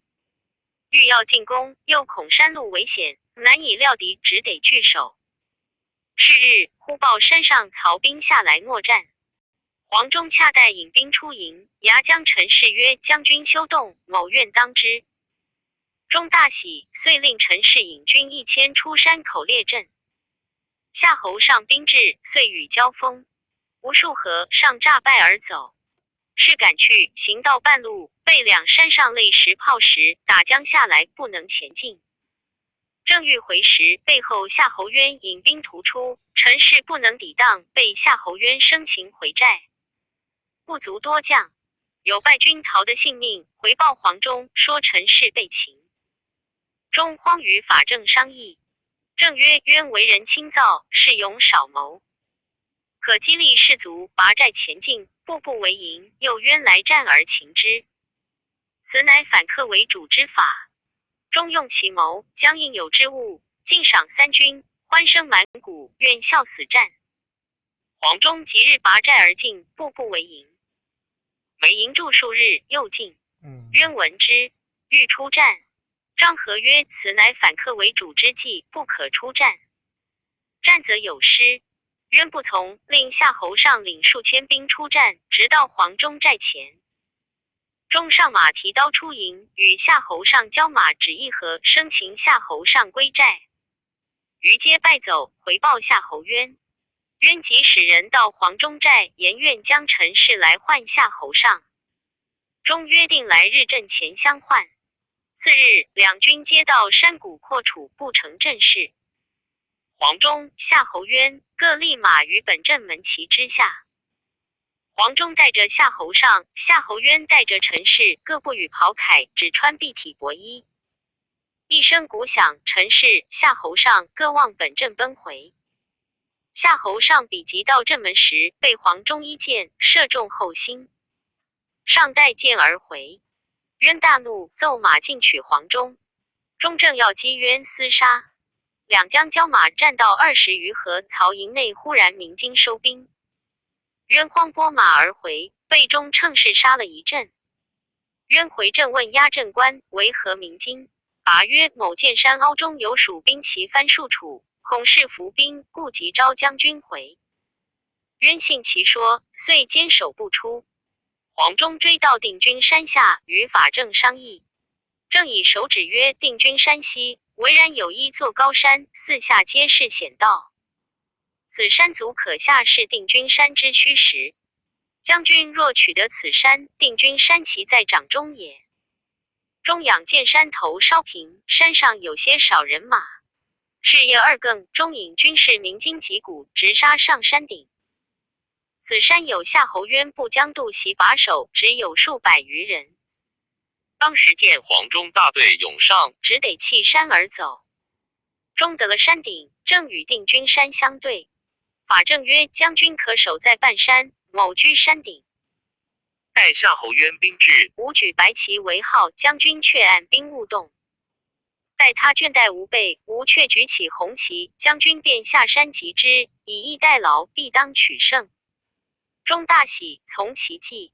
欲要进攻，又恐山路危险，难以料敌，只得据守。是日，忽报山上曹兵下来搦战。黄忠恰待引兵出营，牙将陈氏曰：“将军休动，某愿当之。”忠大喜，遂令陈氏引军1000出山口列阵。夏侯尚兵至，遂与交锋，无数合，尚诈败而走。是赶去，行到半路，被两山上擂石炮石打将下来，不能前进。正欲回时，背后夏侯渊引兵突出，陈氏不能抵挡，被夏侯渊生擒回寨。不足多将，有败军逃得性命，回报黄忠，说陈氏被擒。忠慌与法正商议，正曰：“渊为人轻躁，恃勇少谋，可激励士卒拔寨前进，步步为营。诱渊来战而擒之，此乃反客为主之法。”终用其谋，将应有之物尽赏三军，欢声满谷，愿效死战。黄忠即日拔寨而进，步步为营。没营住数日，又进。渊闻之，欲出战。张合曰：“此乃反客为主之计，不可出战。战则有失。”渊不从，令夏侯尚领数千兵出战，直到黄忠寨前。忠上马提刀出营，与夏侯尚交马只一合，生擒夏侯尚归寨。余皆败走，回报夏侯渊。渊即使人到黄忠寨，言愿将陈氏来换夏侯尚。终约定来日阵前相换。次日，两军皆到山谷阔处，布成阵势。黄忠、夏侯渊各立马于本阵门旗之下。黄忠带着夏侯尚，夏侯渊带着陈氏，各不与袍铠，只穿蔽体薄衣。一声鼓响，陈氏、夏侯尚各望本阵奔回。夏侯尚比及到阵门时，被黄忠一箭射中后心，尚带箭而回。渊大怒，奏马进取黄忠。忠正要击渊厮杀，两将交马战到20余合，曹营内忽然鸣金收兵。渊慌拨马而回，被忠趁势杀了一阵。渊回阵问押阵官为何鸣金，答曰：“某见山凹中有蜀兵旗幡数处，恐是伏兵，故急召将军回。”渊信其说，遂坚守不出。黄忠追到定军山下，与法正商议。正以手指曰：“定军山西，巍然有一座高山，四下皆是险道。此山足可下是定军山之虚实。将军若取得此山，定军山其在掌中也。”中仰见山头稍平，山上有些少人马。是夜二更，钟引军士鸣金击鼓，直杀上山顶。此山有夏侯渊部将杜袭把守，只有数百余人。
当时见黄忠大队涌上，
只得弃山而走。终得了山顶，正与定军山相对。法正曰：“将军可守在半山，某居山顶。”
待夏侯渊兵至，
吾举白旗为号，将军却按兵勿动。待他倦怠无备，吾却举起红旗，将军便下山击之，以逸待劳，必当取胜。钟大喜，从其计。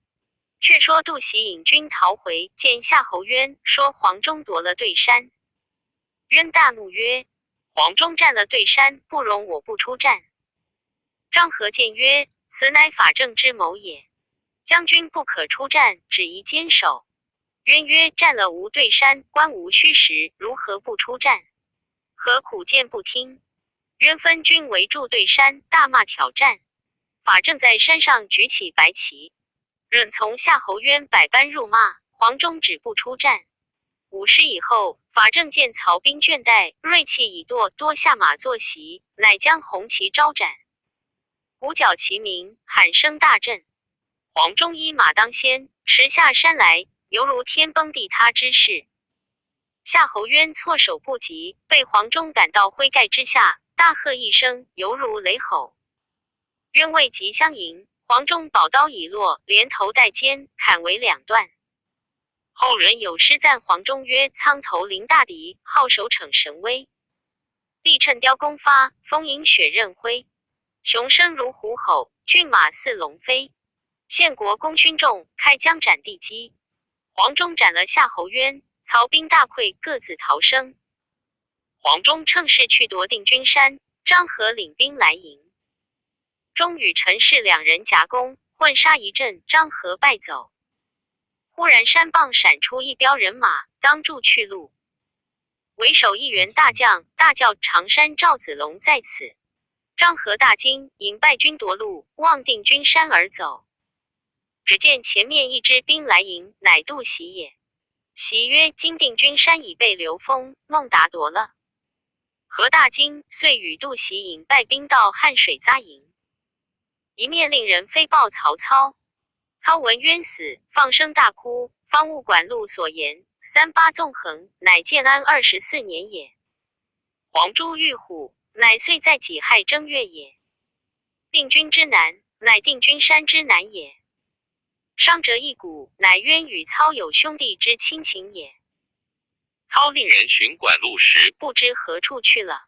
却说杜袭引军逃回，见夏侯渊，说黄忠夺了对山。渊大怒曰：“
黄
忠占了对山，不容我不出战。”张合谏曰：“此乃法正之谋也，将军不可出战，只宜坚守。”渊曰：“占了吾对山，观吾虚实，如何不出战？何苦谏不听？”渊分军围住对山，大骂挑战。法正在山上举起白旗，任从夏侯渊百般辱骂，黄忠止不出战。午时以后，法正见曹兵倦怠，锐气已堕，多下马坐席，乃将红旗招展，鼓角齐鸣，喊声大震。
黄
忠一马当先，驰下山来，犹如天崩地塌之势。夏侯渊措手不及，被黄忠赶到灰盖之下，大喝一声，犹如雷吼。渊未及相迎，黄忠宝刀已落，连头带肩砍为两段。
后
人有诗赞黄忠曰：“苍头临大敌，号手逞神威。力趁雕弓发，风吟雪刃挥。雄声如虎吼，骏马似龙飞。献国功勋重，开疆斩地基。”黄忠斩了夏侯渊，曹兵大溃，各自逃生。
黄
忠趁势去夺定军山，张合领兵来迎。终与陈氏两人夹攻，混杀一阵，张合败走。忽然山傍闪出一彪人马，当住去路。为首一员大将大叫：“常山赵子龙在此！”张合大惊，引败军夺路，望定军山而走。只见前面一支兵来迎，乃杜袭也。袭曰：“今定军山已被刘封、孟达夺了。”何大惊，遂与杜袭引败兵到汉水扎营，一面令人飞报曹操。操闻冤死，放声大哭，方悟管路所言三八纵横，乃建安24年也。
黄
朱遇虎，乃岁在己亥正月也。定军之难，乃定军山之难也。伤折一骨，乃渊与操有兄弟之亲情也。
操令人寻管路时，
不知何处去了。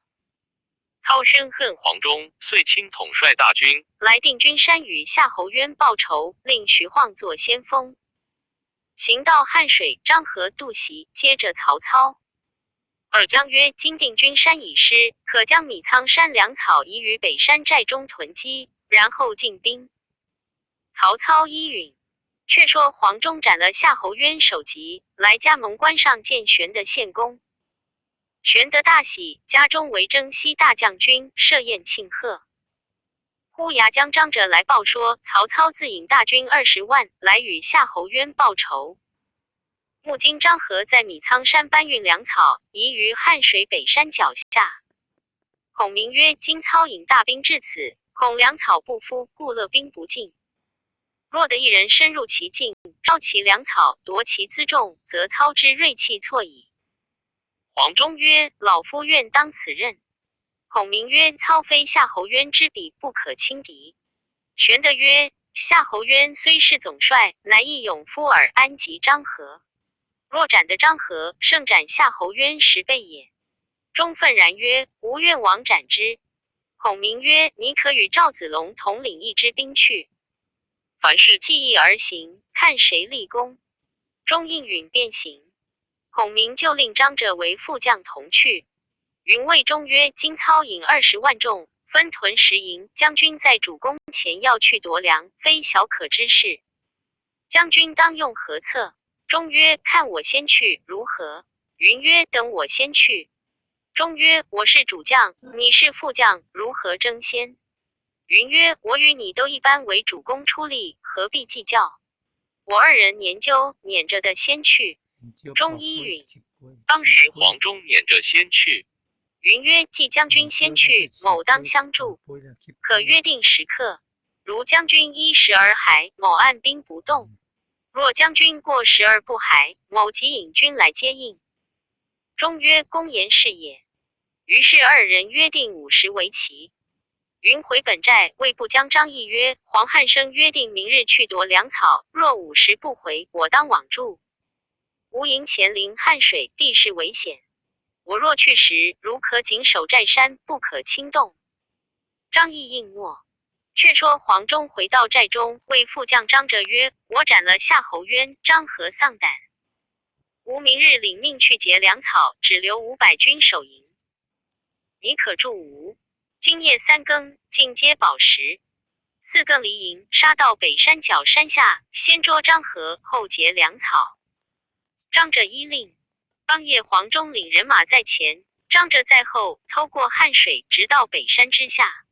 操深恨黄忠，遂亲统帅大军
来定军山与夏侯渊报仇，令徐晃做先锋，行到汉水，张合、杜袭接着曹操。
二
将曰：“今定军山已失，可将米仓山粮草移于北山寨中囤积，然后进兵。”曹操依允。却说黄忠斩了夏侯渊首级，来葭萌关上见玄德献功。玄德大喜，家中为征西大将军，设宴庆贺。忽牙将张着来报说，曹操自引大军20万来与夏侯渊报仇。目今张合在米仓山搬运粮草，移于汉水北山脚下。孔明曰：“今操引大兵至此，恐粮草不敷，故勒兵不进。若得一人深入其境，烧其粮草，夺其辎重，则操之锐气挫矣。”
黄
忠曰：“老夫愿当此任。”孔明曰：“操非夏侯渊之比，不可轻敌。”玄德曰：“夏侯渊虽是总帅，乃亦勇夫耳，安及张合？若斩得张合，胜斩夏侯渊10倍也。”忠愤然曰：“吾愿往斩之。”孔明曰：“你可与赵子龙统领一支兵去，
凡事
计议而行，看谁立功。”钟应允便行。孔明就令张者为副将同去。云谓钟曰：“今操引20万众，分屯10营，将军在主公前要去夺粮，非小可之事。将军当用何策？”钟曰：“看我先去，如何？”云曰：“等我先去。”钟曰：“我是主将，你是副将，如何争先？”云曰：“我与你都一般为主公出力，何必计较？我二人研究撵着的先去。”钟依允。
当时黄忠撵着先去。
云曰：“既将军先去，某当相助。可约定时刻，如将军依时而还，某按兵不动；若将军过时而不还，某即引军来接应。”钟曰：“公言是也。”于是二人约定午时为期。云回本寨，谓部将张翼曰：“黄汉升约定明日去夺粮草，若午时不回，我当往助。吾营前临汉水，地势危险。我若去时，如可紧守寨山，不可轻动。”张翼应诺。却说黄忠回到寨中，谓副将张哲曰：“我斩了夏侯渊、张合丧胆，吾明日领命去劫粮草，只留500军守营。你可助吾？今夜三更，尽皆饱食。四更离营，杀到北山脚山下，先捉张合，后劫粮草。”张哲依令。当夜，黄忠领人马在前，张哲在后，偷过汉水，直到北山之下。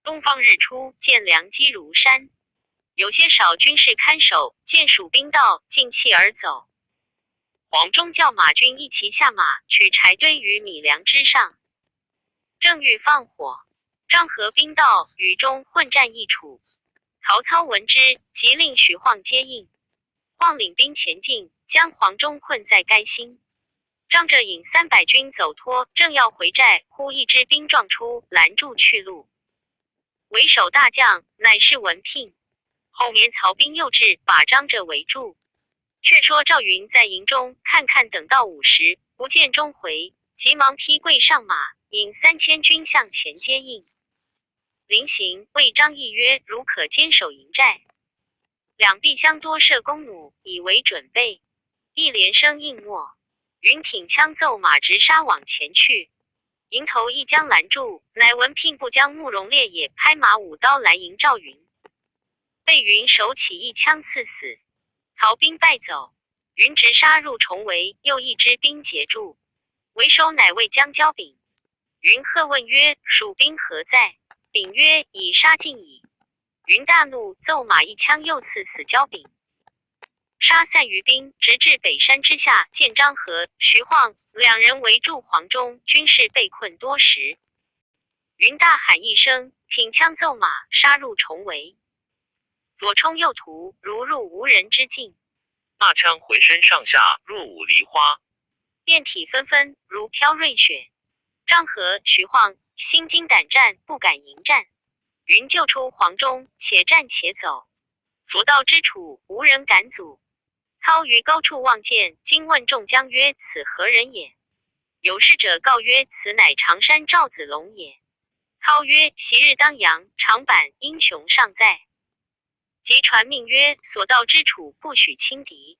东方日出，见粮积如山，有些少军士看守，见蜀兵到，尽弃而走。黄忠叫马军一齐下马，取柴堆于米粮之上，正欲放火，张合兵到，与忠混战一处。曹操闻之，急令许晃接应。晃领兵前进，将黄忠困在该心。张哲引300军走脱，正要回寨，忽一支兵撞出，拦住去路。为首大将乃是文聘。后面曹兵又至，把张哲围住。却说赵云在营中看看，等到午时，不见钟回，急忙披跪上马，引3000军向前接应。临行，谓张翼曰：“如可坚守营寨，两壁相多设弓弩，以为准备。”翼连声应诺。云挺枪奏马直杀往前去，迎头一将拦住，乃文聘部将慕容烈也，拍马舞刀来迎赵云，被云手起一枪刺死。曹兵败走，云直杀入重围，又一支兵截住，为首乃魏将焦炳。云喝问曰：“蜀兵何在？”炳曰：“已杀尽矣。”云大怒，奏马一枪，又刺死焦炳。杀散余兵，直至北山之下，见张合、徐晃两人围住黄忠，军士被困多时。云大喊一声，挺枪奏马，杀入重围，左冲右突，如入无人之境。
那枪浑身上下若舞梨花，
遍体纷纷，如飘瑞雪。张合、徐晃心惊胆战，不敢迎战。云救出黄忠，且战且走，所到之处，无人敢阻。操于高处望见，惊问众将曰：“此何人也？”有识者告曰：“此乃常山赵子龙也。”操曰：“昔日当阳、长坂英雄尚在。”即传命曰：“所到之处，不许轻敌。”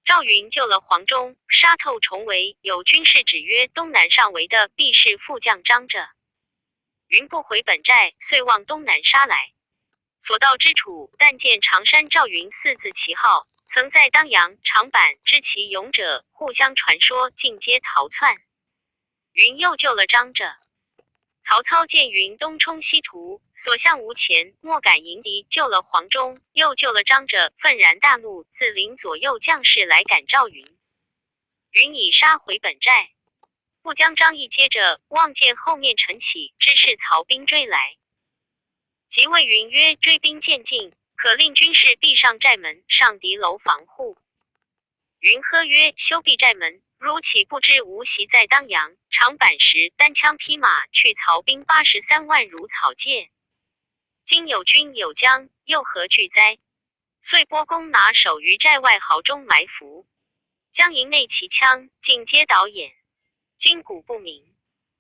赵云救了黄忠，杀透重围。有军士指曰：“东南上围的必是副将张着。”云不回本寨，遂往东南杀来。所到之处，但见常山赵云四字旗号，曾在当阳、长坂知其勇者，互相传说，尽皆逃窜。云又救了张着。曹操见云东冲西突，所向无前，莫敢迎敌，救了黄忠，又救了张着，愤然大怒，自领左右将士来赶赵云。云已杀回本寨，部将张翼接着望见后面晨起，知是曹兵追来，即谓云曰：“追兵渐近，可令军士闭上寨门，上敌楼防护。”云喝曰：“休闭寨门！如岂不知吾昔在当阳、长坂时，单枪匹马去曹兵83万如草芥？今有军有将，又何惧哉？”遂拨弓拿手于寨外壕中埋伏，将营内骑枪尽皆倒掩，金鼓不鸣。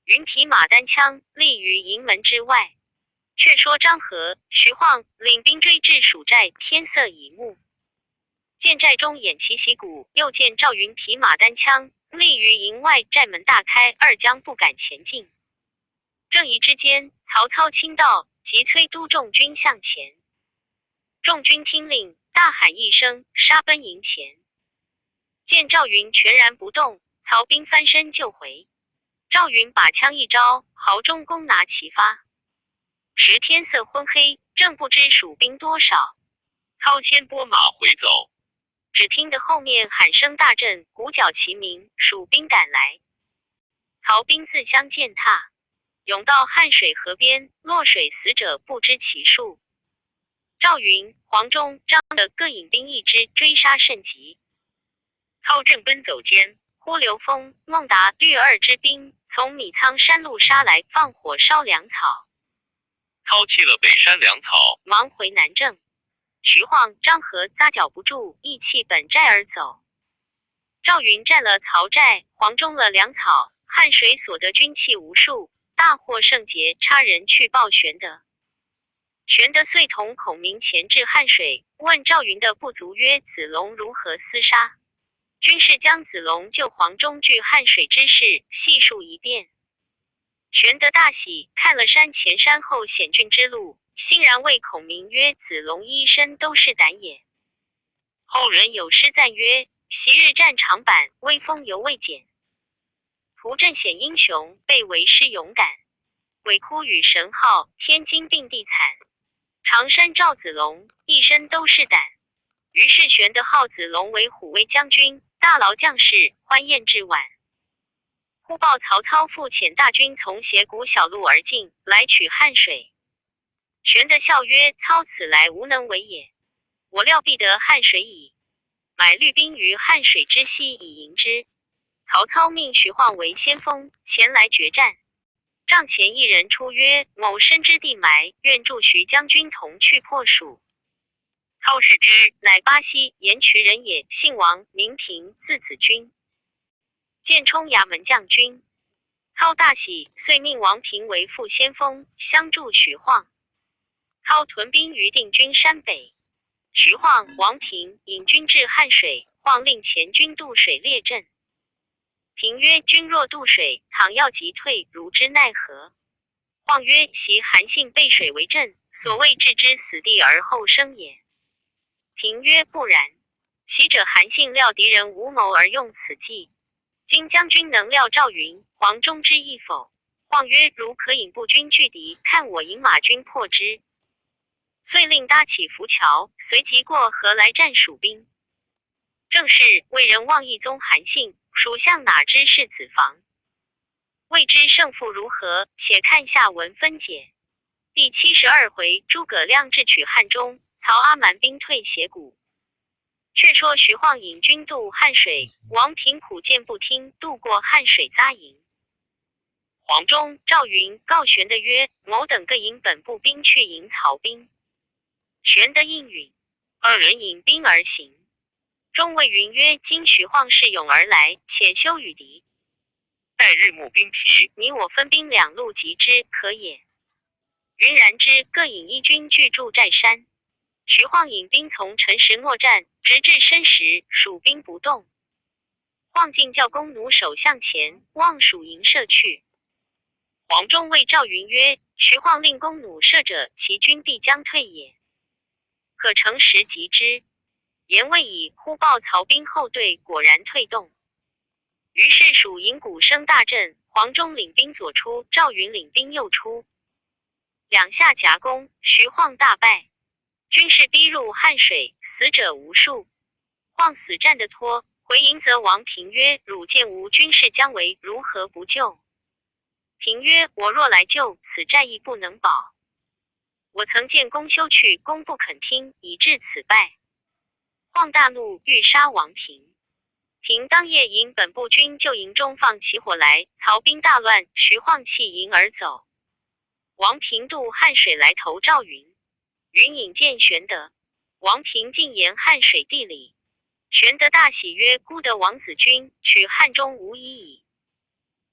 云匹马单枪立于营门之外。却说张合、徐晃领兵追至蜀寨，天色已暮。见寨中偃旗息鼓，又见赵云匹马单枪立于营外，寨门大开，二将不敢前进。正疑之间，曹操亲到，急催督众军向前。众军听令，大喊一声，杀奔营前。见赵云全然不动，曹兵翻身就回。赵云把枪一招，壕中弓拿齐发。时天色昏黑，正不知蜀兵多少。
操先拨马回走。
只听得后面喊声大震，鼓角齐鸣，蜀兵赶来。曹曹兵自相践踏，涌到汉水河边，落水死者不知其数。赵云、黄忠、张的各引兵一支，追杀甚急。操正奔走间，忽刘封、孟达、绿二支兵从米仓山路杀来，放火烧粮草。
操弃了北山粮草，
忙回南郑。徐晃、张合扎脚不住，亦弃本寨而走。赵云占了曹寨，黄忠了粮草，汉水所得军器无数，大获胜捷，差人去报玄德。玄德遂同孔明前至汉水，问赵云的部卒曰：“子龙如何厮杀？”军士将子龙救黄忠据汉水之事细述一遍。玄德大喜，看了山前山后险峻之路，欣然谓孔明曰：“子龙一身都是胆也。”后人有诗赞曰：“昔日战长坂，威风犹未减。屠阵显英雄，被围师勇敢。鬼哭与神号，天惊并地惨。常山赵子龙，一身都是胆。”于是玄德号子龙为虎威将军，大劳将士，欢宴至晚。忽报曹操复遣大军从斜谷小路而进，来取汉水。玄德笑曰：“操此来无能为也，我料必得汉水矣。”买律兵于汉水之西以迎之。曹操命徐晃为先锋，前来决战。帐前一人出曰：“某深知地埋，愿助徐将军同去破蜀。”操视之，乃巴西盐渠人也，姓王，名平，字子君，建冲衙门将军。操大喜，遂命王平为副先锋，相助徐晃。操屯兵于定军山北。徐晃、王平引军至汉水，晃令前军渡水列阵。平曰：“君若渡水，倘要急退，如之奈何？”晃曰：“昔韩信背水为阵，所谓置之死地而后生也。”平曰：“不然。昔者韩信料敌人无谋而用此计，今将军能料赵云、黄忠之意否？”晃曰：“如可引步军拒敌，看我引马军破之。”遂令搭起浮桥，随即过河来战蜀兵。正是魏人望一宗韩信，蜀相哪知是子房？未知胜负如何，且看下文分解。第72回，诸葛亮智取汉中，曹阿瞒兵退斜谷。却说徐晃引军渡汉水，王平苦谏不听，渡过汉水扎营。黄忠、赵云告玄德曰：“某等各引本部兵去迎曹兵。”玄德应允，二人引兵而行。中谓云曰：“今徐晃势勇而来，且休与敌。
待日暮兵疲，
你我分兵两路击之，可也。”云然之，各引一军聚驻寨山。徐晃引兵从辰时搦战，直至申时，蜀兵不动。晃竟叫弓弩手向前，望蜀营射去。黄忠谓赵云曰：“徐晃令弓弩射者，其军必将退也。可乘时击之。”言未已，忽报曹兵后队果然退动。于是蜀营鼓声大震，黄忠领兵左出，赵云领兵右出，两下夹攻，徐晃大败，军士逼入汉水，死者无数。晃死战得脱，回营责王平曰：“汝见吾军士将危，如何不救？”平曰：“我若来救，此寨亦不能保。我曾见公休去，公不肯听，以致此败。”晃大怒，欲杀王平。平当夜引本部军就营中放起火来，曹兵大乱，徐晃弃营而走。王平渡汉水来投赵云，云引见玄德，王平进言汉水地理。玄德大喜曰：“孤得王子君，取汉中无疑矣。”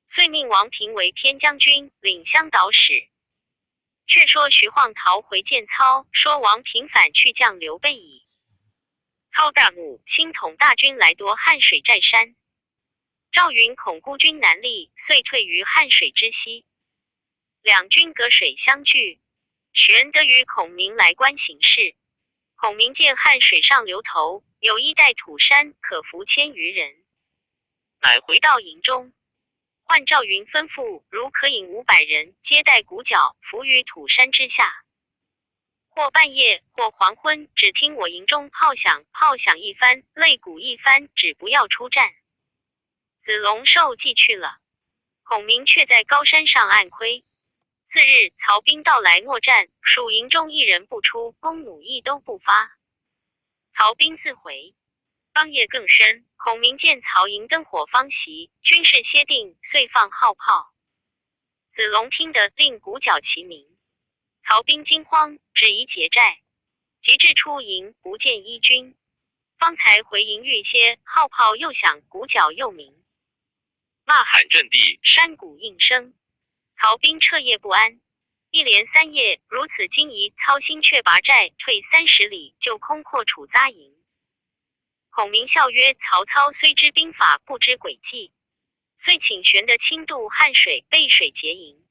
遂命王平为偏将军，领乡导使。却说徐晃逃回见操，说王平反去将刘备矣。操大怒，亲统大军来夺汉水寨山。赵云恐孤军难立，遂退于汉水之西。两军隔水相距。玄德与孔明来观形势。孔明见汉水上流头有一带土山，可伏千余人，乃回到营中，唤赵云吩咐：如可引500人，皆带鼓角，伏于土山之下。或半夜，或黄昏，只听我营中炮响，炮响一番，擂鼓一番，只不要出战。子龙受计去了。孔明却在高山上暗窥。次日，曹兵到来搦战，蜀营中一人不出，弓弩亦都不发。曹兵自回。当夜更深，孔明见曹营灯火方熄，军士歇定，遂放号炮。子龙听得，令鼓角齐鸣。曹兵惊慌，只宜结寨。及至出营，不见一军。方才回营欲歇，号炮又响，鼓角又鸣，
呐喊震地，
山谷应声。曹兵彻夜不安，一连三夜如此惊疑操心，却拔寨退30里，就空阔处扎营。孔明笑曰：“曹操虽知兵法，不知诡计。”遂请玄德亲渡汉水，背水结营。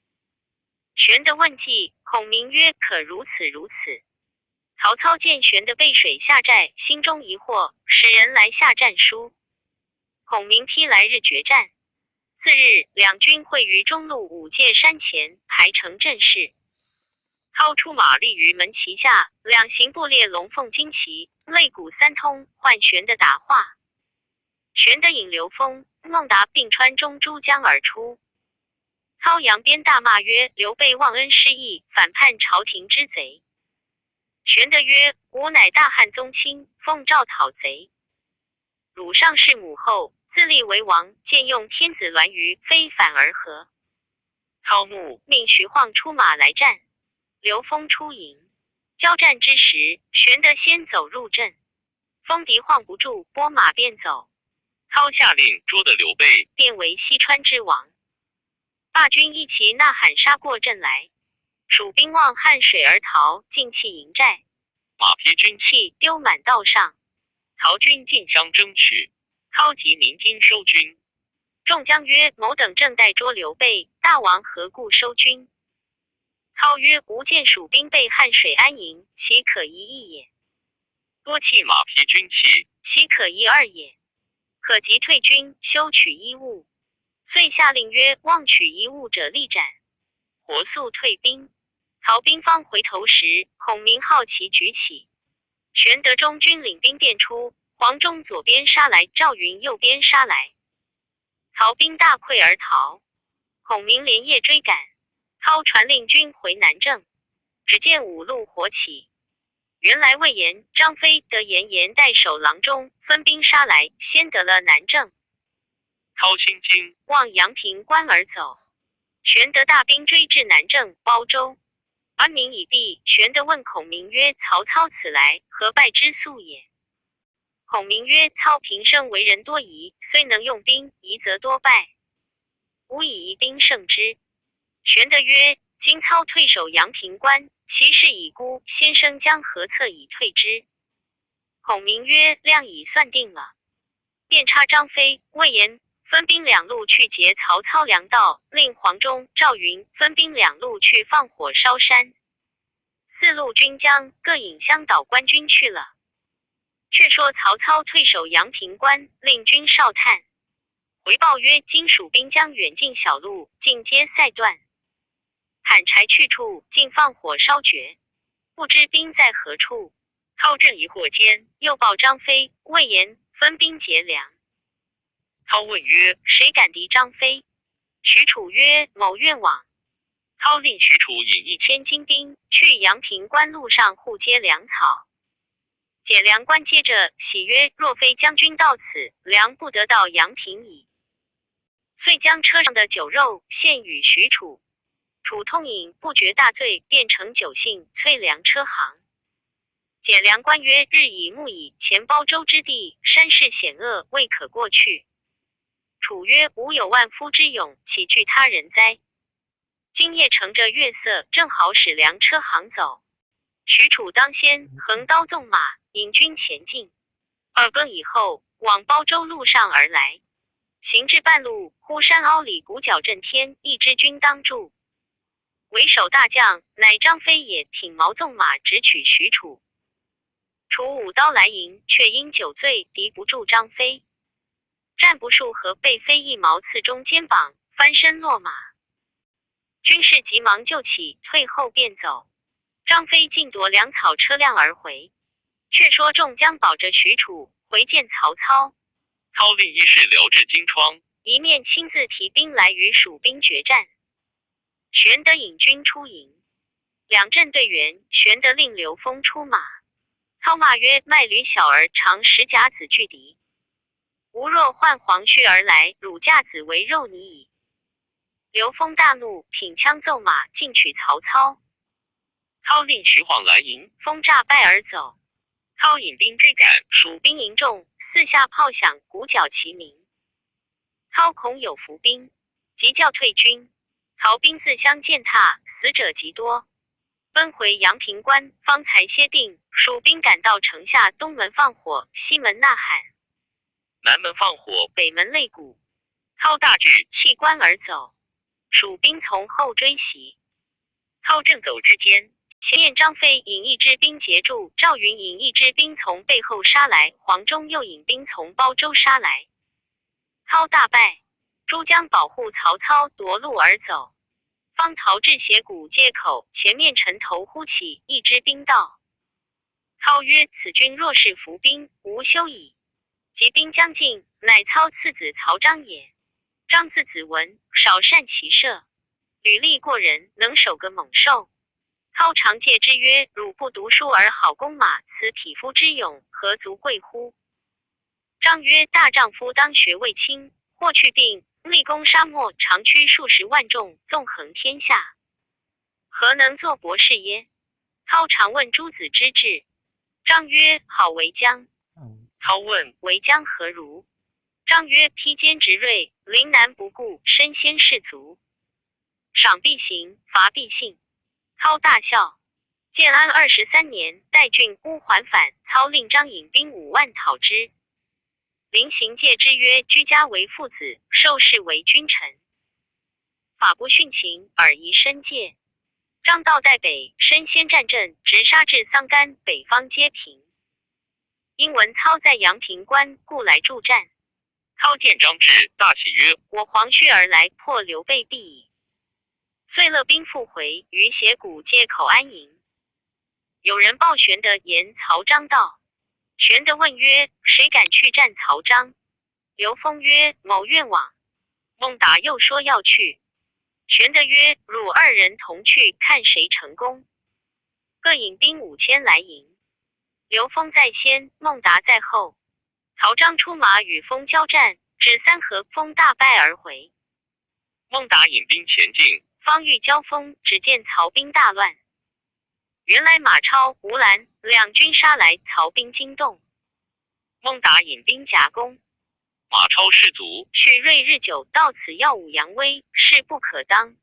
玄德问计，孔明曰：“可如此如此。”曹操见玄德背水下寨，心中疑惑，使人来下战书。孔明批来日决战。次日，两军会于中路五界山前，排成阵势。操出马立于门旗下，两行布列龙凤旌旗，擂鼓三通，唤玄德答话。玄德引刘封、孟达并川中诸将而出。操扬鞭大骂曰：“刘备忘恩失义，反叛朝廷之贼！”玄德曰：“吾乃大汉宗亲，奉诏讨贼。汝上弑母后，自立为王，僭用天子銮舆，非反而何？”
操怒，
命徐晃出马来战。刘封出营，交战之时，玄德先走入阵，封敌晃不住，拨马便走。
操下令捉得刘备，
变为西川之王。大军一齐呐喊杀过阵来，蜀兵望汉水而逃，尽弃营寨，
马匹军
器丢满道上。
曹军竞相争取，操集鸣金收军。
众将曰：“某等正待捉刘备，大王何故收军？”操曰：“吾见蜀兵被汉水安营，岂可一役也？
多弃马匹军器，
岂可一二也？可即退军，休取衣物。”遂下令曰：“妄取衣物者，立斩。”火速退兵。曹兵方回头时，孔明号旗举起，玄德中军领兵便出，黄忠左边杀来，赵云右边杀来，曹兵大溃而逃。孔明连夜追赶。操传令军回南郑，只见五路火起。原来魏延、张飞的严颜带首郎中分兵杀来，先得了南郑。
操心惊，
望阳平关而走。玄德大兵追至南郑、包州，安民已毕。玄德问孔明曰：“曹操此来何败之速也？”孔明曰：“操平生为人多疑，虽能用兵，疑则多败。吾以疑兵胜之。”玄德曰：“今操退守阳平关，其势已孤，先生将何策以退之？”孔明曰：“量已算定了。”便差张飞、魏延分兵两路去截曹操粮道，令黄忠、赵云分兵两路去放火烧山。四路军将各引乡岛官军去了。却说曹操退守阳平关，令军哨探回报曰：“今蜀兵将远近小路，尽皆塞断。砍柴去处，尽放火烧绝，不知兵在何处。”
操正疑惑间，
又报张飞、魏延分兵劫粮。
操问曰：“
谁敢敌张飞？”许褚曰：“某愿往。”
操令许褚引
一千精兵去阳平关路上护接粮草。解粮官接着喜曰：“若非将军到此，粮不得到阳平矣。”遂将车上的酒肉献与许褚。褚痛饮不觉大醉，便乘酒兴，催粮车行。解粮官曰：“日已暮矣，前包州之地，山势险恶，未可过去。”楚曰：“吾有万夫之勇，岂惧他人哉？今夜乘着月色，正好使粮车行走。”许褚当先，横刀纵马，引军前进。二更以后，往包州路上而来。行至半路，忽山凹里鼓角震天，一支军当住。为首大将乃张飞也，挺矛纵马，直取许褚。褚舞刀来迎，却因酒醉，敌不住张飞。战不数合，被飞一矛刺中肩膀，翻身落马。军士急忙救起，退后便走。张飞竟夺粮草车辆而回。却说众将保着许褚回见曹操，
操令医士疗治金疮，
一面亲自提兵来与蜀兵决战。玄德引军出迎，两阵对员，玄德令刘封出马。操骂曰：“卖驴小儿，常使假子拒敌。吾若唤黄须而来，汝架子为肉泥矣。”刘封大怒，挺枪纵马，进取曹操。
操令徐晃来迎，
封诈败而走。
操引兵追赶，
蜀兵营众，四下炮响，鼓角齐鸣。操恐有伏兵，急叫退军。曹兵自相践踏，死者极多。奔回阳平关，方才歇定。蜀兵赶到城下，东门放火，西门呐喊，
南门放火，
北门擂鼓。
操大惧，
弃关而走。蜀兵从后追袭。
操正走之间，
前面张飞引一支兵截住，赵云引一支兵从背后杀来，黄忠又引兵从包州杀来。操大败，诸将保护曹操夺路而走。方逃至斜谷界口，前面城头忽起一支兵到。操曰：“此军若是伏兵，吾休矣。”及兵将近，乃操次子曹彰也。彰字子文，少善骑射，履历过人，能守个猛兽。操常戒之曰：“汝不读书而好弓马，此匹夫之勇，何足贵乎？”彰曰：“大丈夫当学卫青、霍去病，立功沙漠，长驱数十万众，纵横天下，何能作博士耶？”操常问诸子之志。彰曰：“好为将。”
操问：“
为将何如？”彰曰：“披坚执锐，临难不顾，身先士卒，赏必行，罚必信。”操大笑。建安23年，代郡乌桓反，操令张引兵5万讨之。临行戒之曰：“居家为父子，受事为君臣，法不殉情，尔宜深戒。”张到代北，身先战阵，直杀至桑干，北方皆平。因闻操在阳平关，故来助战。
操见张至，大喜曰：“
我黄须而来，破刘备必矣。”遂勒兵复回，于斜谷界口安营。有人报玄德言曹彰到。玄德问曰：“谁敢去战曹彰？”刘封曰：“某愿往。”孟达又说要去。玄德曰：“汝二人同去，看谁成功。”各引兵5000来迎。刘封在先，孟达在后。曹彰出马与封交战，至三合，封大败而回。
孟达引兵前进，
方欲交锋，只见曹兵大乱。原来马超、吴兰两军杀来，曹兵惊动。孟达引兵夹攻，
马超士卒，
蓄锐日久，到此耀武扬威，势不可当。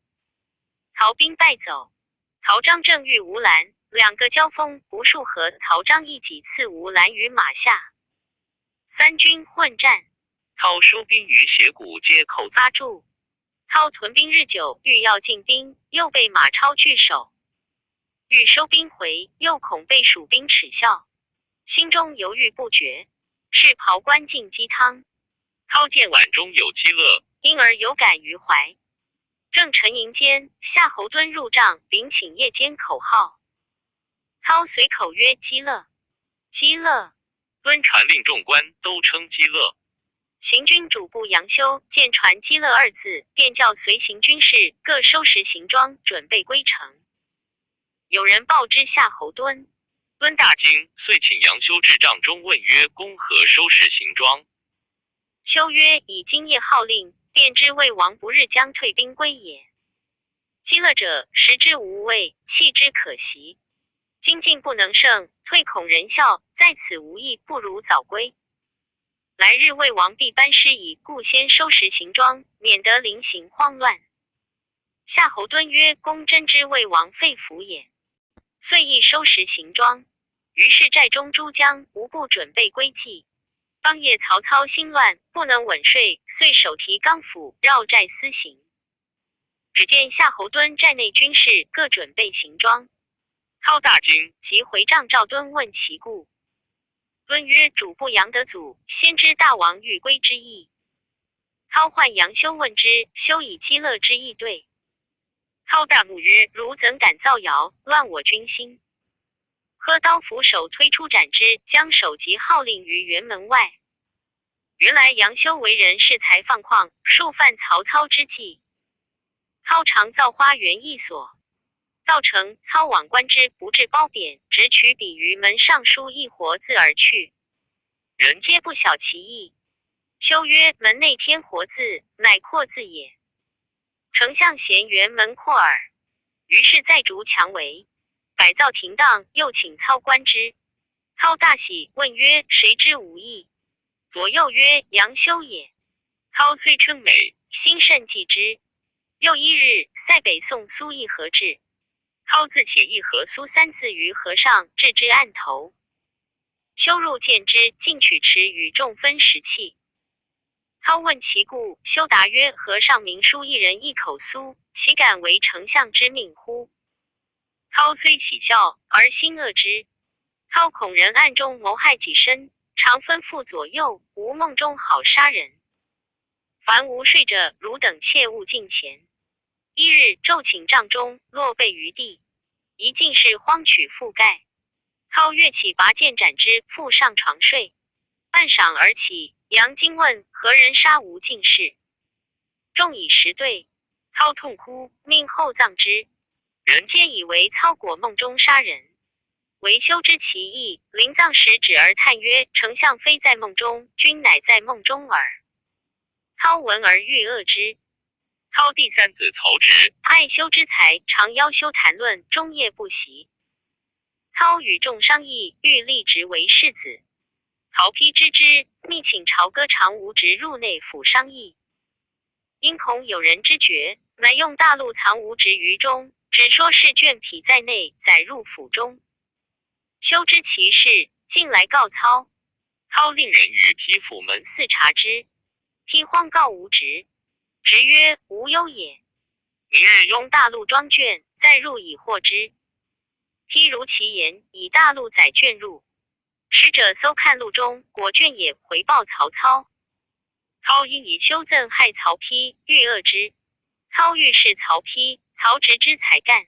曹兵败走。曹彰正遇吴兰，两个交锋不数合，曹彰一戟刺吴兰于马下。三军混战，
操收兵于斜谷街口
扎住。操屯兵日久，欲要进兵，又被马超拒守。欲收兵回，又恐被蜀兵耻笑，心中犹豫不决。是袍官进鸡汤，
操见碗中有鸡肋，
因而有感于怀。正沉吟间，夏侯惇入帐，禀请夜间口号。操随口曰：“鸡肋，鸡肋。”
惇传令众官都称鸡肋。
行军主簿杨修见传“鸡肋”二字，便叫随行军士各收拾行装，准备归城。有人报知夏侯惇，
惇大惊，遂请杨修至帐中问曰：“公何收拾行装？”
修曰：“以今夜号令，便知魏王不日将退兵归也。鸡肋者，食之无味，弃之可惜。今进不能胜，退恐人笑，在此无益，不如早归。来日魏王必班师矣，故先收拾行装，免得临行慌乱。”夏侯惇曰：“公真知魏王肺腑也。”遂亦收拾行装，于是寨中诸将无不准备归计。当夜曹操心乱，不能稳睡，遂手提钢斧绕寨私行。只见夏侯惇寨内军士各准备行装，
操大惊，
即回帐召惇问其故。惇曰：“主簿杨德祖先知大王欲归之意。”操唤杨修问之，修以鸡肋之意对。操大怒曰：“汝怎敢造谣，乱我军心！”喝刀斧手推出斩之，将首级号令于辕门外。原来杨修为人恃才放旷，数犯曹操之忌。操常造花园一所，造成，操往观之，不致褒贬，只取笔于门上书一活字而去。人皆不晓其意。修曰：“门内添活字，乃阔字也。丞相嫌辕门阔耳。”于是再筑墙围，改造停当，又请操观之。操大喜，问曰：“谁知吾意？”左右曰：“杨修也。”
操虽称美，
心甚忌之。又一日，塞北送酥一盒至，操自写一盒酥三字于盒上，置之案头。修入见之，竟取匙与众分食訖。操问其故，修答曰：“和尚明书一人一口酥，岂敢违丞相之命乎？”操虽喜笑，而心恶之。操恐人暗中谋害己身，常吩咐左右，吾梦中好杀人。凡吾睡者，汝等切勿近前。一日，昼寝帐中，落被于地，一进士慌取覆盖。操跃起拔剑斩之，复上床睡。半晌而起，杨惊问：“何人杀吾进士？”众以实对。操痛哭，命厚葬之。
人
皆以为操果梦中杀人。惟修知其意，临葬时止而叹曰：“丞相非在梦中，君乃在梦中耳。”操闻而愈恶之。
操第三子曹植，
爱修之才，常邀修谈论，终夜不息。操与众商议，欲立直为世子。曹丕知之，密请朝歌常吴直入内府商议。因恐有人知觉，乃用大禄藏吴直于中，只说是卷匹在内，载入府中。修知其事，进来告操。
操令人于丕府门
伺察之。丕慌告吴直，直曰：“无忧也。
明日
用大禄装卷，再入以获之。”丕如其言，以大禄载卷入。使者搜看禄中，果卷也，回报曹操。
操因以
修憎害曹丕，欲恶之。操欲弑曹丕，曹植之才干。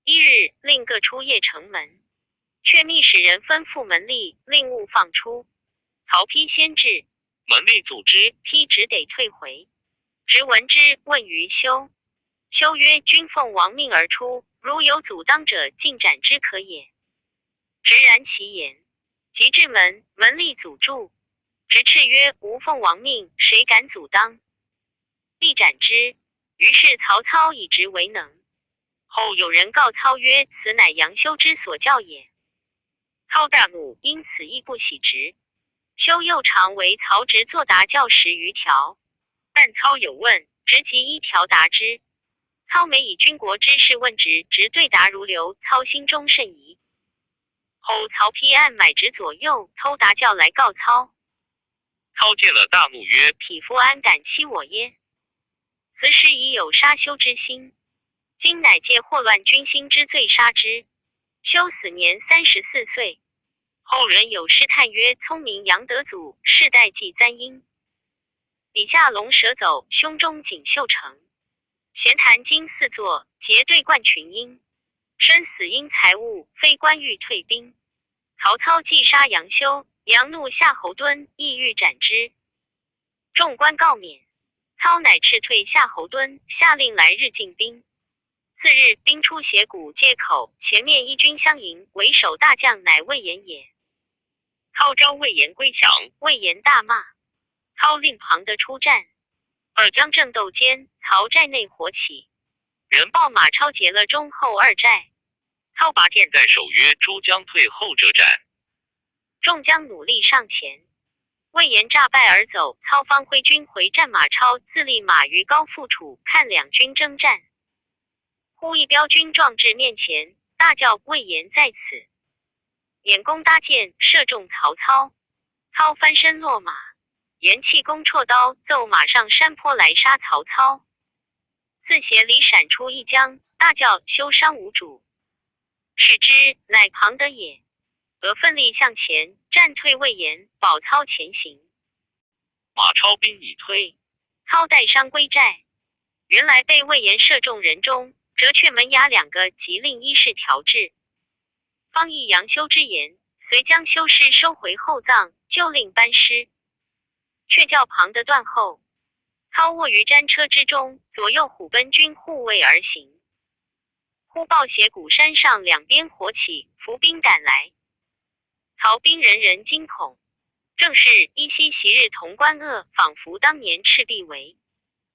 一日，令各出邺城门，却密使人吩咐门吏，令勿放出。曹丕先至，
门吏阻之，
丕只得退回。直闻之，问于修。修曰：“君奉王命而出，如有阻当者，尽斩之可也。”直然其言。及至门，门吏阻住。直斥曰：“吾奉王命，谁敢阻当？”必斩之。于是曹操以直为能。
后
有人告操曰：“此乃杨修之所教也。”
操大怒，
因此亦不喜直。修又常为曹植作答教10余条，
但操有问，
直即一条答之。操每以军国之事问直，直对答如流。操心中甚疑。
后
曹丕暗买直左右，偷答教来告操。
操见了，大怒曰：“
匹夫安敢欺我耶？此时已有杀修之心，今乃借祸乱军心之罪杀之。”修死年34岁。
后
人有诗叹曰：“聪明杨德祖，世代继簪缨。笔下龙蛇走，胸中锦绣成。闲谈经四座，结对冠群英。生死因财物，非关欲退兵。”曹操既杀杨修，杨怒夏侯惇，意欲斩之。众官告免，操乃斥退夏侯惇，下令来日进兵。次日，兵出斜谷界口，前面一军相迎，为首大将乃魏延也。
操召魏延归降，
魏延大骂，操令庞德出战。
二
将正斗间，曹寨内火起，
人
报马超劫了中后二寨。
操拔剑在手，曰：“诸将退后者斩。”
众将努力上前，魏延诈败而走。操方挥军回战马超，自立马于高阜处，看两军征战。忽一彪军撞至面前，大叫：“魏延在此！”掩弓搭箭，射中曹操。操翻身落马，延弃弓绰刀，奏马上山坡来杀曹操。自鞋里闪出一将，大叫：“休伤吾主！”视之，乃庞德也。俄奋力向前，战退魏延，保操前行。
马超兵已退，
操带伤归寨。原来被魏延射中人中，折却门牙两个，即令医士调治。方忆杨修之言，遂将修尸收回厚葬，就令班师。却叫庞德断后。操卧于战车之中，左右虎贲军护卫而行。忽报斜谷山上两边火起，伏兵赶来，曹兵人人惊恐。正是依稀昔日潼关恶，仿佛当年赤壁围。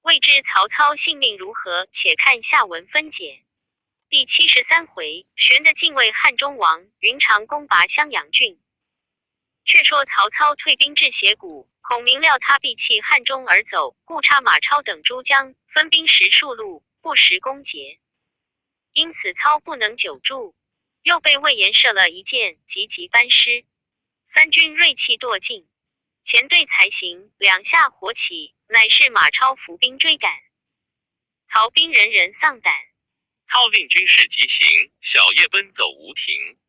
未知曹操性命如何？且看下文分解。第73回，玄德进位汉中王，云长攻拔襄阳郡。却说曹操退兵至斜谷，孔明料他必弃汉中而走，故差马超等诸将分兵十数路，不时攻劫。因此操不能久住，又被魏延射了一箭，急急班师。三军锐气堕尽，前队才行，两下火起，乃是马超伏兵追赶，曹兵人人丧胆。
操令军士急行，小夜奔走无停，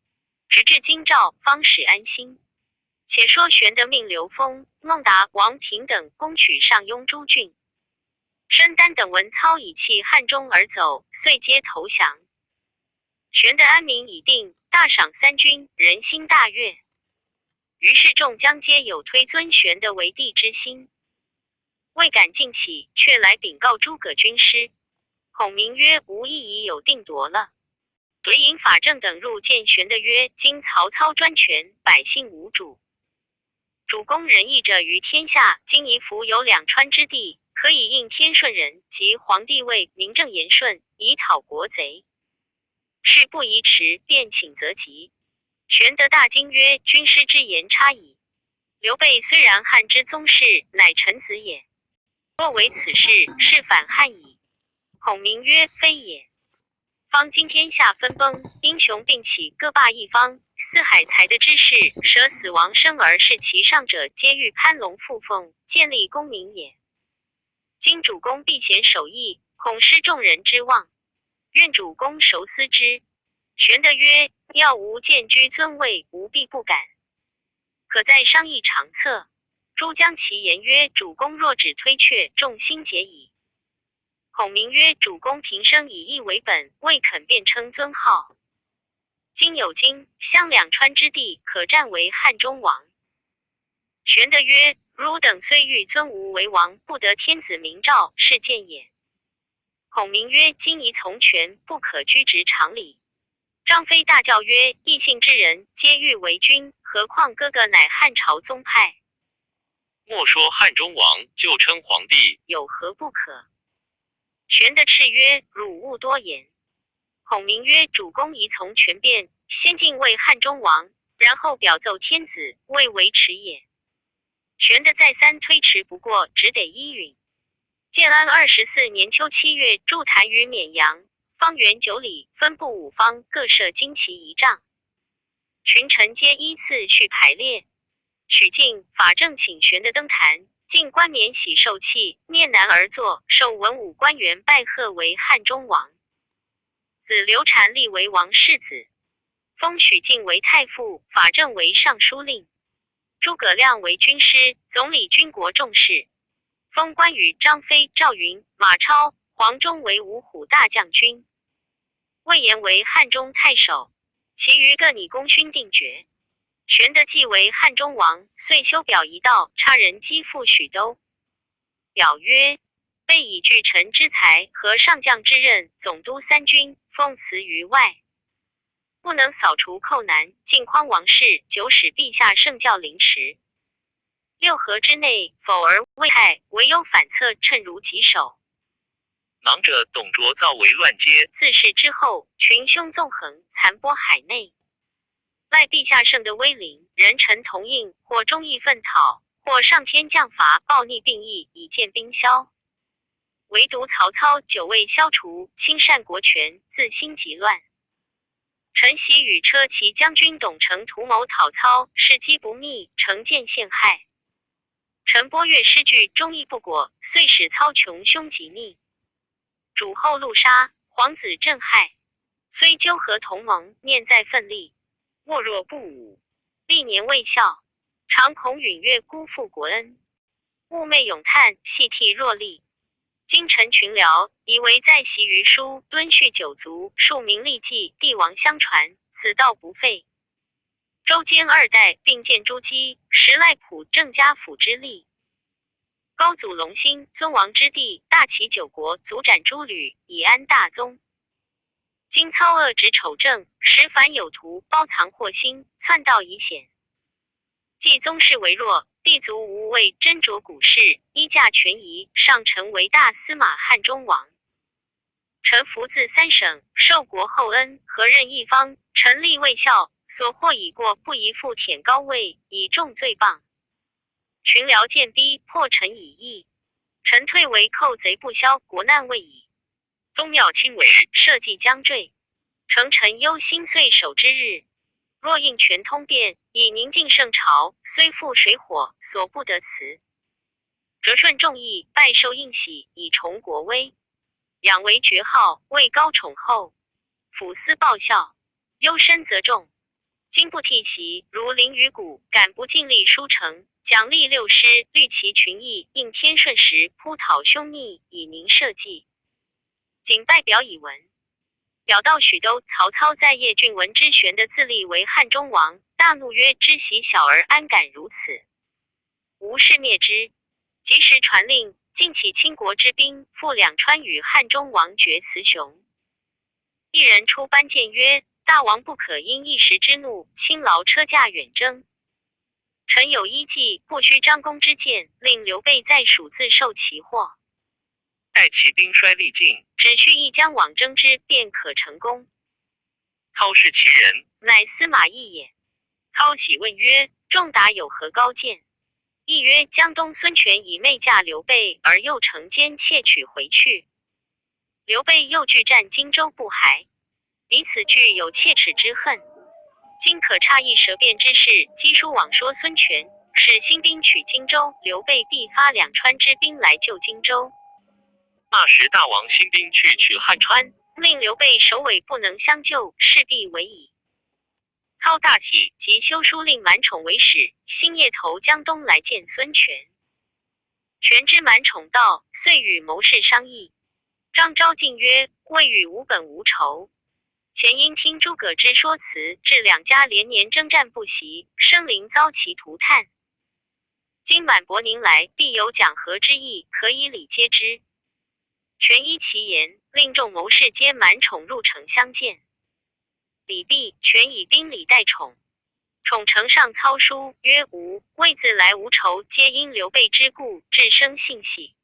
直至京兆，方始安心。且说玄德命刘封、孟达、王平等攻取上庸诸郡。申丹等闻操已弃汉中而走，遂皆投降。玄德安民已定，大赏三军，人心大悦。于是众将皆有推尊玄德为帝之心，未敢尽起，却来禀告诸葛军师。孔明曰：“吾意已有定夺了。”遂引法正等入见玄德曰：“今曹操专权，百姓无主。主公仁义者于天下，今宜弗有两川之地，可以应天顺人及皇帝位，名正言顺，以讨国贼。事不宜迟，便请择吉。”玄德大惊曰：“军师之言差矣。刘备虽然汉之宗室，乃臣子也。若为此事，是反汉矣。”孔明曰：“非也。方今天下分崩，英雄并起，各霸一方。四海才德之士，舍死亡生而事其上者，皆欲攀龙附凤，建立功名也。今主公避嫌守义，恐失众人之望。愿主公熟思之。”玄德曰：“要吾见居尊位，吾必不敢。可再商议长策。”诸将齐言曰：“主公若只推却，众心结矣。”孔明曰：“主公平生以义为本，未肯便称尊号。今有荆襄两川之地，可暂为汉中王。”玄德曰：“汝等虽欲尊吾为王，不得天子明诏，是见也。”孔明曰：“今宜从权，不可拘执常理。”张飞大叫曰：“异姓之人，皆欲为君，何况哥哥乃汉朝宗派？
莫说汉中王，就称皇帝，
有何不可？”玄德叱曰：“汝勿多言。”孔明曰：“主公宜从权变，先进位汉中王，然后表奏天子，未为迟也。”玄德再三推迟不过，只得依允。建安24年秋7月，筑坛于沔阳，方圆9里，分布五方，各设旌旗一丈。群臣皆依次序排列。许靖、法正请玄德登坛，进冠冕玺受器，面南而坐，受文武官员拜贺为汉中王。子刘禅立为王世子，封许靖为太傅，法正为尚书令，诸葛亮为军师，总理军国重事。封关羽、张飞、赵云、马超、黄忠为五虎大将军，魏延为汉中太守，其余各拟功勋定爵。玄德继为汉中王，遂修表一道，差人赍赴许都。表曰：“备以据臣之才和上将之任，总督三军，奉辞于外，不能扫除寇难，尽匡王室，久使陛下圣教凌迟。六合之内，否而未害，唯有反侧，称如己手。
囊者董卓造为乱阶，
自是之后，群凶纵横，残波海内。赖陛下圣德威灵，人臣同应，或忠义奋讨，或上天降罚，暴逆并义，以见兵消。唯独曹操久未消除，亲擅国权，自心极乱。臣喜与车骑将军董承图谋讨操，事机不密，成见陷害。臣拨越失据，忠义不果，遂使操穷凶极逆。主后戮杀，皇子震骇，虽纠合同盟，念在奋力，
莫若不武。
历年未效，常恐允月辜负国恩，寤寐咏叹，泣涕若厉。今臣群僚以为在习于书，敦叙九族，庶民利济，帝王相传，此道不废。周监二代并建诸基，实赖朴正家府之力。高祖隆兴，尊王之弟，大齐九国，卒斩诸吕，以安大宗。今操恶执丑政，使反有图，包藏祸心，篡道以显。既宗室为弱，弟族无畏，斟酌古事，依驾权宜，上臣为大司马汉中王。臣服自三省，受国厚恩，何任一方？臣力未效，所获已过，不宜复舔高位，以重罪谤。群僚见逼，迫臣以义。臣退为寇贼不消，国难未已。
宗庙倾危，
社稷将坠，诚臣忧心岁首之日。若应权通变，以宁静圣朝，虽覆水火，所不得辞。折顺众议，拜受应喜，以重国威。仰为爵号，位高宠厚，抚思报效，忧深则重。今不替袭，如临于谷，敢不尽力书成，奖励六师，虑其群议，应天顺时，扑讨凶逆，以宁社稷。谨拜表以闻。表到许都，曹操在邺郡闻知玄德自立为汉中王，大怒曰：“知袭小儿，安敢如此？”吴氏灭之。及时传令，尽起倾国之兵，赴两川与汉中王决雌雄。一人出班谏曰：“大王不可因一时之怒，轻劳车驾远征。臣有一计，不须张公之见，令刘备在蜀自受其祸。
待其兵衰力尽，
只需一将往征之，便可成功。”
操是其人，
乃司马懿也。操喜问曰：“仲达有何高见？”懿曰：“江东孙权以妹嫁刘备，而又乘间窃取回去。刘备又拒战荆州不还，彼此俱有切齿之恨。今可差一舌辩之事，赍书往说孙权，使兴兵取荆州，刘备必发两川之兵来救荆州。
那时大王兴兵去取汉
川，令刘备首尾不能相救，势必危矣。”
操大喜，
即修书令满宠为使，星夜投江东来见孙权。权知满宠到，遂与谋士商议。张昭进曰：“魏与吾本无仇，前因听诸葛之说辞，致两家连年征战不息，生灵遭其涂炭。今满伯宁来，必有讲和之意，可以礼接之。”权依其言，令众谋士皆满宠入城相见。礼毕，权以宾礼待宠。宠呈上操书曰：“吾魏自来无仇，皆因刘备之故，致生信喜。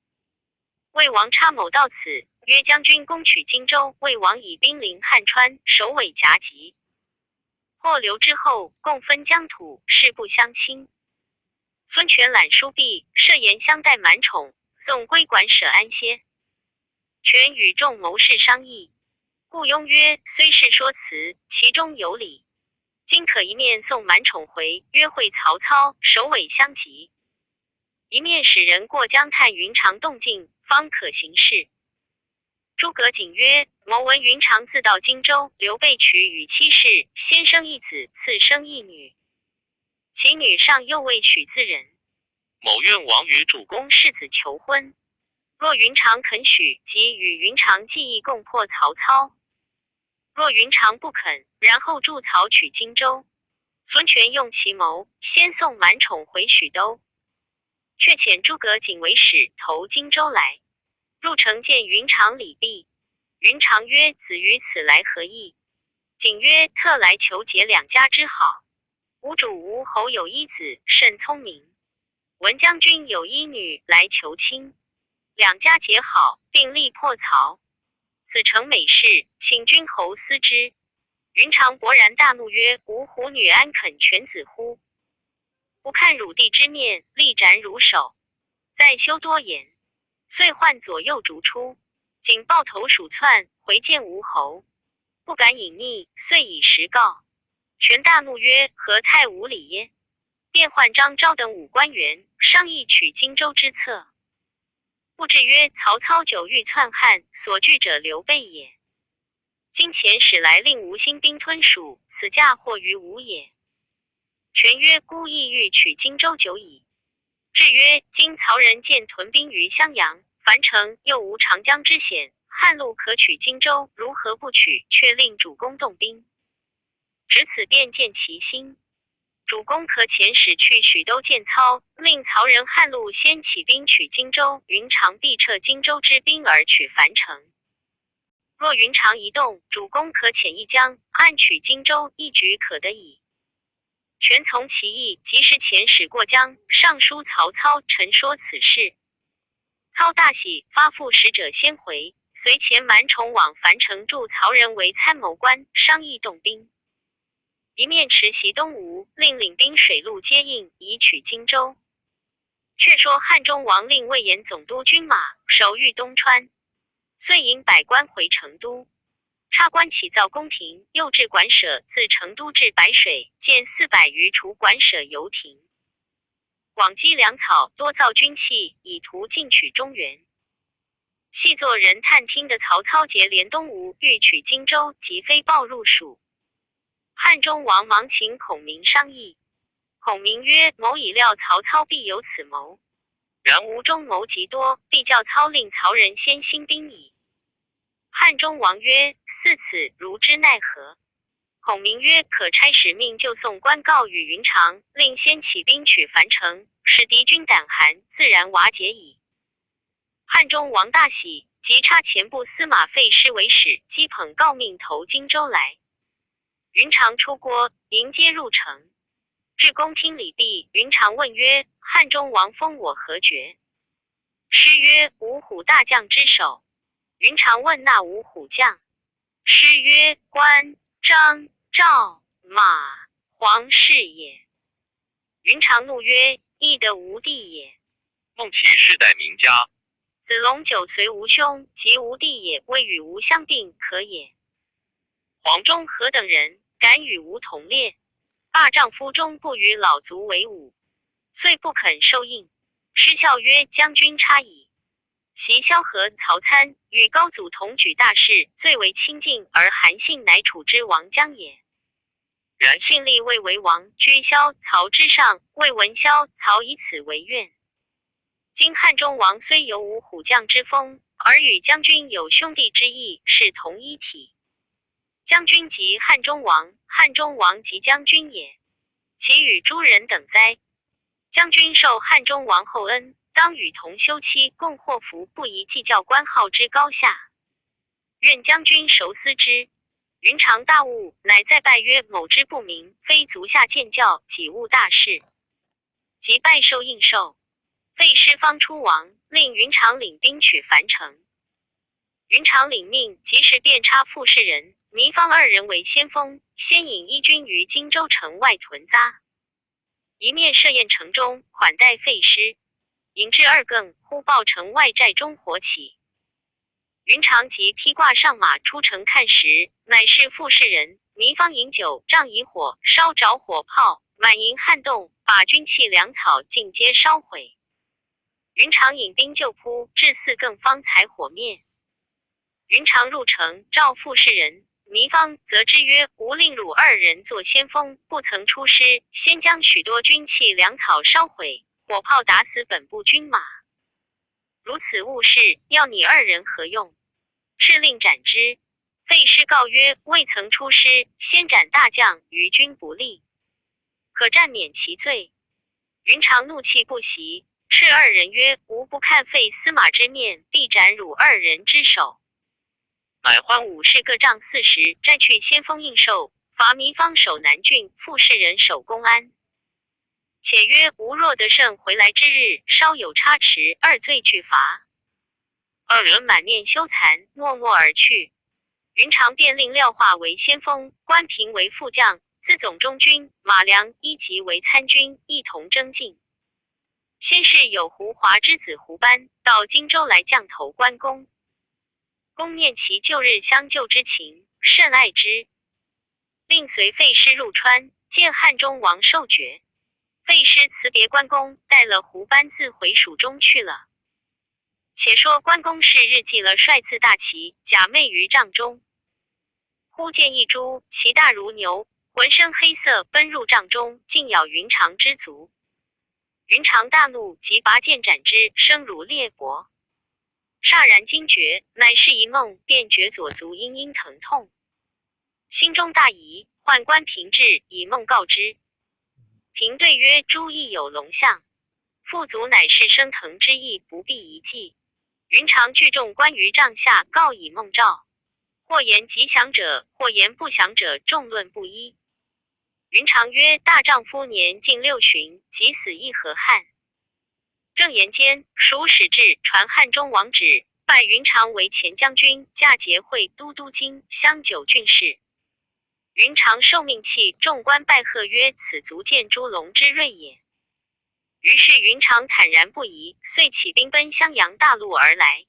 魏王差某到此，曰：将军攻取荆州，魏王以兵临汉川，首尾夹击。破刘之后，共分疆土，势不相侵。”孙权览书毕，设筵相待满宠，送归馆舍安歇。权与众谋士商议。顾雍曰：“虽是说辞，其中有理。今可一面送满宠回，约会曹操，首尾相及；一面使人过江探云长动静，方可行事。”诸葛瑾曰：“某闻云长自到荆州，刘备娶与妻室，先生一子，次生一女。其女尚幼未许自人。
某愿往与主
公世子求婚。若云长肯许，即与云长计议共破曹操；若云长不肯，然后助曹取荆州。”孙权用其谋，先送满宠回许都，却遣诸葛瑾为使，投荆州来。入城见云长礼毕，云长曰：“子于此来何意？”瑾曰：“特来求结两家之好。吾主吴侯有一子，甚聪明。闻将军有一女来求亲，两家结好，并力破曹。此诚美事，请君侯思之。”云长勃然大怒曰：“吾虎女安肯犬子乎？不看汝弟之面，立斩汝首！再休多言。”遂唤左右逐出，瑾抱头鼠窜，回见吴侯，不敢隐匿，遂以实告。权大怒曰：“何太无礼耶！”便唤张昭等五官员商议取荆州之策。布置曰：“曹操久欲篡汉，所惧者刘备也。今遣使来令吴兴兵吞蜀，此嫁祸于吴也。”权曰：“孤意欲取荆州久矣。”至曰：“今曹仁见屯兵于襄阳、樊城，又无长江之险，汉路可取荆州，如何不取？却令主公动兵，执此便见其心。”主公可遣使去許都見操，令曹仁漢祿先起兵取荊州，雲長必撤荊州之兵而取樊城。若雲長一動，主公可遣一將暗取荊州，一舉可得矣。權從其意，即時遣使過江，上書曹操，陳說此事。操大喜，發賦使者先回，隨遣滿寵往樊城助曹仁為參謀官，商議動兵。一面馳襲東吳，令領兵水陸皆應，以取荊州。卻說漢中王令魏延總督軍馬，守御東川，遂引百官回成都。差官起造宮廷，又置館舍，自成都至白水，建400餘處館舍遊亭，廣積糧草，多造軍器，以圖進取中原。細作人探聽得曹操結連東吳，欲取荊州，即飛報入蜀。漢中王忙請孔明商議。孔明曰：“某已料曹操必有此謀，
然
吳中謀極多，必教操令曹仁先興兵矣。”漢中王曰：“似此，如之奈何？”孔明曰：“可差使命就送官告與雲長，令先起兵取樊城，使敵軍膽寒，自然瓦解矣。”漢中王大喜，即差前部司馬費師為使，譏捧誥命投荊州來。雲長出郭迎接入城，至宮廳禮畢，雲長問曰：“漢中王封我何爵？”師曰：“五虎大將之首。”雲長問那五虎將，師曰：“關張趙馬黃是也。”雲長怒曰：“亦得吾弟也。”
孟起世代名家。
子龍久隨吾兄，及吾弟也，未與吾相並，可也。
黃
忠何等人，敢與吾同列？大丈夫終不與老卒為伍，遂不肯受應。師笑曰：“將軍差矣。”昔蕭何、曹參與高祖同舉大事，最為親近，而韓信乃楚之王將也。
然
信立魏為王，居蕭曹之上，未聞蕭曹以此為怨。今漢中王雖有五虎將之封，而與將軍有兄弟之義，是同一體。將軍即漢中王，漢中王即將軍也，豈與諸人等哉？將軍受漢中王厚恩，當與同休戚，共禍福，不宜計較官號之高下。願將軍熟思之。雲長大悟，乃再拜曰：“某之不明，非足下見教，己誤大事。”即拜受印綬。費師方出亡，令雲長領兵取樊城。雲長領命，即時便差傅士仁、糜芳二人為先鋒，先引一軍於荊州城外屯紮，一面設宴城中款待費師。迎至二更，忽報城外寨中火起。雲長即披掛上馬出城看時，乃是傅士仁、糜芳飲酒，仗以火燒著火炮，滿營撼動，把軍器糧草盡皆燒毀。雲長引兵就撲，至四更方才火滅。雲長入城，召傅士仁、糜芳，責之曰：“吾令汝二人作先鋒，不曾出師，先將許多軍器糧草燒毀，火炮打死本部軍馬。如此誤事，要你二人何用？”敕令斬之。費師告曰：“未曾出師，先斬大將，於軍不利，可暫免其罪。”雲長怒氣不息，斥二人曰：“吾不看費司馬之面，必斬汝二人之首。”
乃
喚武士各杖40，摘去先鋒印綬，罰糜芳守南郡，傅士仁守公安。且曰：“吾若得勝回來之日，稍有差池，二罪俱罰。”
二人
滿面羞慚，默默而去。雲長便令廖化為先鋒，關平為副將，輜總中軍，馬良、伊籍為參軍，一同征進。先是有胡華之子胡班到荊州來降投關公，公念其舊日相救之情，甚愛之，令隨費師入川，見漢中王受爵。費師辭別關公，帶了胡班自回蜀中去了。且說關公是日記了帥自大旗，假寐於帳中，忽見一豬，其大如牛，渾身黑色，奔入帳中，竟咬雲長之足。雲長大怒，即拔劍斬之，聲如裂帛。霎然驚覺，乃是一夢，便覺左足隱隱疼痛，心中大疑，喚關平至，以夢告之。平對曰：“諸亦有龍象，父祖乃是升騰之意，不必疑忌。”雲長聚眾官於帳下，告以夢兆。或言吉祥者，或言不祥者，眾論不一。雲長曰：“大丈夫年近六旬，及死亦何憾？”正言間，蜀使至，傳漢中王旨，拜雲長為前將軍，加節會都督京襄九郡事。雲長受命訖，眾官拜賀曰：“此足見諸龍之睿也。”於是雲長坦然不疑，遂起兵奔襄陽大路而來。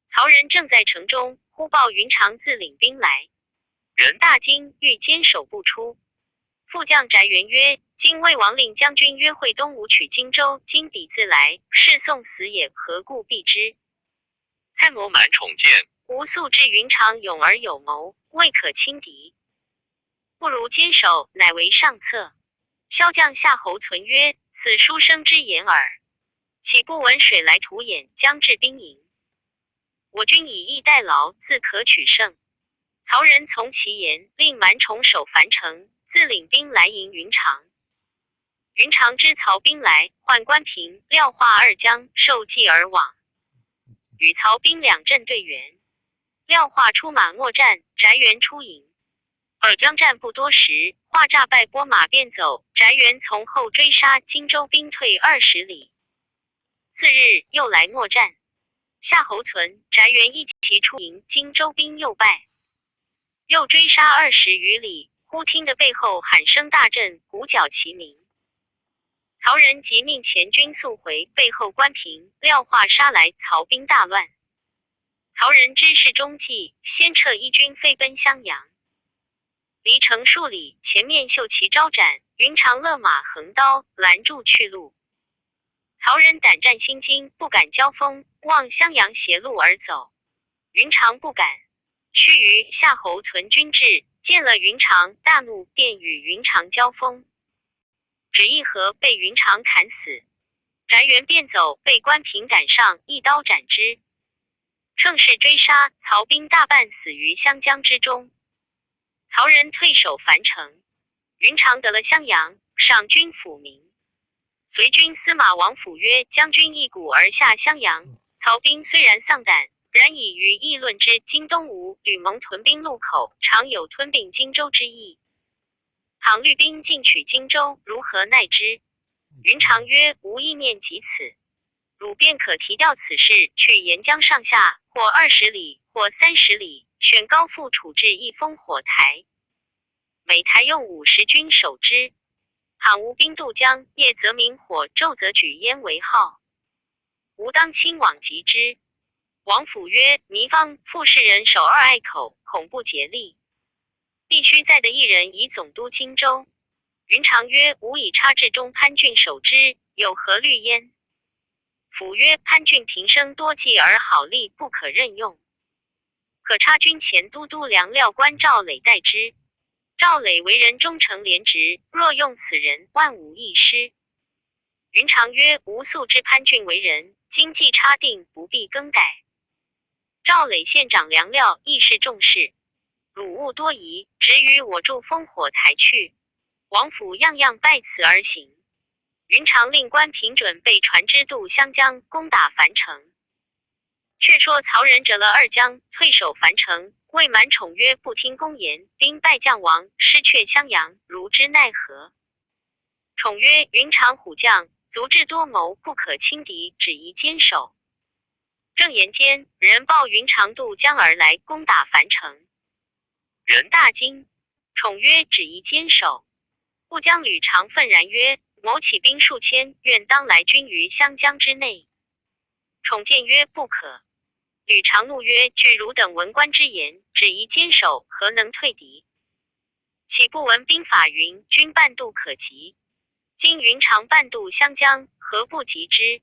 曹仁正在城中，忽報雲長自領兵來，
仁
大驚，欲堅守不出。副將翟元曰：“今魏王令將軍約會東吳取荊州，今彼自來，是送死也，何故避之？”
參謀滿寵見，
吾素知雲長勇而有謀，未可輕敵，不如堅守，乃為上策。驍將夏侯存曰：“此書生之言耳，豈不聞水來土掩，將至兵營？我軍以逸待勞，自可取勝。”曹仁從其言，令滿寵守樊城，自領兵來迎雲長。雲長知曹兵來，喚關平、廖化二將受計而往，與曹兵兩陣對圓。廖化出馬搲戰，翟元出迎。二將戰不多時，化詐敗撥馬便走，翟元從後追殺，荊州兵退20里。次日又來搲戰，夏侯存、翟元一齊出迎，荊州兵又敗，又追殺20餘里，忽聽得背後喊聲大震，鼓角齊鳴。曹仁急命前軍速回，背後關平、廖化殺來，曹兵大亂。曹仁知是中計，先撤一軍飛奔襄陽。離城數里，前面秀旗招展，雲長勒馬橫刀攔住去路。曹仁膽戰心驚，不敢交鋒，望襄陽斜路而走。雲長不敢。須臾，夏侯存軍至，見了雲長，大怒，便與雲長交鋒。只一合，被雲長砍死。翟元便走，被關平趕上，一刀斬之。乘勢追殺，曹兵大半死於湘江之中。曹仁退守樊城，雲長得了襄陽，賞軍撫民。隨軍司馬王府曰：“將軍一鼓而下襄陽，曹兵雖然喪膽，然已於議論之。今東吳呂蒙屯兵祿口，常有吞併荊州之意。倘律兵進取荊州，如何奈之？”雲長曰：“吾意念及此，汝便可提調此事，去沿江上下，或20里，或30里，選高阜處置一烽火台，每台用50軍守之。倘吳兵渡江，夜則明火，晝則舉煙為號。吾當親往擊之。”王府曰：“糜芳、傅士仁守二隘口，恐不竭力，必須再得一人以總督荊州。”雲長曰：“吾已差治中潘峻守之，有何慮焉？”府曰：“潘峻平生多計而好利，不可任用。可差軍前都督糧料官趙磊代之。趙磊為人忠誠廉直，若用此人，萬無一失。”雲長曰：“吾素知潘峻為人，今既差定，不必更改。趙磊現掌糧料，亦是重事，汝勿多疑，只與我築烽火台去。”王府樣樣拜辭而行。雲長令關平準備船隻渡湘江，攻打樊城。卻說曹仁折了二將，退守樊城，謂滿寵曰：“不聽公言，兵敗將亡，失卻襄陽，如之奈何？”寵曰：“雲長虎將，足智多謀，不可輕敵，只宜堅守。”正言間，人報雲長渡江而來，攻打樊城。
仁
大驚，寵曰：“只宜堅守。”不將呂長憤然曰：“某起兵數千，願當來軍於湘江之內。”寵諫曰：“不可。”呂長怒曰：“據汝等文官之言，只宜堅守，何能退敵？豈不聞兵法云：軍半渡可擊。今雲長半渡湘江，何不擊之？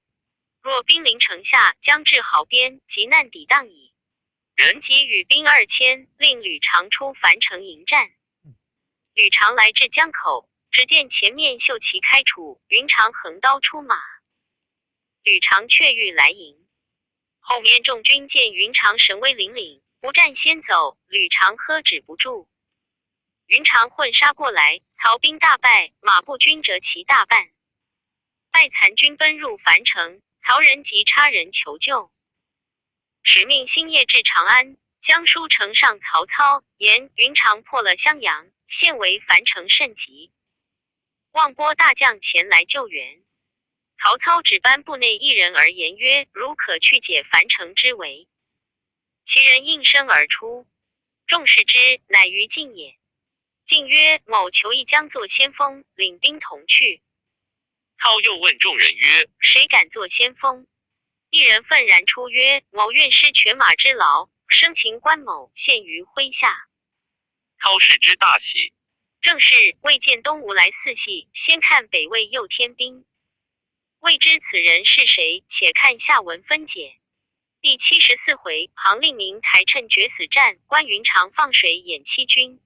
若兵臨城下，將至濠邊，極難抵擋矣。”
仁
即與兵2000，令呂長出樊城迎戰。呂長來至江口，只見前面秀旗開處，雲長橫刀出馬。呂長卻欲來迎，後面眾軍見雲長神威凜凜，不戰先走，呂長喝止不住。雲云长混杀过来，曹兵大败，马步军折其大半，败残军奔入樊城。曹仁急差人求救，使命星夜至长安，将书呈上曹操，言云长破了襄阳，现为樊城甚急，望拨大将前来救援。曹操只班部内一人而言曰：“汝可去解樊城之围。”其人应声而出，众视之，乃于禁也。禁曰：“某求一将作先锋，领兵同去。”
操又问众人曰：“
谁敢作先锋？”一人愤然出曰：“某愿施犬马之劳，生擒关某，献于麾下。”
操视之大喜。
正是未见东吴来四系，先看北魏又添兵。未知此人是谁？且看下文分解。第74回，庞令明抬秤决死战，关云长放水掩七军。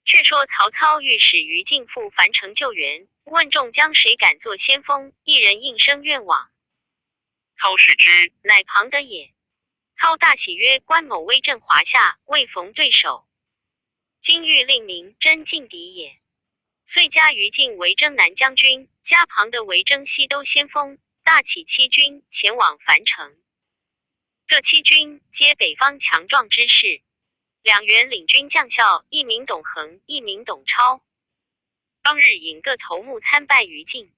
却说曹操欲使于禁赴樊城救援，问众将谁敢做先锋？一人应声愿往。
操视之，
乃庞德也。操大喜曰：“关某威震华夏，未逢对手，今欲令名，真劲敌也。”遂加于禁为征南将军，加庞德为征西都先锋，大起七军前往樊城。这七军皆北方强壮之士。两员领军将校，一名董恒，一名董超。当日引个头目参拜于禁。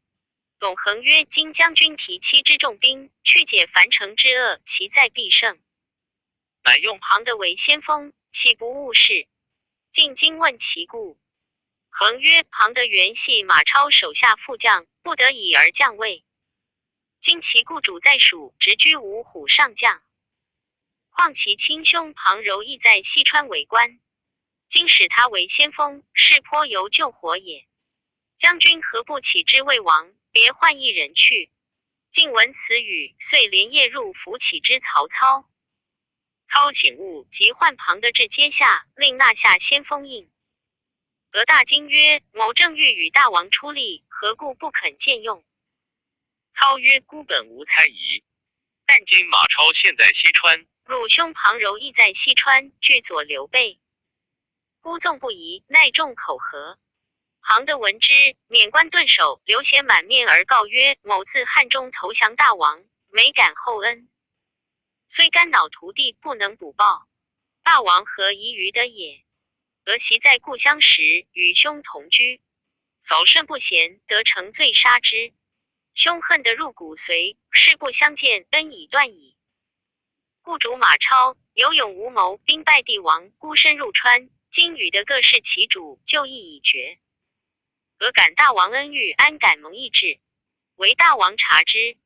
董恒曰：“今将军提七支重兵去解樊城之恶，其在必胜。
乃用
庞德为先锋，岂不误事？”进惊问其故。恒曰：“庞德原系马超手下副将，不得已而降位。今其故主在蜀，直居五虎上将。况其亲兄庞柔亦在西川为官，今使他为先锋，是颇有救火也。将军何不起之魏王，别换一人去？”晋闻此语，遂连夜入府启之曹操。
操醒悟，
即唤庞德至阶下，令纳下先锋印。俄大惊曰：“某正欲与大王出力，何故不肯见用？”
操曰：“孤本无猜疑，但今马超现在西川，
汝兄庞柔亦在西川，俱佐刘备。孤纵不疑，奈众口何？”庞德闻之，免冠顿首，流血满面而告曰：“某自汉中投降大王，没感厚恩，虽肝脑涂地，不能补报。大王何疑于的也？俄昔在故乡时，与兄同居，
嫂
甚不贤，得成罪杀之。兄恨得入骨髓，誓不相见，恩已断矣。故主马超有勇无谋，兵败帝王，孤身入川。今与得各事其主，就义已决。俄感大王恩遇，安敢蒙义志？唯大王察之。”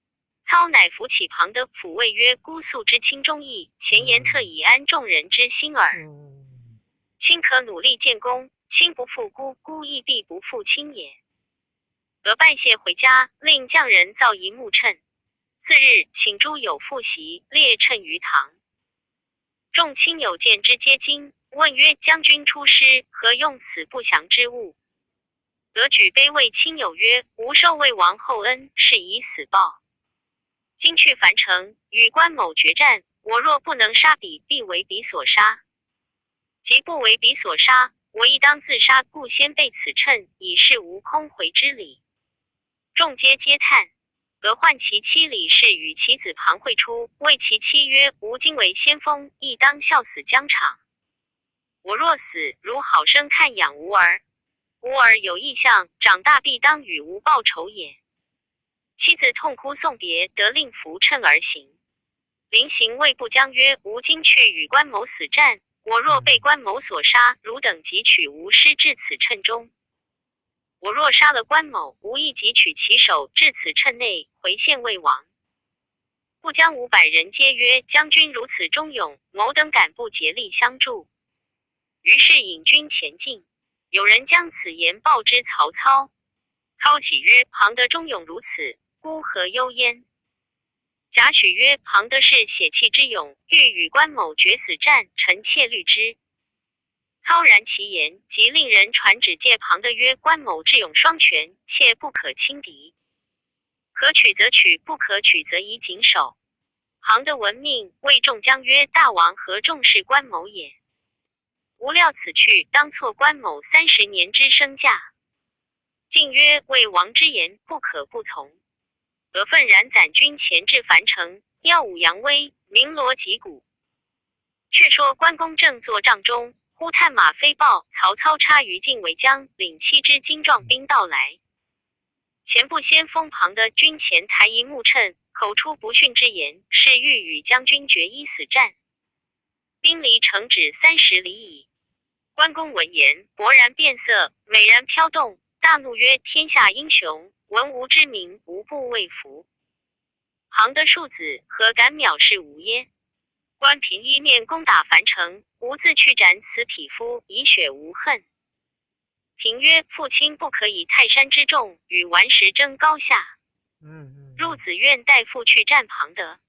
操乃扶起庞德，抚慰曰：“孤素知卿忠义，前言特以安众人之心耳。卿可努力建功，卿不负孤，孤亦必不负卿也。”俄拜谢回家，令匠人造一木秤。次日，请诸友赴席，列秤于堂。众亲友见之，皆惊，问曰：“将军出师，何用此不祥之物？”俄举杯谓亲友曰：“吾受魏王厚恩，是以死报。今去樊城，与关某决战，我若不能杀彼，必为彼所杀；即不为彼所杀，我亦当自杀。故先备此秤，以示无空回之礼。”众皆嗟叹。俄唤其妻李氏与其子庞惠出，谓其妻曰：“吾今为先锋，亦当效死疆场。我若死，汝好生看养吾儿。吾儿有异象，长大必当与吾报仇也。”妻子痛哭送别，得令扶秤而行。临行谓部将曰：“吾今去与关某死战，我若被关某所杀，汝等即取吾尸至此秤中；我若杀了关某，吾亦即取其首至此秤内，回献魏王。”部将500人皆曰：“将军如此忠勇，某等敢不竭力相助？”于是引军前进。有人将此言报之曹操，
操喜曰：“
庞德忠勇如此，孤何忧焉？”贾诩曰：“庞德是血气之勇，欲与关某决死战，臣妾虑之。”操然其言，即令人传旨借庞德曰：“关某智勇双全，切不可轻敌。可取则取，不可取则以谨守。”庞德闻命，谓众将曰：“大王何重视关某也？吾料此去當挫關某30年之身價。進曰：魏王之言，不可不從。俄憤然攢軍前至樊城，耀武揚威，鳴鑼擊鼓。卻說關公正坐帳中，忽探馬飛報，曹操差于禁為將，領七支精壯兵到來。前部先鋒龐德軍前抬一木秤，口出不遜之言，誓欲與將軍決一死戰。兵離城只30里矣。關公聞言，勃然變色，美髯飄動，大怒曰：天下英雄，聞吾之名，無不畏服。龐德庶子，何敢藐視吾耶？關平一面攻打樊城，吾自去斬此匹夫，以雪吾恨。平曰：父親不可以泰山之重與頑石爭高下。孺子願代父去戰龐德。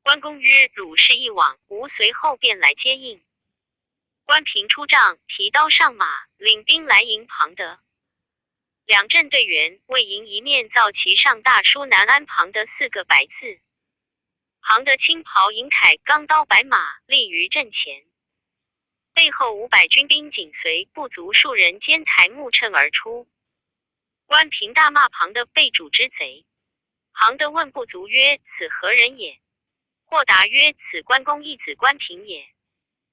關公曰：汝事一往，吾隨後便來接應。關平出帳，提刀上馬，領兵來迎龐德。兩陣隊員魏營一面皂旗上大書“南安龐德”四個白字。龐德青袍銀鎧，鋼刀白馬，立於陣前，背後500軍兵緊隨，不足數人肩抬木秤而出。關平大罵龐德背主之賊。龐德問步卒曰：此何人也？或答曰：此關公義子關平也。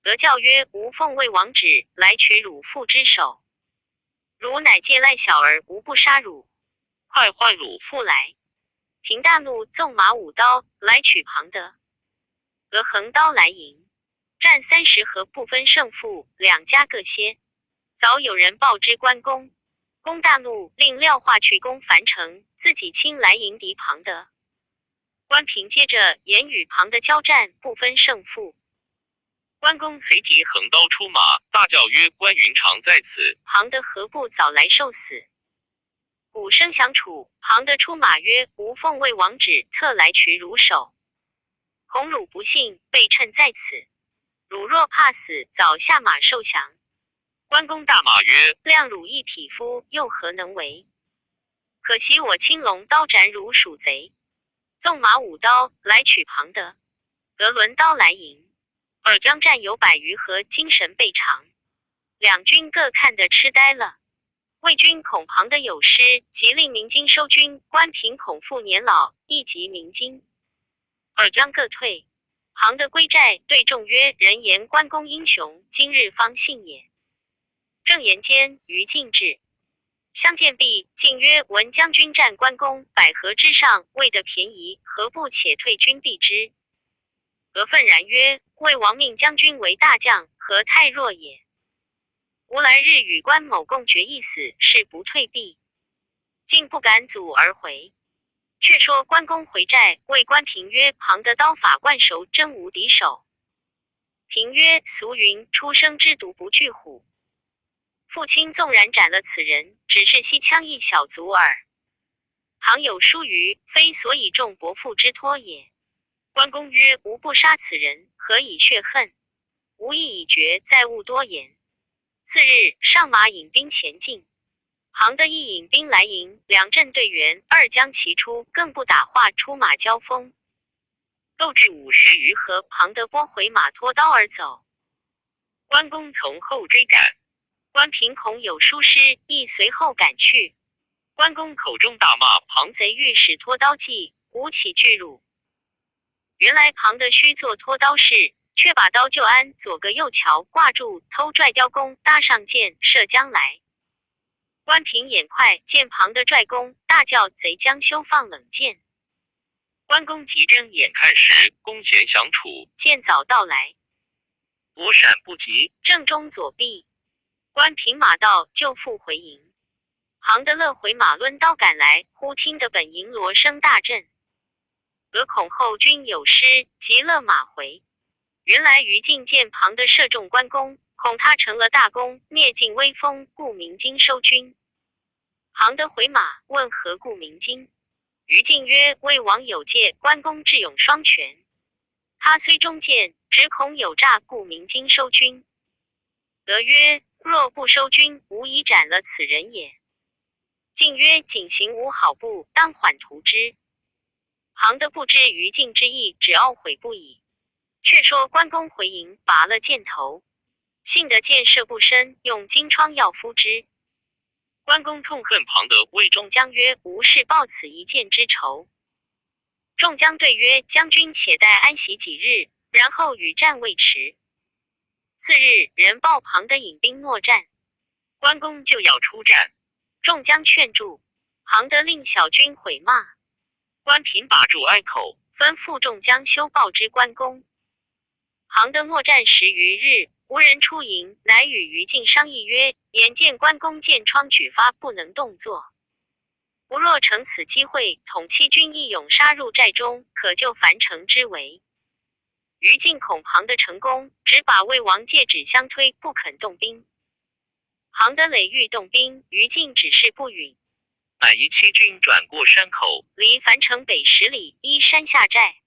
俄叫曰：吾奉魏王旨來取汝父之首，汝乃借賴小兒，吾不殺汝，快喚汝父來。平大怒，縱馬舞刀來取龐德，俄橫刀來迎，戰30合不分勝負，兩家各歇。早有人報知關公，公大怒，令廖化去攻樊城，自己親來迎敵龐德。關平接着言與龐德交戰，不分勝負。
關公隨即橫刀出馬，大叫曰：關雲長在此！
龐德何不早來受死？鼓聲響處，龐德出馬曰：吾奉魏王旨，特來取汝首。恐汝不信，備秤在此。汝若怕死，早下馬受降。關公
大罵曰：
諒汝一匹夫，又何能為？可惜我青龍刀斬汝鼠賊。縱馬舞刀來取龐德，俄掄刀來迎。二將戰有100餘合，精神備嘗。兩軍各看得痴呆了。魏軍恐龐德有失，急令鳴金收軍；關平恐父年老，亦急鳴金。二將各退。龐德歸寨，對眾曰：人言關公英雄，今日方信也。正言間，于禁至，相見畢，禁曰：聞將軍戰關公，百合之上，未得便宜，何不且退軍避之？俄憤然曰：魏王命將軍為大將，何太弱也？吾來日與關某共決一死，誓不退避。竟不敢阻而回。卻說關公回寨，謂關平曰：龐德刀法慣熟，真無敵手。平曰：俗云初生之犢不懼虎。父親縱然斬了此人，只是西羌一小卒耳。倘有疏虞，非所以重伯父之托也。關公曰：吾不殺此人，何以雪恨？吾意已決，再勿多言。次日，上馬引兵前進。龐德亦引兵來迎，兩陣隊員，二將齊出，更不打話，出馬交鋒。鬥至50餘合，龐德撥回馬脫刀而走。關公從後追趕，關平恐有疏失，亦隨後趕去。關公口中大罵龐賊欲使脫刀計，吾豈懼汝？原來龐德須做脫刀事，卻把刀就鞍左隔右橋掛住，偷拽雕弓，搭上箭，射將來。關平眼快，見龐德拽弓，大叫：賊將休放冷箭！關公急睜眼
看時，弓弦響處，
箭早到來，
躲閃不及，
正中左臂。關平馬到，就復回營。龐德勒回馬掄刀趕來，忽聽得本營鑼聲大震，俄恐後軍有失，急勒馬回。原來于禁見龐德射中關公，恐他成了大功，滅盡威風，故鳴金收軍。龐德回馬問何故鳴金？于禁曰：魏王有戒，關公智勇雙全，他雖中箭，只恐有詐，故鳴金收軍。俄曰：若不收軍，吾已斬了此人也。禁曰：謹行無好步，當緩圖之。龐德不知于禁之意，只懊悔不已。卻說關公回營，拔了箭頭。幸得箭射不深，用金疮药敷之。
关公痛恨庞德，谓
众将曰：“吾誓报此一箭之仇。”众将对曰：“将军且待安息几日，然后与战未迟。”次日，人报庞德引兵搦战，
关公就要出战，
众将劝住。庞德令小军毁骂。
关平把住隘口，
吩咐众将修报之关公。庞德搦战10余日，无人出营，乃与于禁商议曰：“眼见关公箭疮举发，不能动作。吾若乘此机会，统七军一勇杀入寨中，可救樊城之围。”于禁恐庞德成功，只把魏王戒指相推，不肯动兵。庞德累欲动兵，于禁只是不允。
乃移七军转过山口，
离樊城北10里，依山下寨。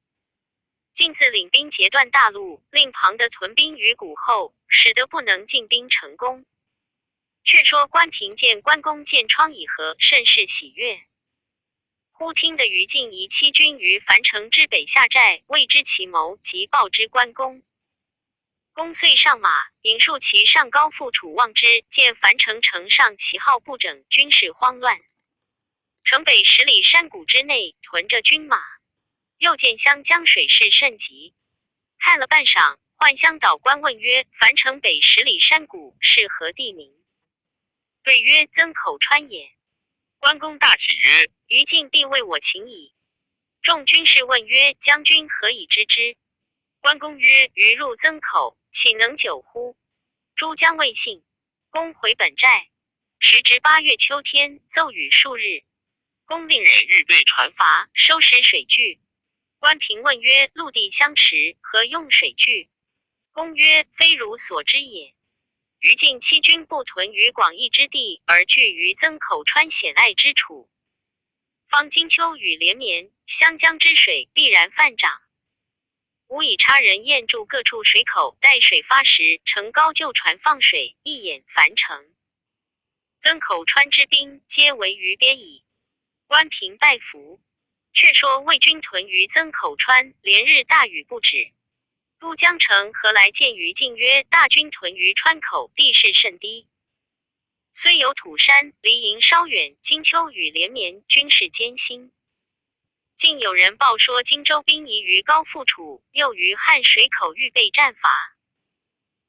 径自领兵截断大路，令庞德屯兵于谷后，使得不能进兵成功。却说关平见关公箭疮已合，甚是喜悦。忽听得于禁移七军于樊城之北下寨，未知其谋，即报之关公。公遂上马，引数骑上高阜楚望之，见樊城城上旗号不整，军士慌乱。城北十里山谷之内屯着军马，又见湘江水势甚急，看了半晌，唤乡导官问曰：“樊城北十里山谷是何地名？”对曰：“曾口川也。”
关公大喜曰：“
于禁必为我擒矣。”众军士问曰：“将军何以知之？”关公曰：“鱼入曾口，岂能久乎？”诸将未信。公回本寨。时值8月秋天，骤雨数日。公令
人预备
船筏，收拾水具。关平问曰：“陆地相持，何用水具？”公曰：“非汝所知也。”于禁七军不屯于广义之地，而聚于曾口川险隘之处。方今秋雨连绵，湘江之水必然泛涨。吾已差人验住各处水口，待水发时，乘高旧船放水，一掩樊城。曾口川之兵，皆为于边矣。关平拜服。却说魏军屯于曾口川，连日大雨不止。都江城何来见于禁曰：“大军屯于川口，地势甚低，虽有土山，离营稍远。今秋雨连绵，军事艰辛。近有人报说，荆州兵移于高阜处，又于汉水口预备战伐。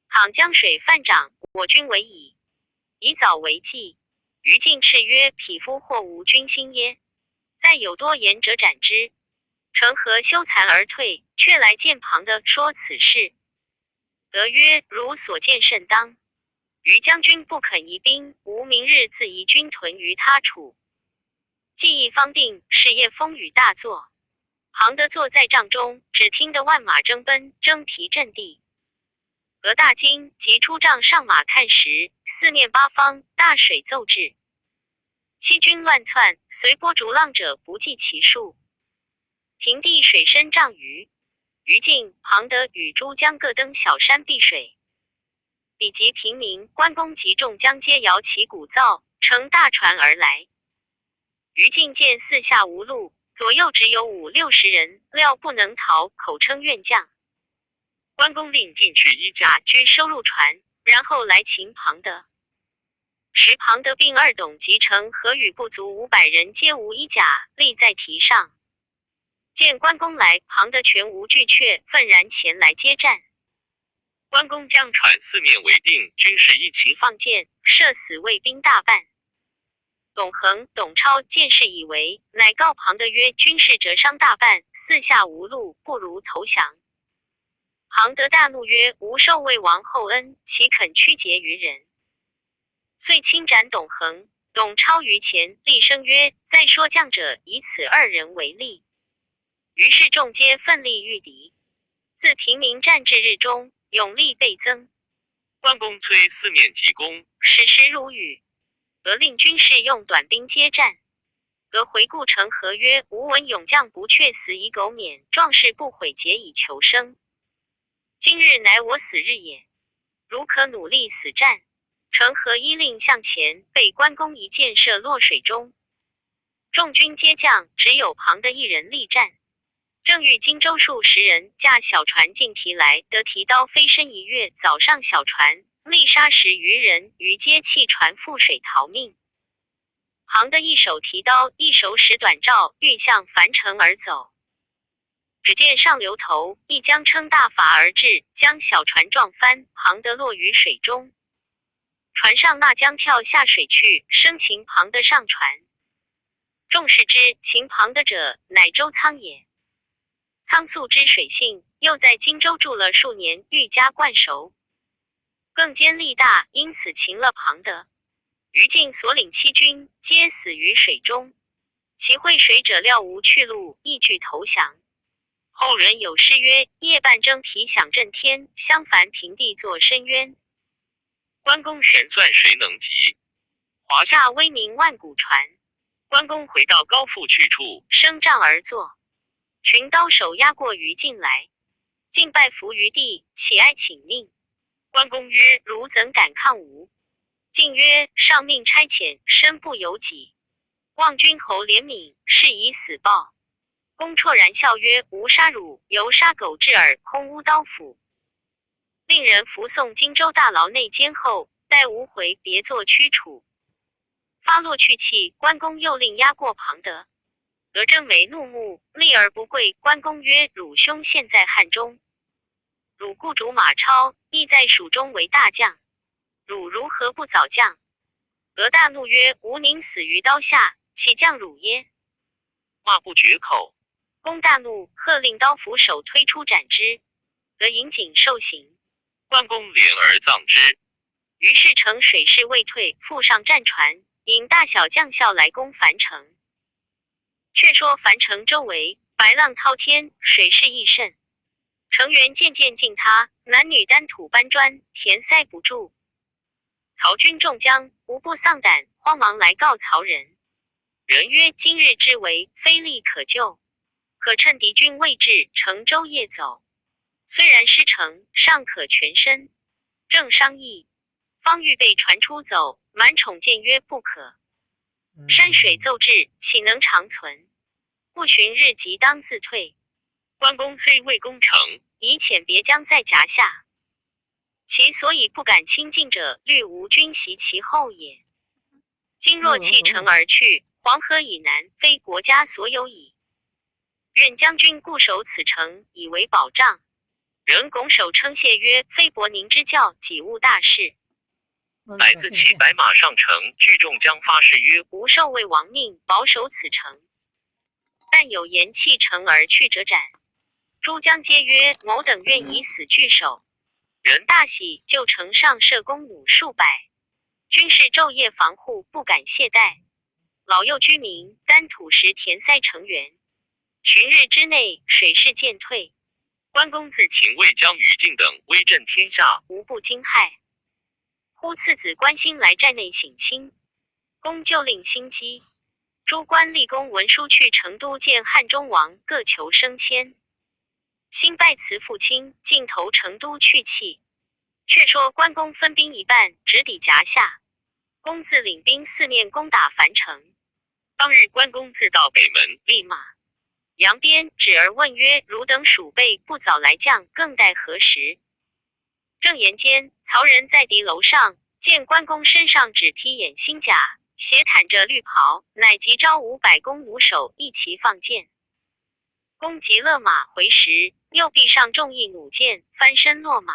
倘江水泛涨，我军危矣。以早为计。”于禁叱曰：“匹夫或无军心耶？再有多言者，斩之。”成何羞惭而退，却来见庞德说此事。德曰：“如所见甚当。于将军不肯移兵，吾明日自移军屯于他处。”计议方定，是夜风雨大作。庞德坐在帐中，只听得万马争奔，征疲震地。俄大惊，即出帐上马看时，四面八方大水骤至，七军乱窜，随波逐浪者不计其数。平地水深丈余。于禁、庞德与诸将各登小山避水。彼及平民、关公及众将皆摇旗鼓噪，乘大船而来。于禁见四下无路，左右只有五六十人，料不能逃，口称怨将。
关公令进去衣甲，
居收入船，然后来擒庞德。时庞德并二董及成何与不足500人，皆无衣甲，立在堤上。见关公来，庞德全无惧怯，愤然前来接战。
关公将船四面围定，军士一齐
放箭，射死魏兵大半。董恒、董超见势以为，乃告庞德曰：“军士折伤大半，四下无路，不如投降。”庞德大怒曰：“吾受魏王厚恩，岂肯屈节于人？”遂亲斩董恒、董超于前，厉声曰：“再说将者，以此二人为例。”于是众皆奋力御敌。自平民战至日中，勇力倍增。
关公催四面急攻，
矢石如雨。俄令军士用短兵接战。俄回顾成何曰：“吾闻勇将不却死以苟免，壮士不悔节以求生。今日乃我死日也，如可努力死战。”成何依令向前，被关公一箭射落水中。众军皆降，只有庞德一人力战。正遇荆州数十人驾小船进堤来，得提刀飞身一跃，早上小船，力杀十余人，余皆弃船覆水逃命。庞德一手提刀，一手使短棹，欲向樊城而走。只见上流头一江撑大筏而至，将小船撞翻，庞德落于水中。船上那将跳下水去，生擒庞德上船。众视之，擒庞德者，乃周仓也。仓素知水性，又在荆州住了数年，愈加惯熟，更兼力大，因此擒了庞德。于禁所领七军，皆死于水中。其会水者料无去路，亦俱投降。后人有诗曰：“夜半征皮响震天，襄樊平地作深渊。”
关公神算谁能及？
华夏威名万古传。
关公回到高阜去处，
升帐而坐，群刀手押过于禁来，禁拜伏于地，乞哀请命。
关公曰：“
汝怎敢抗吾？”禁曰：“上命差遣，身不由己，望君侯怜悯，是以死报。”公绰然笑曰：“吾杀汝，犹杀狗彘耳，空污刀斧。”令人扶送荆州大牢内监候，待吾回，别作驱处。发落去气，关公又令押过庞德。德正眉怒目，立而不跪。关公曰：“汝兄现在汉中，汝故主马超亦在蜀中为大将，汝如何不早降？”俄大怒曰：“吾宁死于刀下，岂降汝耶？”
骂不绝口。
公大怒，喝令刀斧手推出斩之。俄引颈受刑。
关公怜而葬之。
于是乘水势未退，复上战船，引大小将校来攻樊城。却说樊城周围白浪滔天，水势亦甚，城垣渐渐尽塌，男女担土搬砖，填塞不住。曹军众将无不丧胆，慌忙来告曹仁。仁曰：“今日之围，非力可救。可趁敌军未至，乘舟夜走。虽然失城，尚可全身。”正商议，方欲备船出走，满宠见曰：“不可。山水骤至，岂能长存？不旬日即当自退。”
关公虽未攻城，
已遣别将在夹下。其所以不敢轻进者，虑吴军袭其后也。今若弃城而去，黄河以南，非国家所有矣。愿将军固守此城，以为保障。仍拱手称谢曰：“非伯您之教，几误大事。”
乃自骑白马上城，聚众将发誓曰：“
吾受魏王命，保守此城。但有言弃城而去者，斩。”诸将皆曰：“某等愿以死拒守。”
人
大喜，就城上设弓弩数百，军士昼夜防护，不敢懈怠。老幼居民担土石填塞城垣。旬日之内，水势渐退。
关公自秦魏将于禁等威震天下，
无不惊骇。忽次子关兴来寨内省亲，公就令兴击。诸官立公文书去成都见汉中王，各求升迁。兴拜辞父亲，径投成都去讫。却说关公分兵一半，直抵夹下。公自领兵四面攻打樊城。
当日，关公自到北门，
立马扬鞭，指而问曰：“汝等鼠辈不早来将，更待何时？”正言间，曹仁在敌楼上见关公身上只披掩心甲，斜袒着绿袍，乃急招500弓弩手一齐放箭。公即勒马回时，右臂上中一弩箭，翻身落马。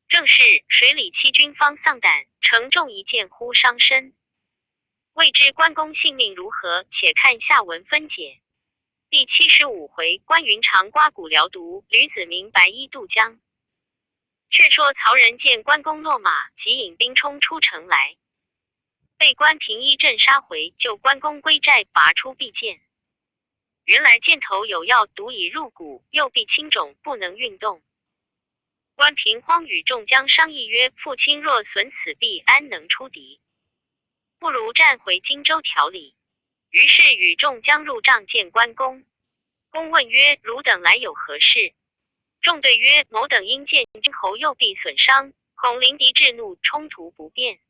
正是水里七军方丧胆，城中一箭忽伤身。未知关公性命如何？且看下文分解。第75回，关云长刮骨疗毒，吕子明白衣渡江。却说曹仁见关公落马，即引兵冲出城来，被关平一阵杀回，救关公归寨，拔出臂剑。原来箭头有药毒已入骨，右臂青肿，不能运动。关平慌与众将商议曰：“父亲若损此臂，安能出敌？不如暂回荆州调理。”于是与众将入帐见关公。公问曰：“汝等来有何事？”众对曰：“某等因见君侯右臂损伤，恐临敌制怒，冲突不便。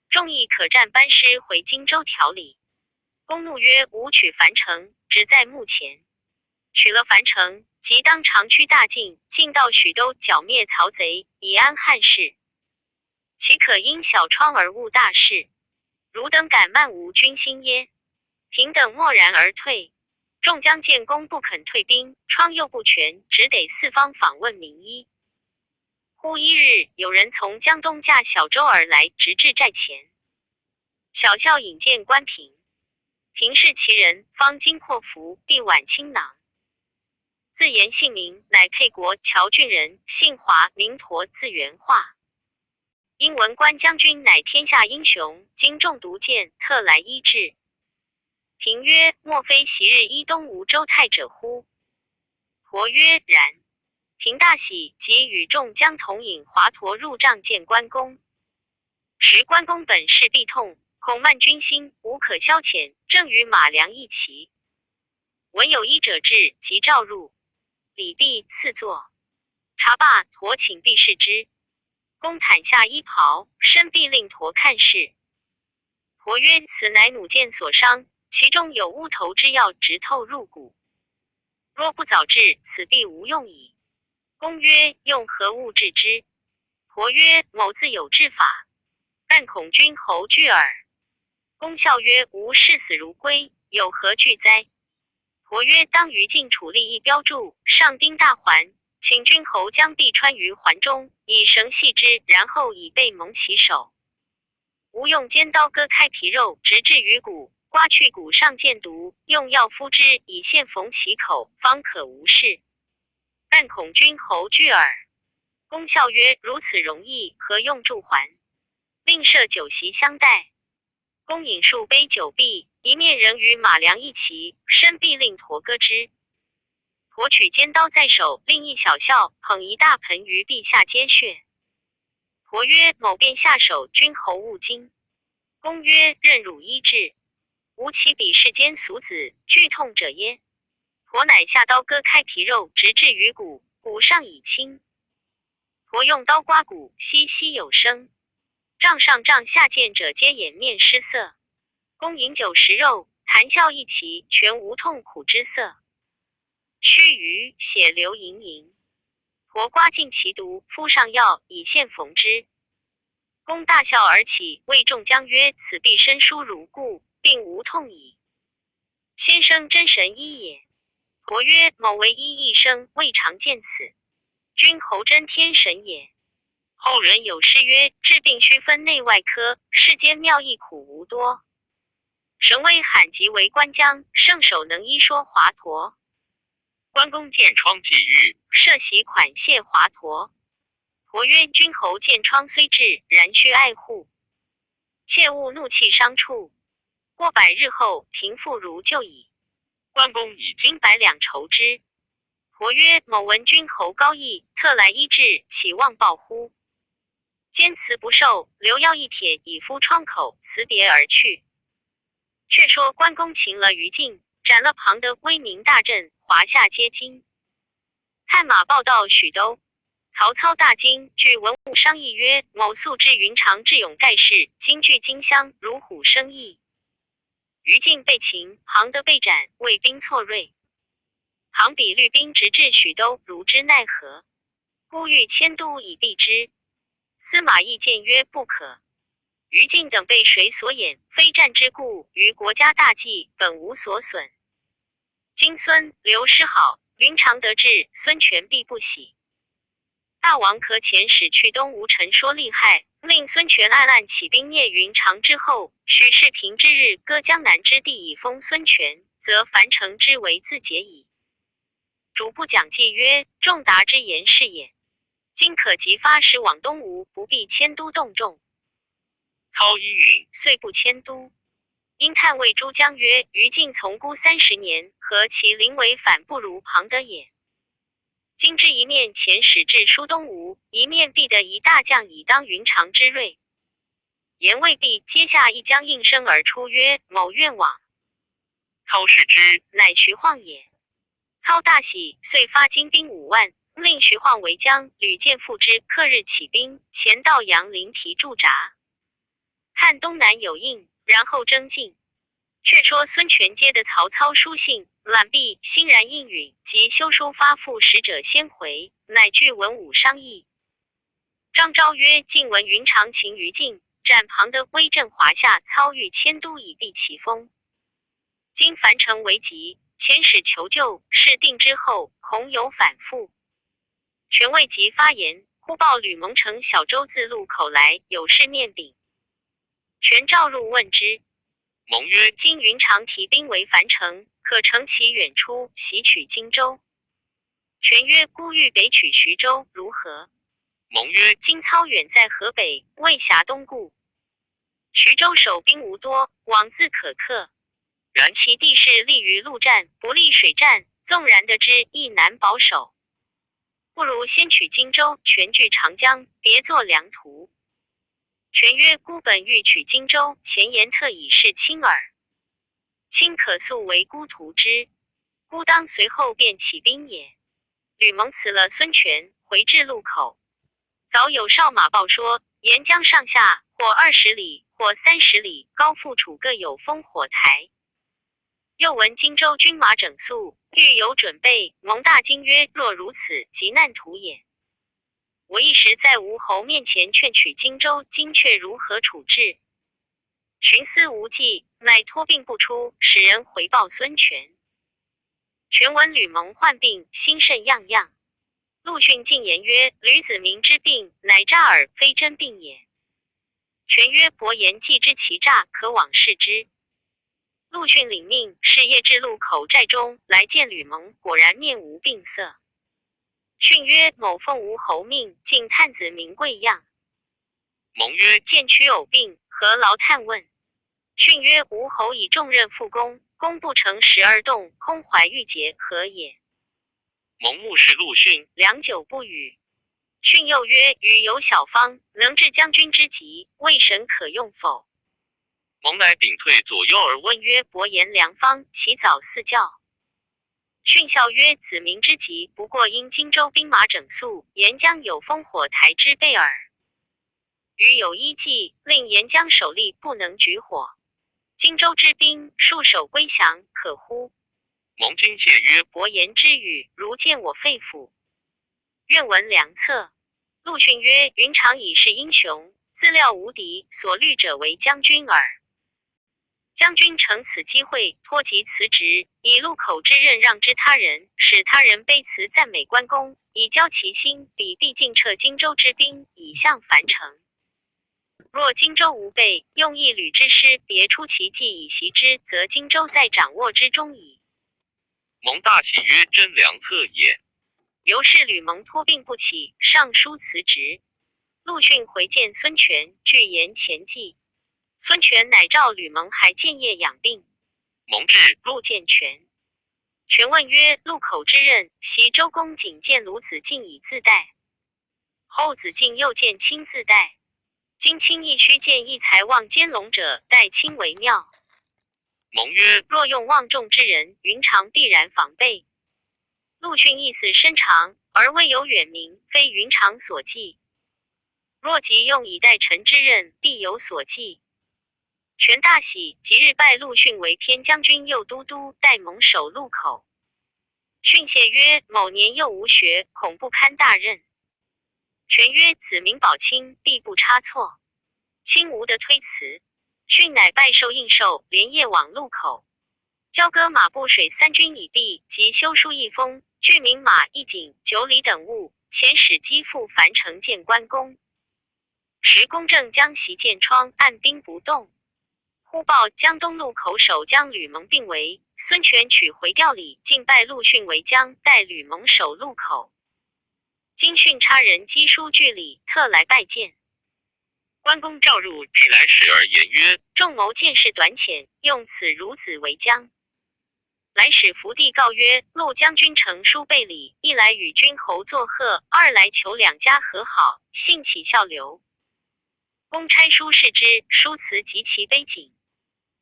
众议可暂班师回荆州调理。”公怒曰：“吾取樊城，只在目前。取了樊城，即当长驱大进，进到许都，剿灭曹贼，以安汉室。”岂可因小疮而误大事？汝等敢慢吾军心耶？”平等默然而退。众将见公不肯退兵，疮又不全，只得四方访问名医。忽一日，有人从江东驾小舟而来，直至寨前。小校引见关平，平视其人，方巾阔服，臂挽青囊，自言姓名，乃沛国谯郡人，姓华，名佗，字元化。因闻关将军乃天下英雄，今中毒箭，特来医治。平曰：“莫非昔日医东吴周泰者乎？”佗曰：“然。”平大喜，即与众将同引华佗入帐见关公。时关公本是臂痛，恐慢军心，无可消遣，正与马良一齐。闻有医者至，即召入。礼毕，赐座。茶罢，佗请臂视之。公袒下衣袍，伸臂令佗看视。佗曰：“此乃弩箭所伤。其中有乌头之药，直透入骨。若不早治，此臂无用矣。”公曰：“用何物治之？”佗曰：“某自有治法，但恐君侯惧耳。”公笑曰：“吾视死如归，有何惧哉？”佗曰：“当于近处立一标柱，上钉大环，请君侯将臂穿于环中，以绳系之，然后以背蒙其首。吾用尖刀割开皮肉，直至于骨。刮去骨上箭毒，用药敷之，以线缝其口，方可无事。但恐君侯惧耳。”公笑曰：“如此容易，何用柱环？”另设酒席相待。公饮数杯酒毕，一面仍与马良一齐，伸臂令佗割之。佗取尖刀在手，另一小校捧一大盆于臂下接血。佗曰：“某便下手，君侯勿惊。”公曰：“任汝医治。吾岂比世间俗子惧痛者耶？”佗乃下刀割开皮肉，直至于骨，骨上已青。佗用刀刮骨，悉悉有声。帐上帐下见者，皆掩面失色。公饮酒食肉，谈笑一齐，全无痛苦之色。须臾，血流盈盈。佗刮尽其毒，敷上药，以线缝之。公大笑而起，谓众将曰：“此臂伸舒如故，并无痛矣。先生真神医也。”佗曰：“某为医一生，未尝见此。君侯真天神也。”后人有诗曰：“治病须分内外科，世间妙医苦无多。神威罕及为关将，圣手能医说华佗。”
关公见疮既愈，
设席款谢华佗。佗曰：“君侯见疮虽治，然须爱护，切勿怒气伤处。过百日后，平复如旧矣。”
关公以
金百两酬之。佗曰：“某闻君侯高义，特来医治，岂忘报乎？”坚辞不受，留药一帖以敷疮口，辞别而去。却说关公擒了于禁，斩了庞德，威名大振，华夏皆惊。探马报到许都，曹操大惊，聚文武商议曰：“某素知云长智勇盖世，今据荆襄，如虎生翼。于禁被擒，庞德被斩，魏兵挫锐。庞比率兵直至许都，如之奈何？孤欲迁都以避之。”司马懿谏曰：“不可。于禁等被水所掩，非战之故，于国家大计本无所损。今孙刘师好，云长得志，孙权必不喜。大王可遣使去东吴陈说利害，令孙权暗暗起兵灭云长之后，许氏平之日，割江南之地以封孙权，则樊城之围自解矣。”主簿蒋济曰：“仲达之言是也。今可即发使往东吴，不必迁都动众。”
操依允，
遂不迁都。因叹谓诸将曰：“于禁从孤30年，何其临危反不如庞德也？今之一面遣使致书东吴，一面必得一大将以当云长之锐。”言未毕，阶下一将应声而出曰：“某愿往。”
操视之，
乃徐晃也。操大喜，遂发精兵5万，令徐晃为将，吕健副之。克日起兵，前到阳陵陂驻扎，看东南有应，然后征进。却说孙权接得曹操书信，览毕，欣然应允，即修书发付使者先回，乃聚文武商议。张昭曰：“近闻云长勤于进，斩庞德威震华夏，操欲迁都以避其锋。今樊城危急，遣使求救，事定之后，恐有反复。”权未及发言，忽报吕蒙乘小舟自路口来，有事面禀。权召入问之。
蒙曰：
今云长提兵围樊城，可乘其远出，袭取荆州。权曰：孤欲北取徐州，如何？
蒙曰：
今操远在河北，未暇东顾。徐州守兵无多，枉自可克。
然
其地势利于陆战，不利水战，纵然得之，亦难保守。不如先取荆州，全据长江，别作良图。权曰：孤本欲取荆州，前言特以示卿耳。卿可速为孤图之，孤当随后便起兵也。吕蒙辞了孙权，回至路口，早有哨马报说，沿江上下或20里，或30里，高阜处各有烽火台。又闻荆州军马整肃，欲有准备。蒙大惊曰：若如此，急难图也。我一时在吴侯面前劝取荆州，今却如何处置？寻思无计，乃托病不出，使人回报孙权。权闻吕蒙患病，心甚怏怏。陆逊进言曰：“吕子明之病，乃诈耳，非真病也。”权曰：“伯颜既知其诈，可往视之。”陆逊领命，是夜至路口寨中，来见吕蒙，果然面无病色。逊曰：“某奉吴侯命，进探子明贵恙。”
蒙曰：
见屈有病，何劳探问？逊曰：“吴侯以重任付公，公不诚实而动，空怀郁结，何也？”
蒙目视陆逊，
良久不语。逊又曰：“予有小方，能治将军之急，未审可用否？”
蒙乃屏退左右而问
问曰：“伯言良方，其早赐教。”逊笑曰：“子明之急，不过因荆州兵马整肃，沿江有烽火台之备耳。予有一计，令沿江守吏不能举火。荆州之兵束手归降，可乎？”
蒙惊谢曰：
伯言之语，如见我肺腑。愿闻良策。陆逊曰：“云长已是英雄，自料无敌，所虑者为将军耳。将军乘此机会，脱籍辞职，以路口之任让之他人，使他人卑辞赞美关公，以交其心，彼必尽撤荆州之兵，以向樊城。若荆州无备，用一旅之师，别出奇计以袭之，则荆州在掌握之中矣。”
蒙大喜曰：“真良策也。”
由是吕蒙托病不起，上书辞职。陆逊回见孙权，具言前计。孙权乃召吕蒙还建业养病。
蒙至，
入见权。权问曰：“路口之任，昔周公仅见鲁子敬以自代，后子敬又见卿自代。今卿亦须见一才望兼容者，代卿为妙。”
蒙曰：
若用望重之人，云长必然防备。陆逊意思深长，而未有远名，非云长所忌。若即用以代臣之任，必有所忌。权大喜，即日拜陆逊为偏将军、右都督，代蒙守路口。逊谢曰：“某年幼无学，恐不堪大任。”权曰：“子明保卿，必不差错。”卿无得推辞。逊乃拜寿应寿，连夜往路口。交割马步水三军已毕，即修书一封，具名马一锦、酒礼等物，遣使赍赴樊城见关公。时公正将袭见窗，按兵不动。忽报江东路口守将吕蒙病危，孙权取回调礼，进拜陆逊为将，代吕蒙守路口。今训差人赍书据礼，特来拜见。关公召入，
来使而言曰：
众谋见识短浅，用此孺子为将。来使伏地告曰：陆将军乘书备礼，一来与君侯作贺，二来求两家和好，幸启效流。公差书视之，书辞极其悲景。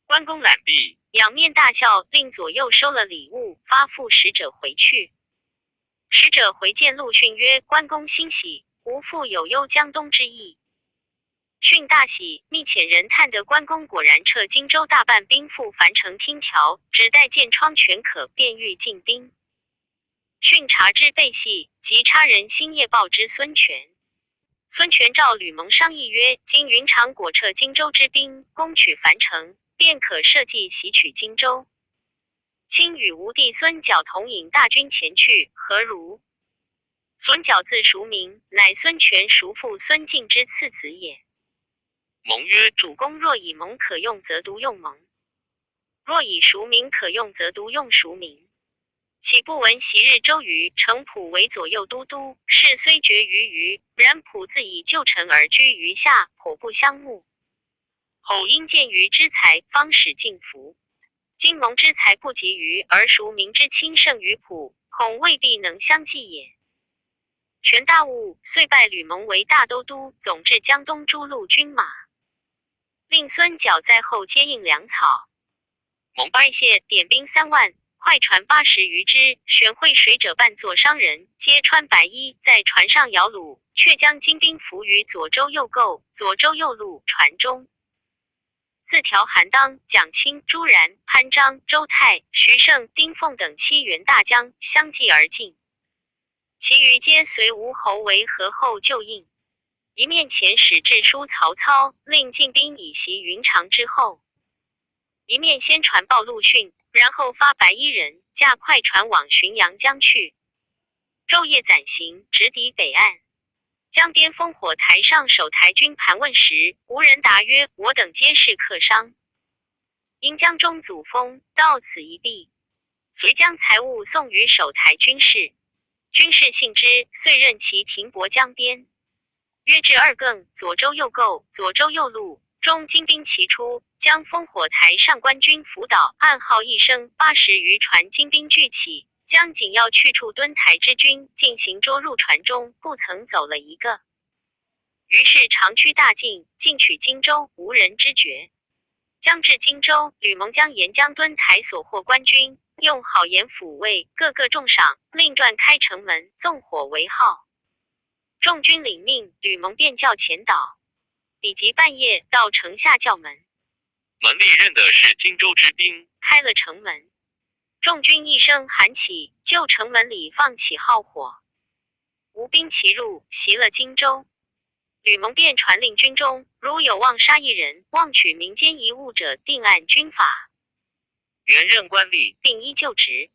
关公
览毕，
仰面大笑，令左右收了礼物，发付使者回去。使者回见陆逊曰：“关公欣喜，无复有忧江东之意。”逊大喜，密遣人探得关公果然撤荆州大半兵赴樊城听调，只待见窗权可，便欲进兵。逊察之备细，即差人星夜报之孙权。孙权召吕蒙商议曰：“今云长果撤荆州之兵，攻取樊城，便可设计袭取荆州。卿与吾弟孙角同引大军前去，何如？”孙角字叔明，乃孙权叔父孙敬之次子也。
蒙曰：
主公若以蒙可用，则独用蒙；若以叔明可用，则独用叔明。岂不闻昔日周瑜、程普为左右都督，事虽决于瑜，然普自以旧臣而居于下，颇不相慕。
后
因见瑜之才，方始敬服。今蒙之才不及瑜，而叔明之亲胜于普，恐未必能相继也。权大悟，遂拜吕蒙为大都督，总制江东诸路军马，令孙角在后接应粮草。
蒙
拜谢，点兵3万，快船80余只，选会水者扮作商人，皆穿白衣，在船上摇橹，却将精兵伏于左州右构、左州右路船中。自调韩当、蒋钦、朱然、潘璋、周泰、徐盛、丁奉等七员大将相继而进，其余皆随吴侯为合后救应。一面遣使致书曹操，令进兵以袭云长之后；一面先传报陆逊，然后发白衣人驾快船往浔阳江去。昼夜暂行，直抵北岸。江边烽火台上守台军盘问时，无人答曰：“我等皆是客商。”因江中阻风，到此一避，遂将财物送与守台军士。军士信之，遂任其停泊江边。约至二更，左州右构、左州右路中精兵齐出，将烽火台上官军扶倒，暗号一声，80余船精兵聚起，将紧要去处墩台之军进行捉入船中，不曾走了一个。于是长驱大进，进取荆州，无人知觉。将至荆州，吕蒙将沿江墩台所获官军，用好言抚慰，个个重赏，令传开城门，纵火为号。众军领命，吕蒙便叫前导。比及半夜，到城下叫门，
门吏认得是荆州之兵，
开了城门。众军一声喊起，就城门里放起号火，吴兵齐入，袭了荆州。吕蒙便传令军中，如有妄杀一人、妄取民间一物者，定按军法。
原任官吏，
并依旧职，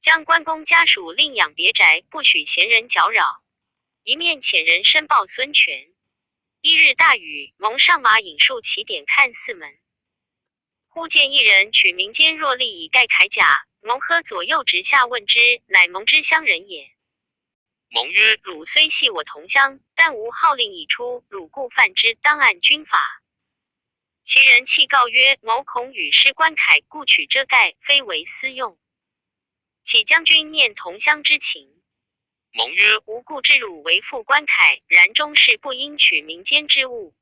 将关公家属另养别宅，不许闲人搅扰。一面遣人申报孙权。一日大雨，蒙上马引数骑点看四门，忽见一人取民间箬笠以盖铠甲。蒙呵左右直下问之，乃蒙之乡人也。
蒙曰：
汝虽系我同乡，但吾号令已出，汝故犯之，当按军法。其人泣告曰：某恐与失官铠，故取遮盖，非为私用。启将军念同乡之情。
蒙曰：
吾故知汝为负官铠，然终是不应取民间之物。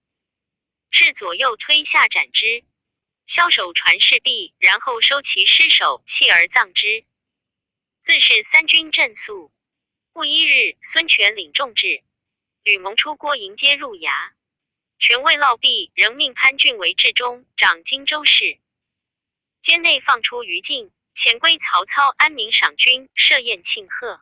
是左右推下斩之。枭首传事毕，然后收其尸首，弃而葬之。自是三军振肃。不一日，孙权领众至，吕蒙出郭迎接入衙。权未落毕，仍命潘俊为治中，掌荆州事。监内放出于禁，遣归曹操安民赏军，设宴庆贺。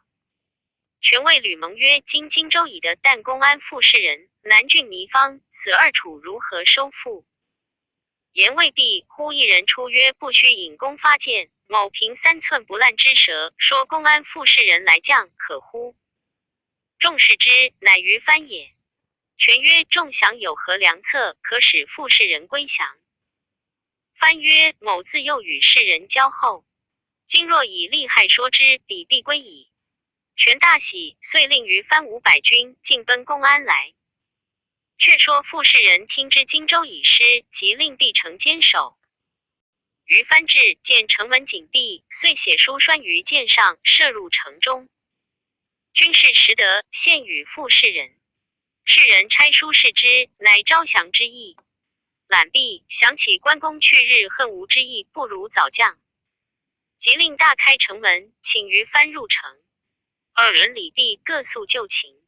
权谓吕蒙曰：“今荆州已得，但公安傅士仁、南郡糜芳，此二处如何收复？”言未毕，忽一人出曰：“不须引弓发箭，某凭3寸不烂之舌，说公安傅士仁来将，可乎？”众视之，乃于番也。权曰：“众降有何良策，可使傅士仁归降？”番曰：“某自幼与士仁交厚，今若以利害说之，彼必归矣。”权大喜，遂令于番500军进奔公安来。却说傅士仁听知荆州已失，即令闭城坚守。于番至，见城门紧闭，遂写书拴于箭上，射入城中。军士识得，献与傅士仁。士仁拆书视之，乃招降之意。览毕，想起关公去日恨吴之意，不如早降。即令大开城门，请于番入城。
二
人礼毕，各诉旧情。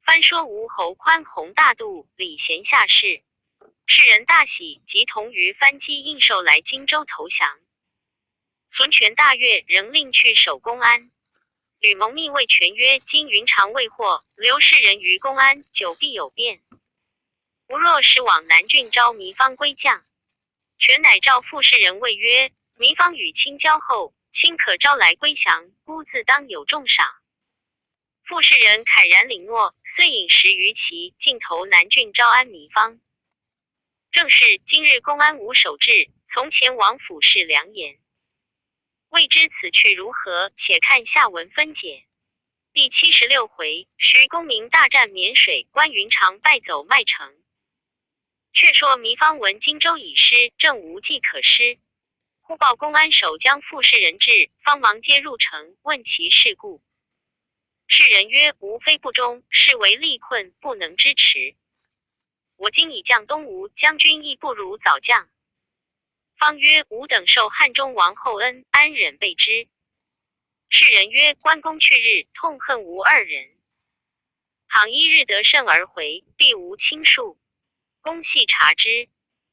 番说吴侯宽宏大度，礼贤下士。世人大喜，即同于番姬应寿来荆州投降。孙权大悦，仍令去守公安。吕蒙密谓权曰：“今云长未获，留士人于公安，久必有变。吾若使往南郡招糜芳归将。”权乃召傅士仁谓曰：“糜芳与卿交厚，卿可招来归降，孤自当有重赏。”傅士仁慨然领诺，遂引10余骑径投南郡招安糜芳。正是今日公安无守制，从前王府是良言。未知此去如何？且看下文分解。第76回，徐公明大战沔水，关云长败走麦城。却说糜芳闻荆州已失，正无计可施，忽报公安守将傅士仁至，方忙接入城，问其事故。士仁曰：“吾非不忠，是为力困，不能支持。我今已降东吴，将军亦不如早降。”方曰：“吾等受汉中王厚恩，安忍背之？”士仁曰：“关公去日，痛恨吾二人。倘一日得胜而回，必无轻恕。公细察之。”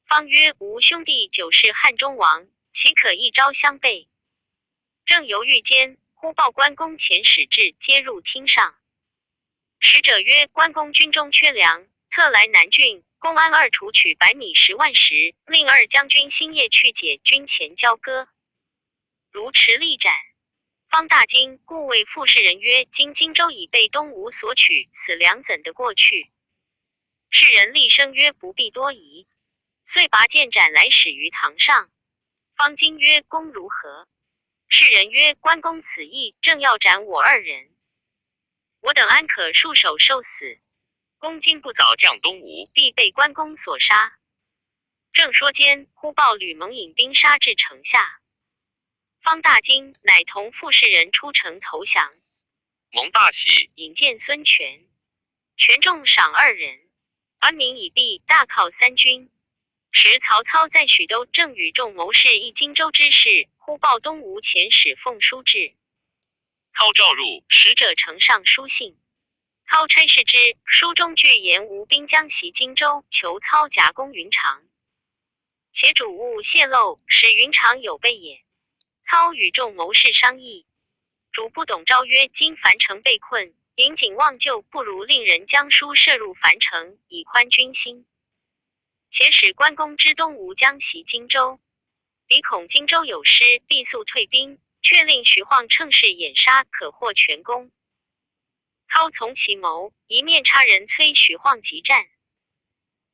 方曰：“吾兄弟久事汉中王，岂可一朝相背？”正犹豫间，忽报关公遣使至，接入厅上。使者曰：“关公军中缺粮，特来南郡、公安二处取白米10万石，令二将军星夜去解军前交割，如持力斩。”方大惊，故谓傅士仁曰：“今荆州已被东吴所取，此粮怎得过去？”士仁厉声曰：“不必多疑。”遂拔剑斩来使于堂上。方惊曰：“公如何？”士仁曰：“关公此意，正要斩我二人，我等安可束手受死？
公今不早降东吴，
必被关公所杀。”正说间，忽报吕蒙引兵杀至城下。方大惊，乃同傅士仁出城投降。
蒙大喜，
引见孙权，权重赏二人。安民已毕，大犒三军。时曹操在许都，正与众谋士议荆州之事，忽报东吴遣使奉书至。
操召入，
使者呈上书信。操差视之，书中具言吴兵将袭荆州，求操夹攻云长，且嘱勿泄露，使云长有备也。操与众谋士商议，主簿董昭曰：“今樊城被困，引颈望救，不如令人将书射入樊城，以宽军心。且使关公知东吴将袭荆州，彼恐荆州有失，必速退兵，却令徐晃乘势掩杀，可获全功。”操从其谋，一面差人催徐晃急战，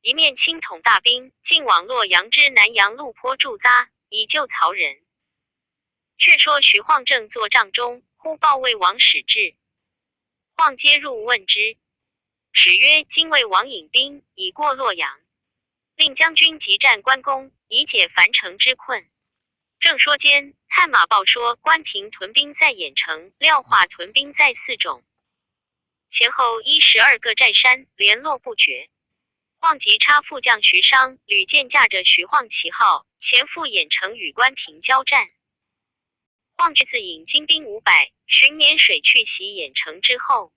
一面亲统大兵进往洛阳之南阳鹿坡驻扎，以救曹仁。却说徐晃正坐帐中，忽报魏王使至，晃接入问之，使曰：“今魏王引兵已过洛阳，令将军急战关公，以解樊城之困。”正说间，探马报说关平屯兵在郾城，廖化屯兵在泗冢。前后12个寨山，联络不绝。晃急差副将徐商、吕健驾着徐晃旗号，前赴郾城与关平交战。晃自引精兵500，寻沔水去袭郾城之后。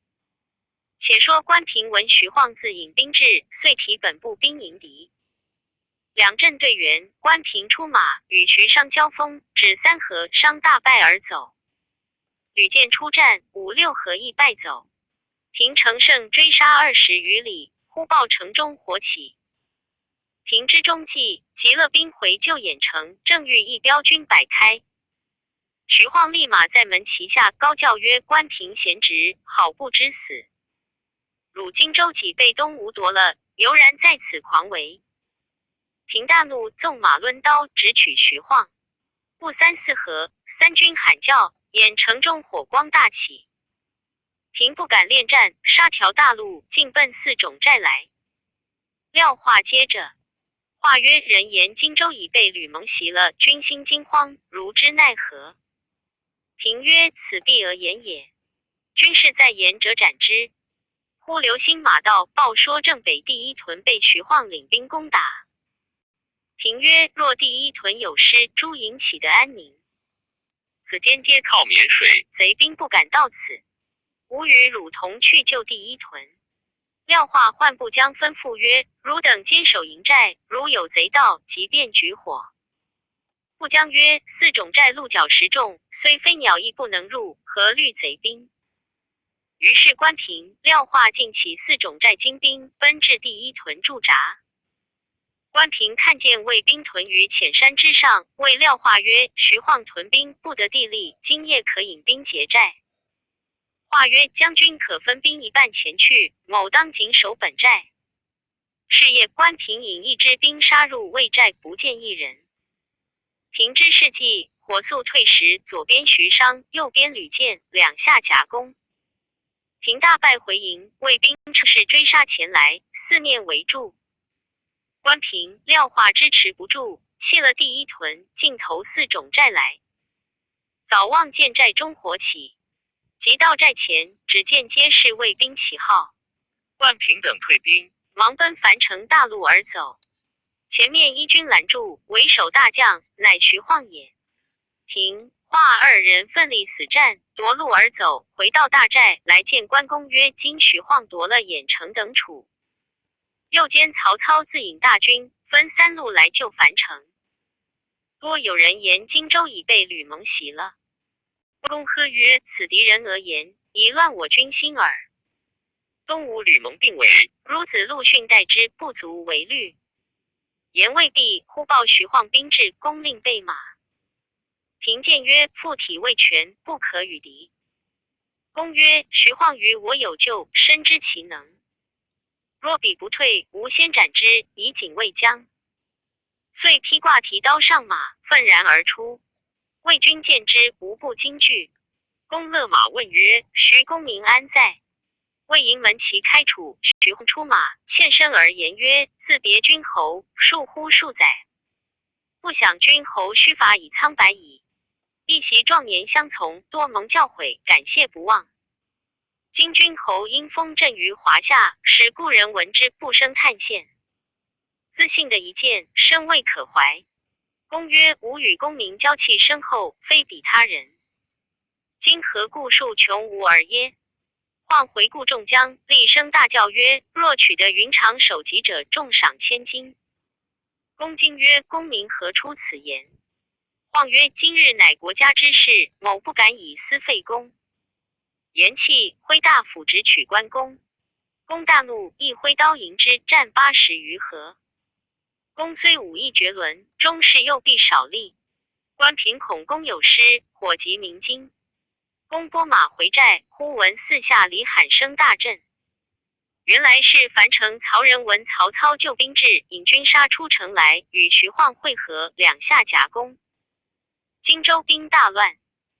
且说关平闻徐晃自引兵至，遂提本部兵迎敌。两阵对员，关平出马与徐商交锋，只三合，商大败而走。吕健出战，五六合亦败走。平乘胜追杀20余里，忽报城中火起。平知中计，集了兵回救郾城，正欲一彪军摆开，徐晃立马在门旗下高叫曰：“关平贤侄，好不知死！汝荆州己被东吴夺了，犹然在此狂为！”平大怒，纵马抡刀，直取徐晃。不三四合，三军喊叫，郾城中火光大起。平不敢恋战，杀条大路，径奔泗冢寨来。廖化接着话曰：“人言荆州已被吕蒙袭了，军心惊慌，如之奈何？”平曰：“此必讹言也。军士在言者斩之。”忽刘兴马到，报说正北第一屯被徐晃领兵攻打。平曰：“若第一屯有失，诸营岂得安宁？
此间皆靠沔水，
贼兵不敢到此。吾与汝同去救第一屯。”廖化唤部将吩咐曰：“汝等坚守营寨，如有贼到，即便举火。”部将曰：“泗冢寨鹿角石重，虽飞鸟亦不能入，何何虑贼兵？于是关平、廖化尽起四种寨精兵，奔至第一屯驻扎。关平看见魏兵屯于浅山之上，谓廖化曰：“徐晃屯兵不得地利，今夜可引兵劫寨。”化曰：“将军可分兵一半前去，某当紧守本寨。”是夜，关平引一支兵杀入魏寨，不见一人。平知是计，火速退时，左边徐商，右边吕健，两下夹攻。平大败回营，魏兵乘势追杀前来，四面围住。关平、廖化支持不住，弃了第一屯，径投四种寨来。早望见寨中火起，及到寨前，只见皆是魏兵旗号。
关平等退兵，
忙奔樊城大路而走。前面一军拦住，为首大将乃徐晃也。平、华二人奋力死战，夺路而走，回到大寨来见关公曰：“今徐晃夺了郾城等处。”又见曹操自引大军，分三路来救樊城。多有人言荆州已被吕蒙袭了。关公喝曰：“此敌人讹言，以乱我军心耳。
东吴吕蒙病危，
孺子陆逊代之，不足为虑。”言未毕，忽报徐晃兵至，公令备马。平谏曰：“附体未全，不可与敌。”公曰：“徐晃于我有救，深知其能。若彼不退，吾先斩之，以警魏将。”遂披挂提刀上马，奋然而出。魏军见之，无不惊惧。公勒马问曰：“徐公明安在？”魏营门旗开处，徐晃出马，欠身而言曰：“自别君侯，数乎数载，不想君侯须发已苍白矣。一袭壮年相从，多蒙教诲，感谢不忘。今君侯因封镇于华夏，使故人闻之不生叹羡。自信的一见，深未可怀。”公曰：“吾与公明交契深厚，非比他人。今何故数穷吾尔耶？”晃回顾众将，厉声大叫曰：“若取得云长首级者，重赏千金。”公惊曰：“公明何出此言？”晃曰：“今日乃国家之事，某不敢以私废公。”言讫，挥大斧直取关公。公大怒，一挥刀迎之，战80余合。公虽武艺绝伦，终是右臂少力。关平恐公有失，火急鸣金。公拨马回寨，忽闻四下里喊声大震。原来是樊城曹仁闻曹操救兵至，引军杀出城来，与徐晃会合，两下夹攻。荆州兵大乱。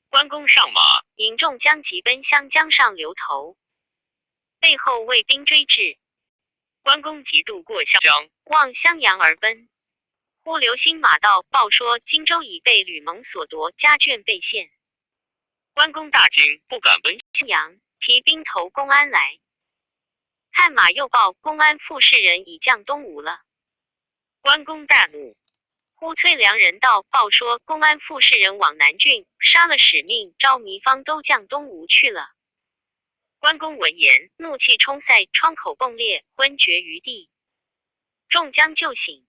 关公上马，
引众将急奔湘江上流头，背后魏兵追至，
关公急渡过湘江，
望襄阳而奔。忽流星马到，报说荆州已被吕蒙所夺，家眷被陷。
关公大惊，不敢奔
襄阳，提兵投公安来。探马又报，公安傅士仁已降东吴了。
关公大怒。
忽崔良人到，报说公安傅士仁往南郡，杀了使命，招糜芳都降东吴去了。
关公闻言，
怒气冲塞，疮口迸裂，昏厥于地。众将救醒，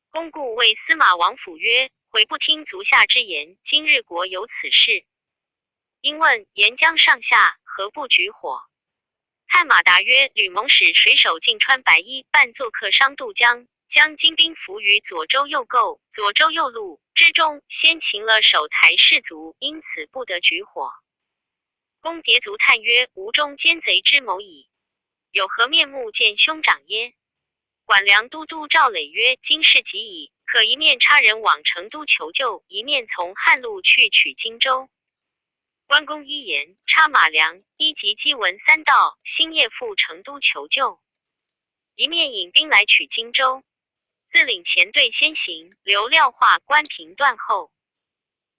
公故谓司马王府曰：“悔不听足下之言，今日国有此事。”因问沿江上下何不举火？探马答曰：“吕蒙使水手尽穿白衣，扮作客商渡江，将精兵伏于左州右构、左州右路之中，先擒了守台士卒，因此不得举火。”公跌足叹曰：“吴中奸贼之谋矣，有何面目见兄长耶？”管梁都督赵磊曰：“今事急矣，可一面差人往成都求救，一面从汉路去取荆州。”关公一言，差马良、一及姬文三道，星夜赴成都求救，一面引兵来取荆州。自领前队先行，留廖化、关平断后。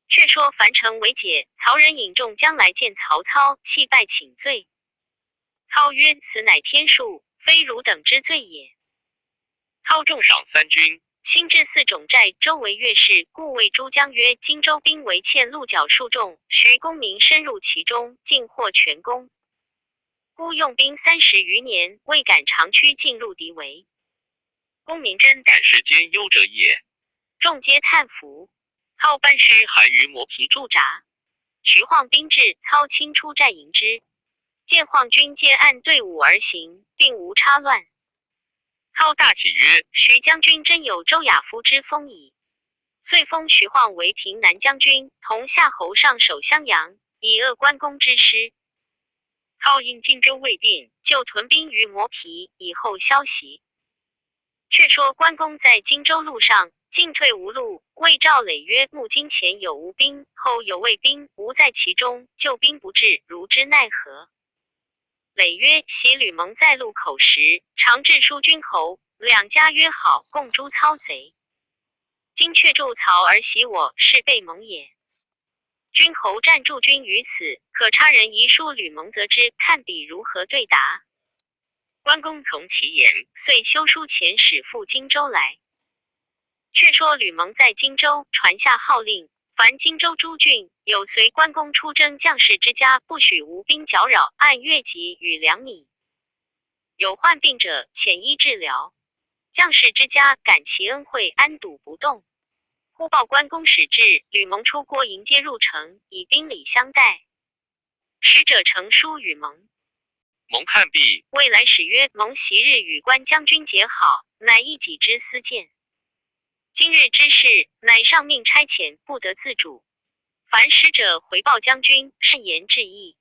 却说樊城围解，曹仁引众将来见曹操，泣拜请罪。操曰：“此乃天数，非汝等之罪也。”
操重赏三军，
亲至四种寨周围阅视，故谓诸将曰：“荆州兵围堑鹿角数众，徐公明深入其中，尽获全功。孤用兵30余年，未敢长驱进入敌围。”
公明真乃世间优者也。
众皆叹服。
操班师还于磨
皮驻扎。徐晃兵至，操亲出寨迎之。见晃军皆按队伍而行，并无插乱。
操大喜曰：
“徐将军真有周亚夫之风矣。”遂封徐晃为平南将军，同夏侯尚守襄阳，以扼关公之师。
操因荆州未定，
就屯兵于磨皮，以候消息。却说关公在荆州路上进退无路，谓赵磊曰：“目今前有吴兵，后有魏兵，吾在其中，救兵不至，如之奈何？”磊曰：“昔吕蒙在路口时，常致书君侯，两家约好，共诛操贼。今却助曹而袭我，是背盟也。君侯暂驻军于此，可差人遗书吕蒙，责之，看彼如何对答。”
关公从其言，
遂修书遣使赴荆州来。却说吕蒙在荆州传下号令，凡荆州诸郡有随关公出征将士之家，不许吴兵搅扰，按月给予粮米。有患病者，遣医治疗。将士之家感其恩惠，安堵不动。忽报关公使至，吕蒙出郭迎接入城，以宾礼相待。使者呈书与蒙，
蒙看毕，
谓来使曰：“蒙昔日与关将军结好，乃一己之私见。今日之事，乃上命差遣，不得自主。凡使者回报将军，善言致意，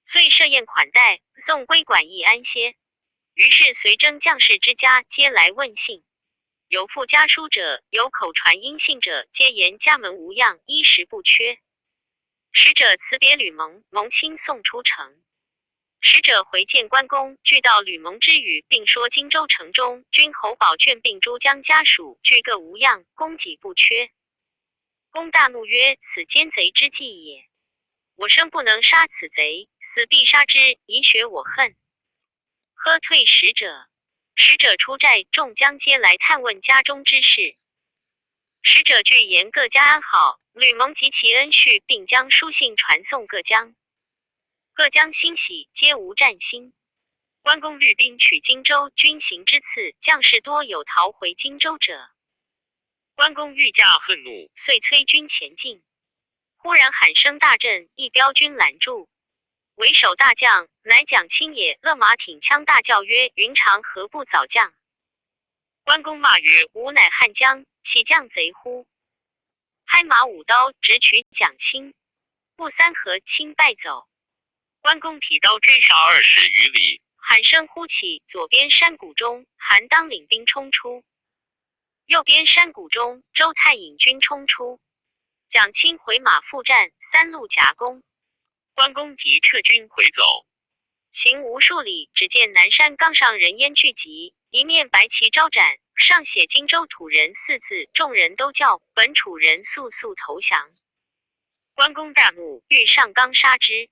遂设宴款待，送归馆驿安歇。于是随征将士之家皆来问信，有附家书者，有口传音信者，皆言家门无恙，衣食不缺。使者辞别吕蒙，蒙亲送出城。使者回见关公，具道吕蒙之语，并说荆州城中君侯宝卷并诸将家属俱各无恙，供给不缺。公大怒曰：“此奸贼之计也！我生不能杀此贼，死必杀之，以雪我恨。”喝退使者。使者出寨，众将皆来探问家中之事。使者具言各家安好，吕蒙及其恩恤，并将书信传送各将。各将欣喜，皆无战心。关公率兵取荆州，军行之次，将士多有逃回荆州者。
关公愈加恨怒，
遂催军前进。忽然喊声大震，一彪军拦住。为首大将乃蒋钦也，勒马挺枪，大叫曰：“云长何不早降？”
关公骂曰：
“吾乃汉将，岂降贼乎？”拍马舞刀，直取蒋钦。不三合，钦败走。
关公提刀追杀20余里，
喊声忽起，左边山谷中，韩当领兵冲出；右边山谷中，周泰引军冲出。蒋钦回马复战，三路夹攻。
关公急撤军回走，
行无数里，只见南山岗上人烟聚集，一面白旗招展，上写“荆州土人”四字，众人都叫本楚人速速投降。
关公大怒，
欲上岗杀之。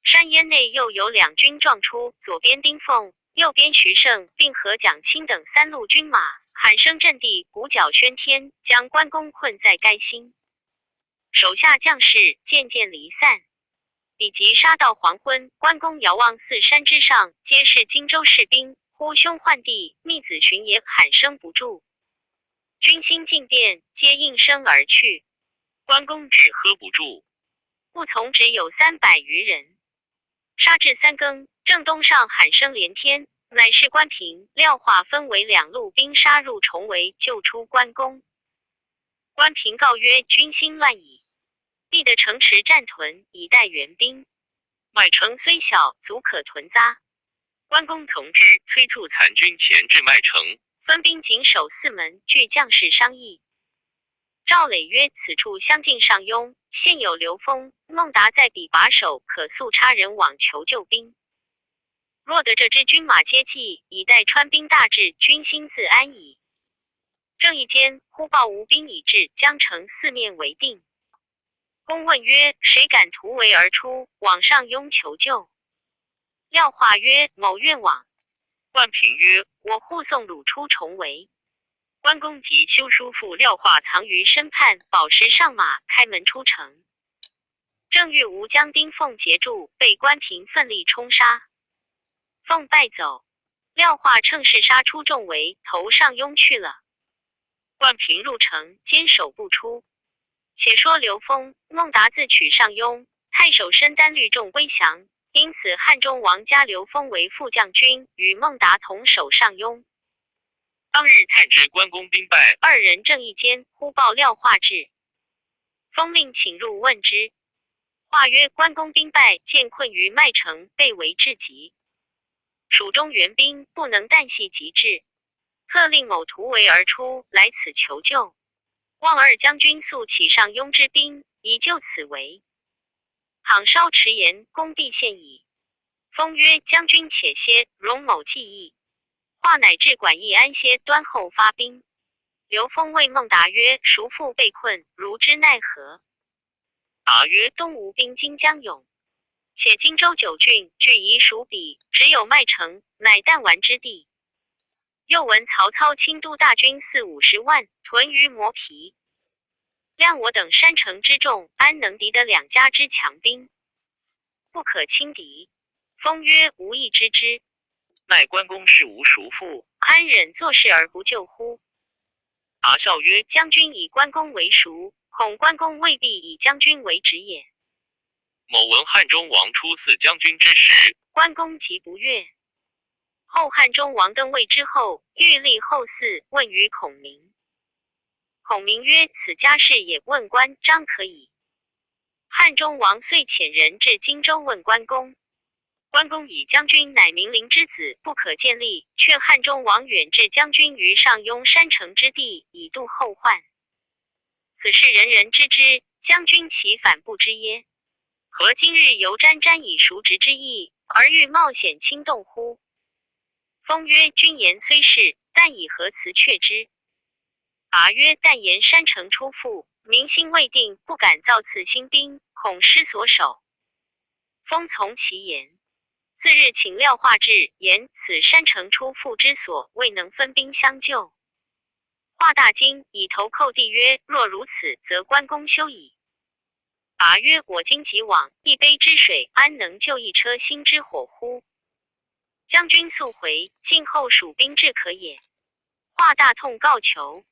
山烟内又有两军撞出，左边丁奉，右边徐盛，并和蒋钦等三路军马，喊声震地，鼓角喧天，将关公困在该心。手下将士渐渐离散。比及杀到黄昏，关公遥望四山之上，皆是荆州士兵，呼兄唤弟，觅子寻爷，喊声不住。军心尽变，皆应声而去。
关公只喝不住，
不从只有300余人。杀至三更，正东上喊声连天，乃是关平、廖化分为两路兵杀入重围，救出关公。关平告曰：“军心乱矣。必得城池战屯，以待援兵。
麦
城虽小，足可屯扎。”
关公从之，催促残军前至麦城，
分兵紧守四门，聚将士商议。赵磊曰：“此处相近上庸，现有刘封、孟达在彼把守，可速差人往求救兵。若得这支军马接济，以待川兵大至，军心自安矣。”正议间，忽报吴兵已至，将城四面围定。公问曰：“谁敢突围而出，往上庸求救？”廖化曰：“某愿往。”
关平曰：
“我护送汝出重围。”
关公即修书付廖化，
藏于身畔，保持上马，开门出城。正欲吴将丁奉截住，被关平奋力冲杀，奉败走。廖化趁势杀出重围，投上庸去了。
关平
入城，坚守不出。且说刘封、孟达自取上庸，太守申耽虑众归降，因此汉中王加刘封为副将军，与孟达同守上庸。
当日探知关公兵败，
二人正议间，忽报廖化至，封令请入问之。话曰：关公兵败，见困于麦城，被围至极。蜀中援兵不能旦夕即至，特令某突围而出，来此求救。望二将军速起上庸之兵，以救此围。倘稍迟延，公必陷矣。封曰：将军且歇，容某计议。话乃至馆驿安歇，端后发兵。刘封谓孟达曰：叔父被困，如之奈何？
答曰：
东吴兵精将勇，且荆州九郡俱已属彼，只有麦城，乃弹丸之地。又闻曹操亲都大军四五十万，屯于磨皮。量我等山城之众，安能敌得两家之强兵？不可轻敌。封曰：吾亦知之。
奈关公是吾叔父，
安忍坐视而不救乎？
达笑曰：
将军以关公为叔，恐关公未必以将军为侄也。
某闻汉中王出嗣将军之时，
关公即不悦。后汉中王登位之后，欲立后嗣，问于孔明。孔明曰：此家事也，问关张可矣。汉中王遂遣人至荆州问关公。关公以将军乃明灵之子，不可见利，劝汉中王远置将军于上庸山城之地，以杜后患。此事人人知之，将军岂反不知耶？何今日犹沾沾以叔侄之意，而欲冒险轻动乎？封曰：君言虽是，但以何辞却之？答曰：但言山城初复，民心未定，不敢造次兴兵，恐失所守。封从其言。次日，请廖化至，言此山城初复之所，未能分兵相救。化大惊，以头叩地曰：若如此，则关公休矣。答曰：我今即往，一杯之水，安能救一车薪之火乎？将军速回，静候蜀兵至可也。化大痛告求。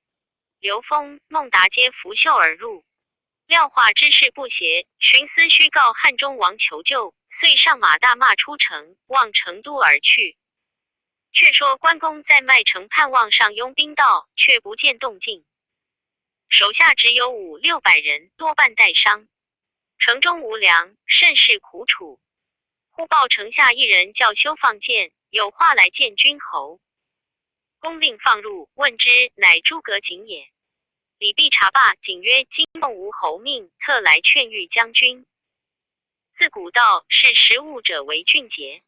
刘封、孟达皆拂袖而入。廖化知事不协，寻思须告汉中王求救，遂上马大骂出城，望成都而去。却说关公在麦城盼望上庸兵到，却不见动静，手下只有五六百人，多半带伤。城中无粮，甚是苦楚。忽报城下一人叫休放箭，有话来见君侯。公令放入，问之，乃诸葛瑾也。礼毕茶罢，瑾曰：今奉吴侯命，特来劝谕将军。自古道，识时务者为俊杰。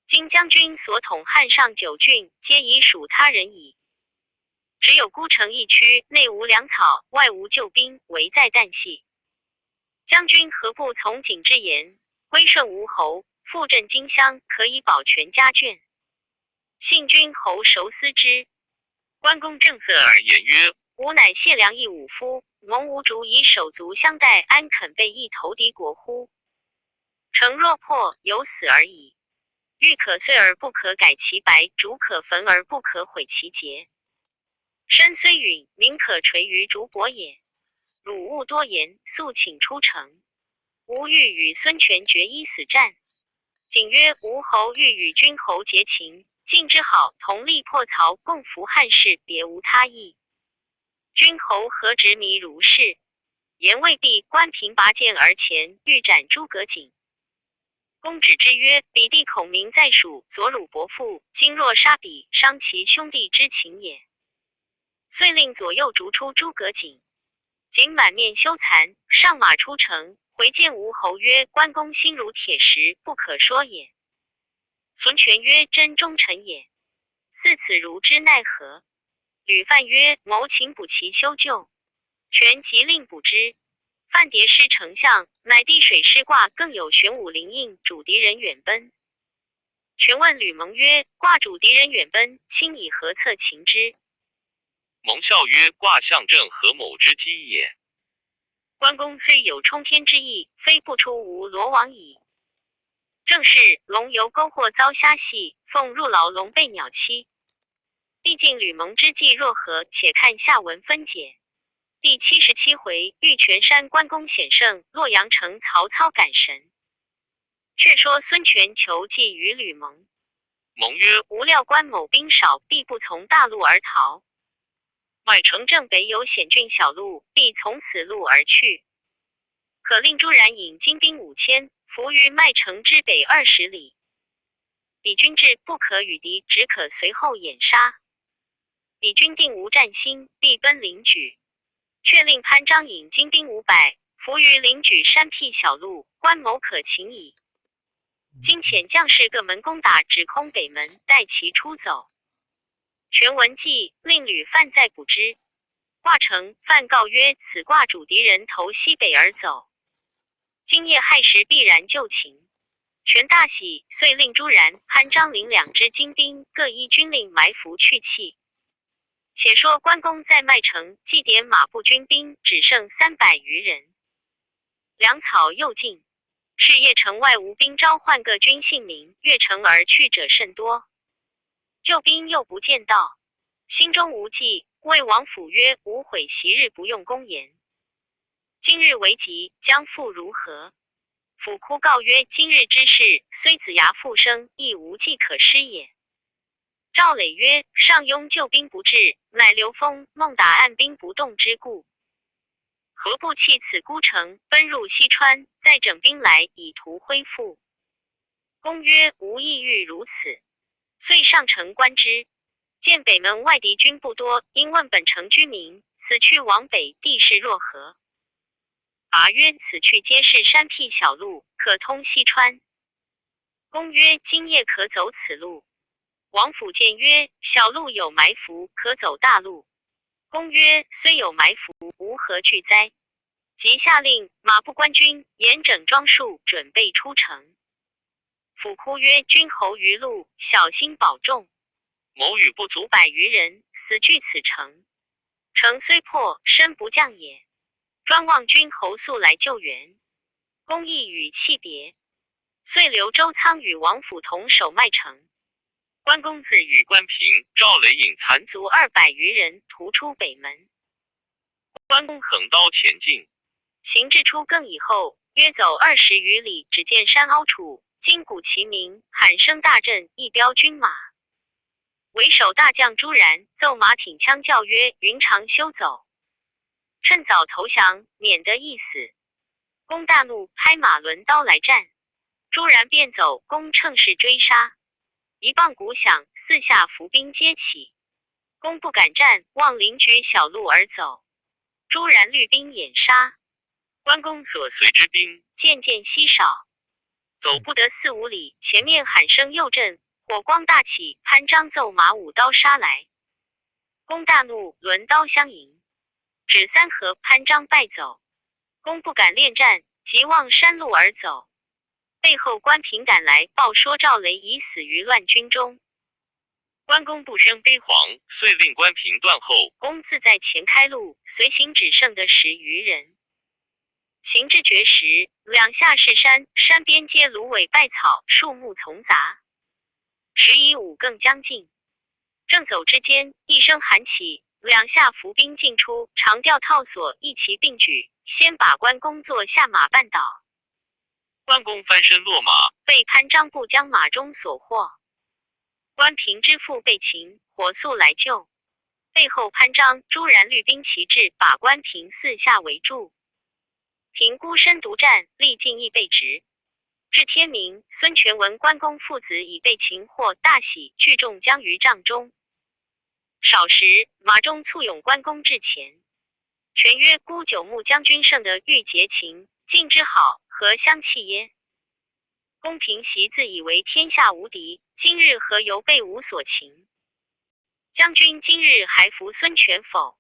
今将军所统汉上九郡，皆已属他人矣。只有孤城一区，内无粮草，外无救兵，危在旦夕。将军何不从瑾之言，归顺吴侯，复振荆襄，可以保全家眷？幸君侯熟思之。
关公正色而言曰：
吾乃谢良义武夫，蒙吾主以手足相待，安肯背义投敌国乎？城若破，犹死而已。玉可碎而不可改其白，竹可焚而不可毁其节。身虽陨，名可垂于竹帛也。汝勿多言，速请出城。吾欲与孙权决一死战。瑾曰：吴侯欲与君侯结秦晋之好，同力破曹，共扶汉室，别无他意。君侯何执迷如是？言未毕，关平拔剑而前，欲斩诸葛瑾。公止之曰：彼弟孔明在蜀，左汝伯父，今若杀彼，伤其兄弟之情也。遂令左右逐出诸葛瑾。瑾满面羞惭，上马出城，回见吴侯曰：关公心如铁石，不可说也。孙权曰：真忠臣也。似此如之奈何？吕范曰：谋请补其修旧。权即令补之。范叠师丞相，乃地水师卦，更有玄武灵应，主敌人远奔。权问吕蒙曰：卦主敌人远奔，卿以何策擒之？
蒙笑曰：卦象正合某之机也。
关公虽有冲天之意，非不出吾罗网矣。正是龙游沟壑遭虾戏，凤入牢笼被鸟欺。毕竟吕蒙之计若何？且看下文分解。第77回，玉泉山关公险胜，洛阳城曹操感神。却说孙权求计于吕蒙，
蒙曰：
吾料关某兵少，必不从大路而逃。
麦
城正北有险峻小路，必从此路而去。可令朱然引精兵5000，伏于麦城之北20里。彼军至，不可与敌，只可随后掩杀。彼军定无战心，必奔临沮。却令潘璋引精兵500，伏于临沮山僻小路，关某可擒矣。今遣将士各门攻打，只空北门，待其出走。权闻计，令吕范再补之。卦成，范告曰：“此卦主敌人投西北而走，今夜亥时必然就擒。”权大喜，遂令朱然、潘璋领两支精兵，各依军令埋伏去气。且说关公在麦城祭点马步军兵，只剩300余人，粮草又尽。是夜城外无兵，召唤各军姓名，越城而去者甚多。救兵又不见到，心中无计，谓王辅曰：“吾悔昔日不用公言，今日危急，将复如何？”辅哭告曰：“今日之事，虽子牙复生，亦无计可施也。”赵磊曰：“上庸救兵不至，乃刘封、孟达按兵不动之故。何不弃此孤城，奔入西川，再整兵来，以图恢复？”公曰：“吾意欲如此。”遂上城观之，见北门外敌军不多，因问本城居民：“此去往北，地势若何？”答曰：“此去皆是山僻小路，可通西川。”公曰：“今夜可走此路。”王辅谏曰：“小路有埋伏，可走大路。”公曰：“虽有埋伏，吾何惧哉？”即下令马步官军严整装束，准备出城。辅哭曰：“君侯于路，小心保重。
某与不足
500余人，死拒此城。城虽破，身不降也。专望君侯速来救援。”公亦与泣别，遂留周仓与王辅同守麦城。
关公自与关平、赵雷引残
卒200余人，突出北门。
关公横刀前进，
行至初更以后，约走20余里，只见山凹处，金鼓齐鸣，喊声大震，一彪军马。为首大将朱然奏马挺枪叫曰：“云长休走，趁早投降，免得一死。”公大怒，拍马抡刀来战。朱然便走，公乘势追杀。一棒鼓响，四下伏兵皆起。公不敢战，望临沮小路而走。朱然率兵掩杀，
关公所随之兵
渐渐稀少，
走
不得四五里，前面喊声又震，火光大起，潘璋奏马舞刀杀来。公大怒，抡刀相迎，只三合，潘璋败走。公不敢恋战，急望山路而走。背后关平赶来，报说赵雷已死于乱军中。
关公不胜悲惶，遂令关平断后。
公自在前开路，随行只剩得10余人。行至绝时，两下是山，山边皆芦苇败草，树木丛杂。时已五更将近，正走之间，一声喊起，两下伏兵尽出，长吊套索一齐并举，先把关公坐下马绊倒。
关公翻身落马，
被潘璋部将马中所获。关平之父被擒，火速来救。背后潘璋、朱然率兵齐至，把关平四下围住。平孤身独战，力尽亦被执。至天明，孙权闻关公父子已被擒获，大喜，聚众将于帐中。少时，马中簇拥关公至前，权曰：“孤久慕将军胜得欲结秦晋之好，何相弃耶？”公平昔自以为天下无敌，今日何由被吾所擒？将军今日还服孙权否？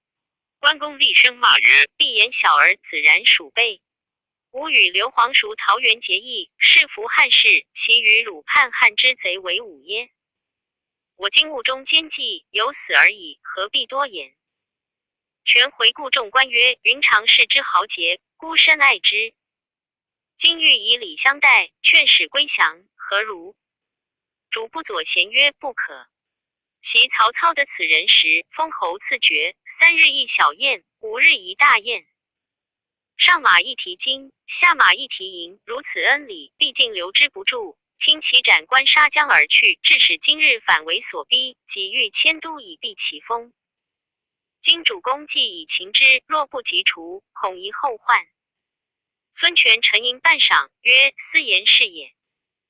关公厉声骂曰：“
闭眼小儿，子然鼠辈！吾与刘皇叔桃园结义，是服汉室，其与汝叛汉之贼为伍耶？我今误中奸计，有死而已，何必多言？”权回顾众官曰：“云长氏之豪杰，孤深爱之。今欲以礼相待，劝使归降，何如？”主簿左贤曰：“不可。昔曹操得此人时，封侯赐爵，3日一小宴，五日一大宴。上馬一提金，下馬一提銀，如此恩禮，畢竟留之不住。聽其斬官殺將而去，致使今日反為所逼，己欲遷都以避其鋒。今主公既以擒之，若不及除，恐貽後患。孫權沉吟半晌，曰：“斯言是也。”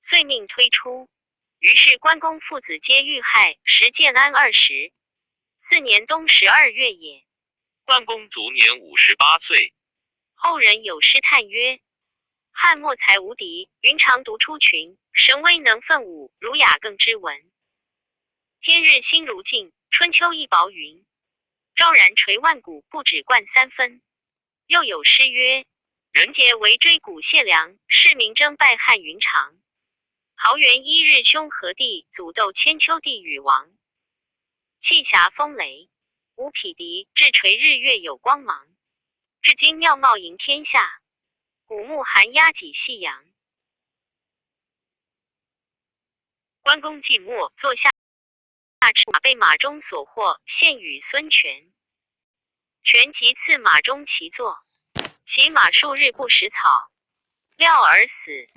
遂命推出。於是關公父子皆遇害。時建安24年冬12月也。
關公卒年58歲。
後人有詩嘆曰：“漢末才無敵，雲長獨出群。神威能奮舞，儒雅更知聞。天日新如鏡，春秋一薄雲。昭然垂萬古，不止冠三分。”又有詩曰：“人傑為追古謝良，士明爭敗漢雲長。桃園一日兄何地，俎豆千秋弟與王。氣俠風雷無匹敵，志垂日月有光芒。至今廟貌盈天下，古墓寒鴉幾夕陽。”關公既沒，座下馬被馬忠所獲，獻與孫權。權即賜馬忠騎坐，其馬數日不食草，料而死。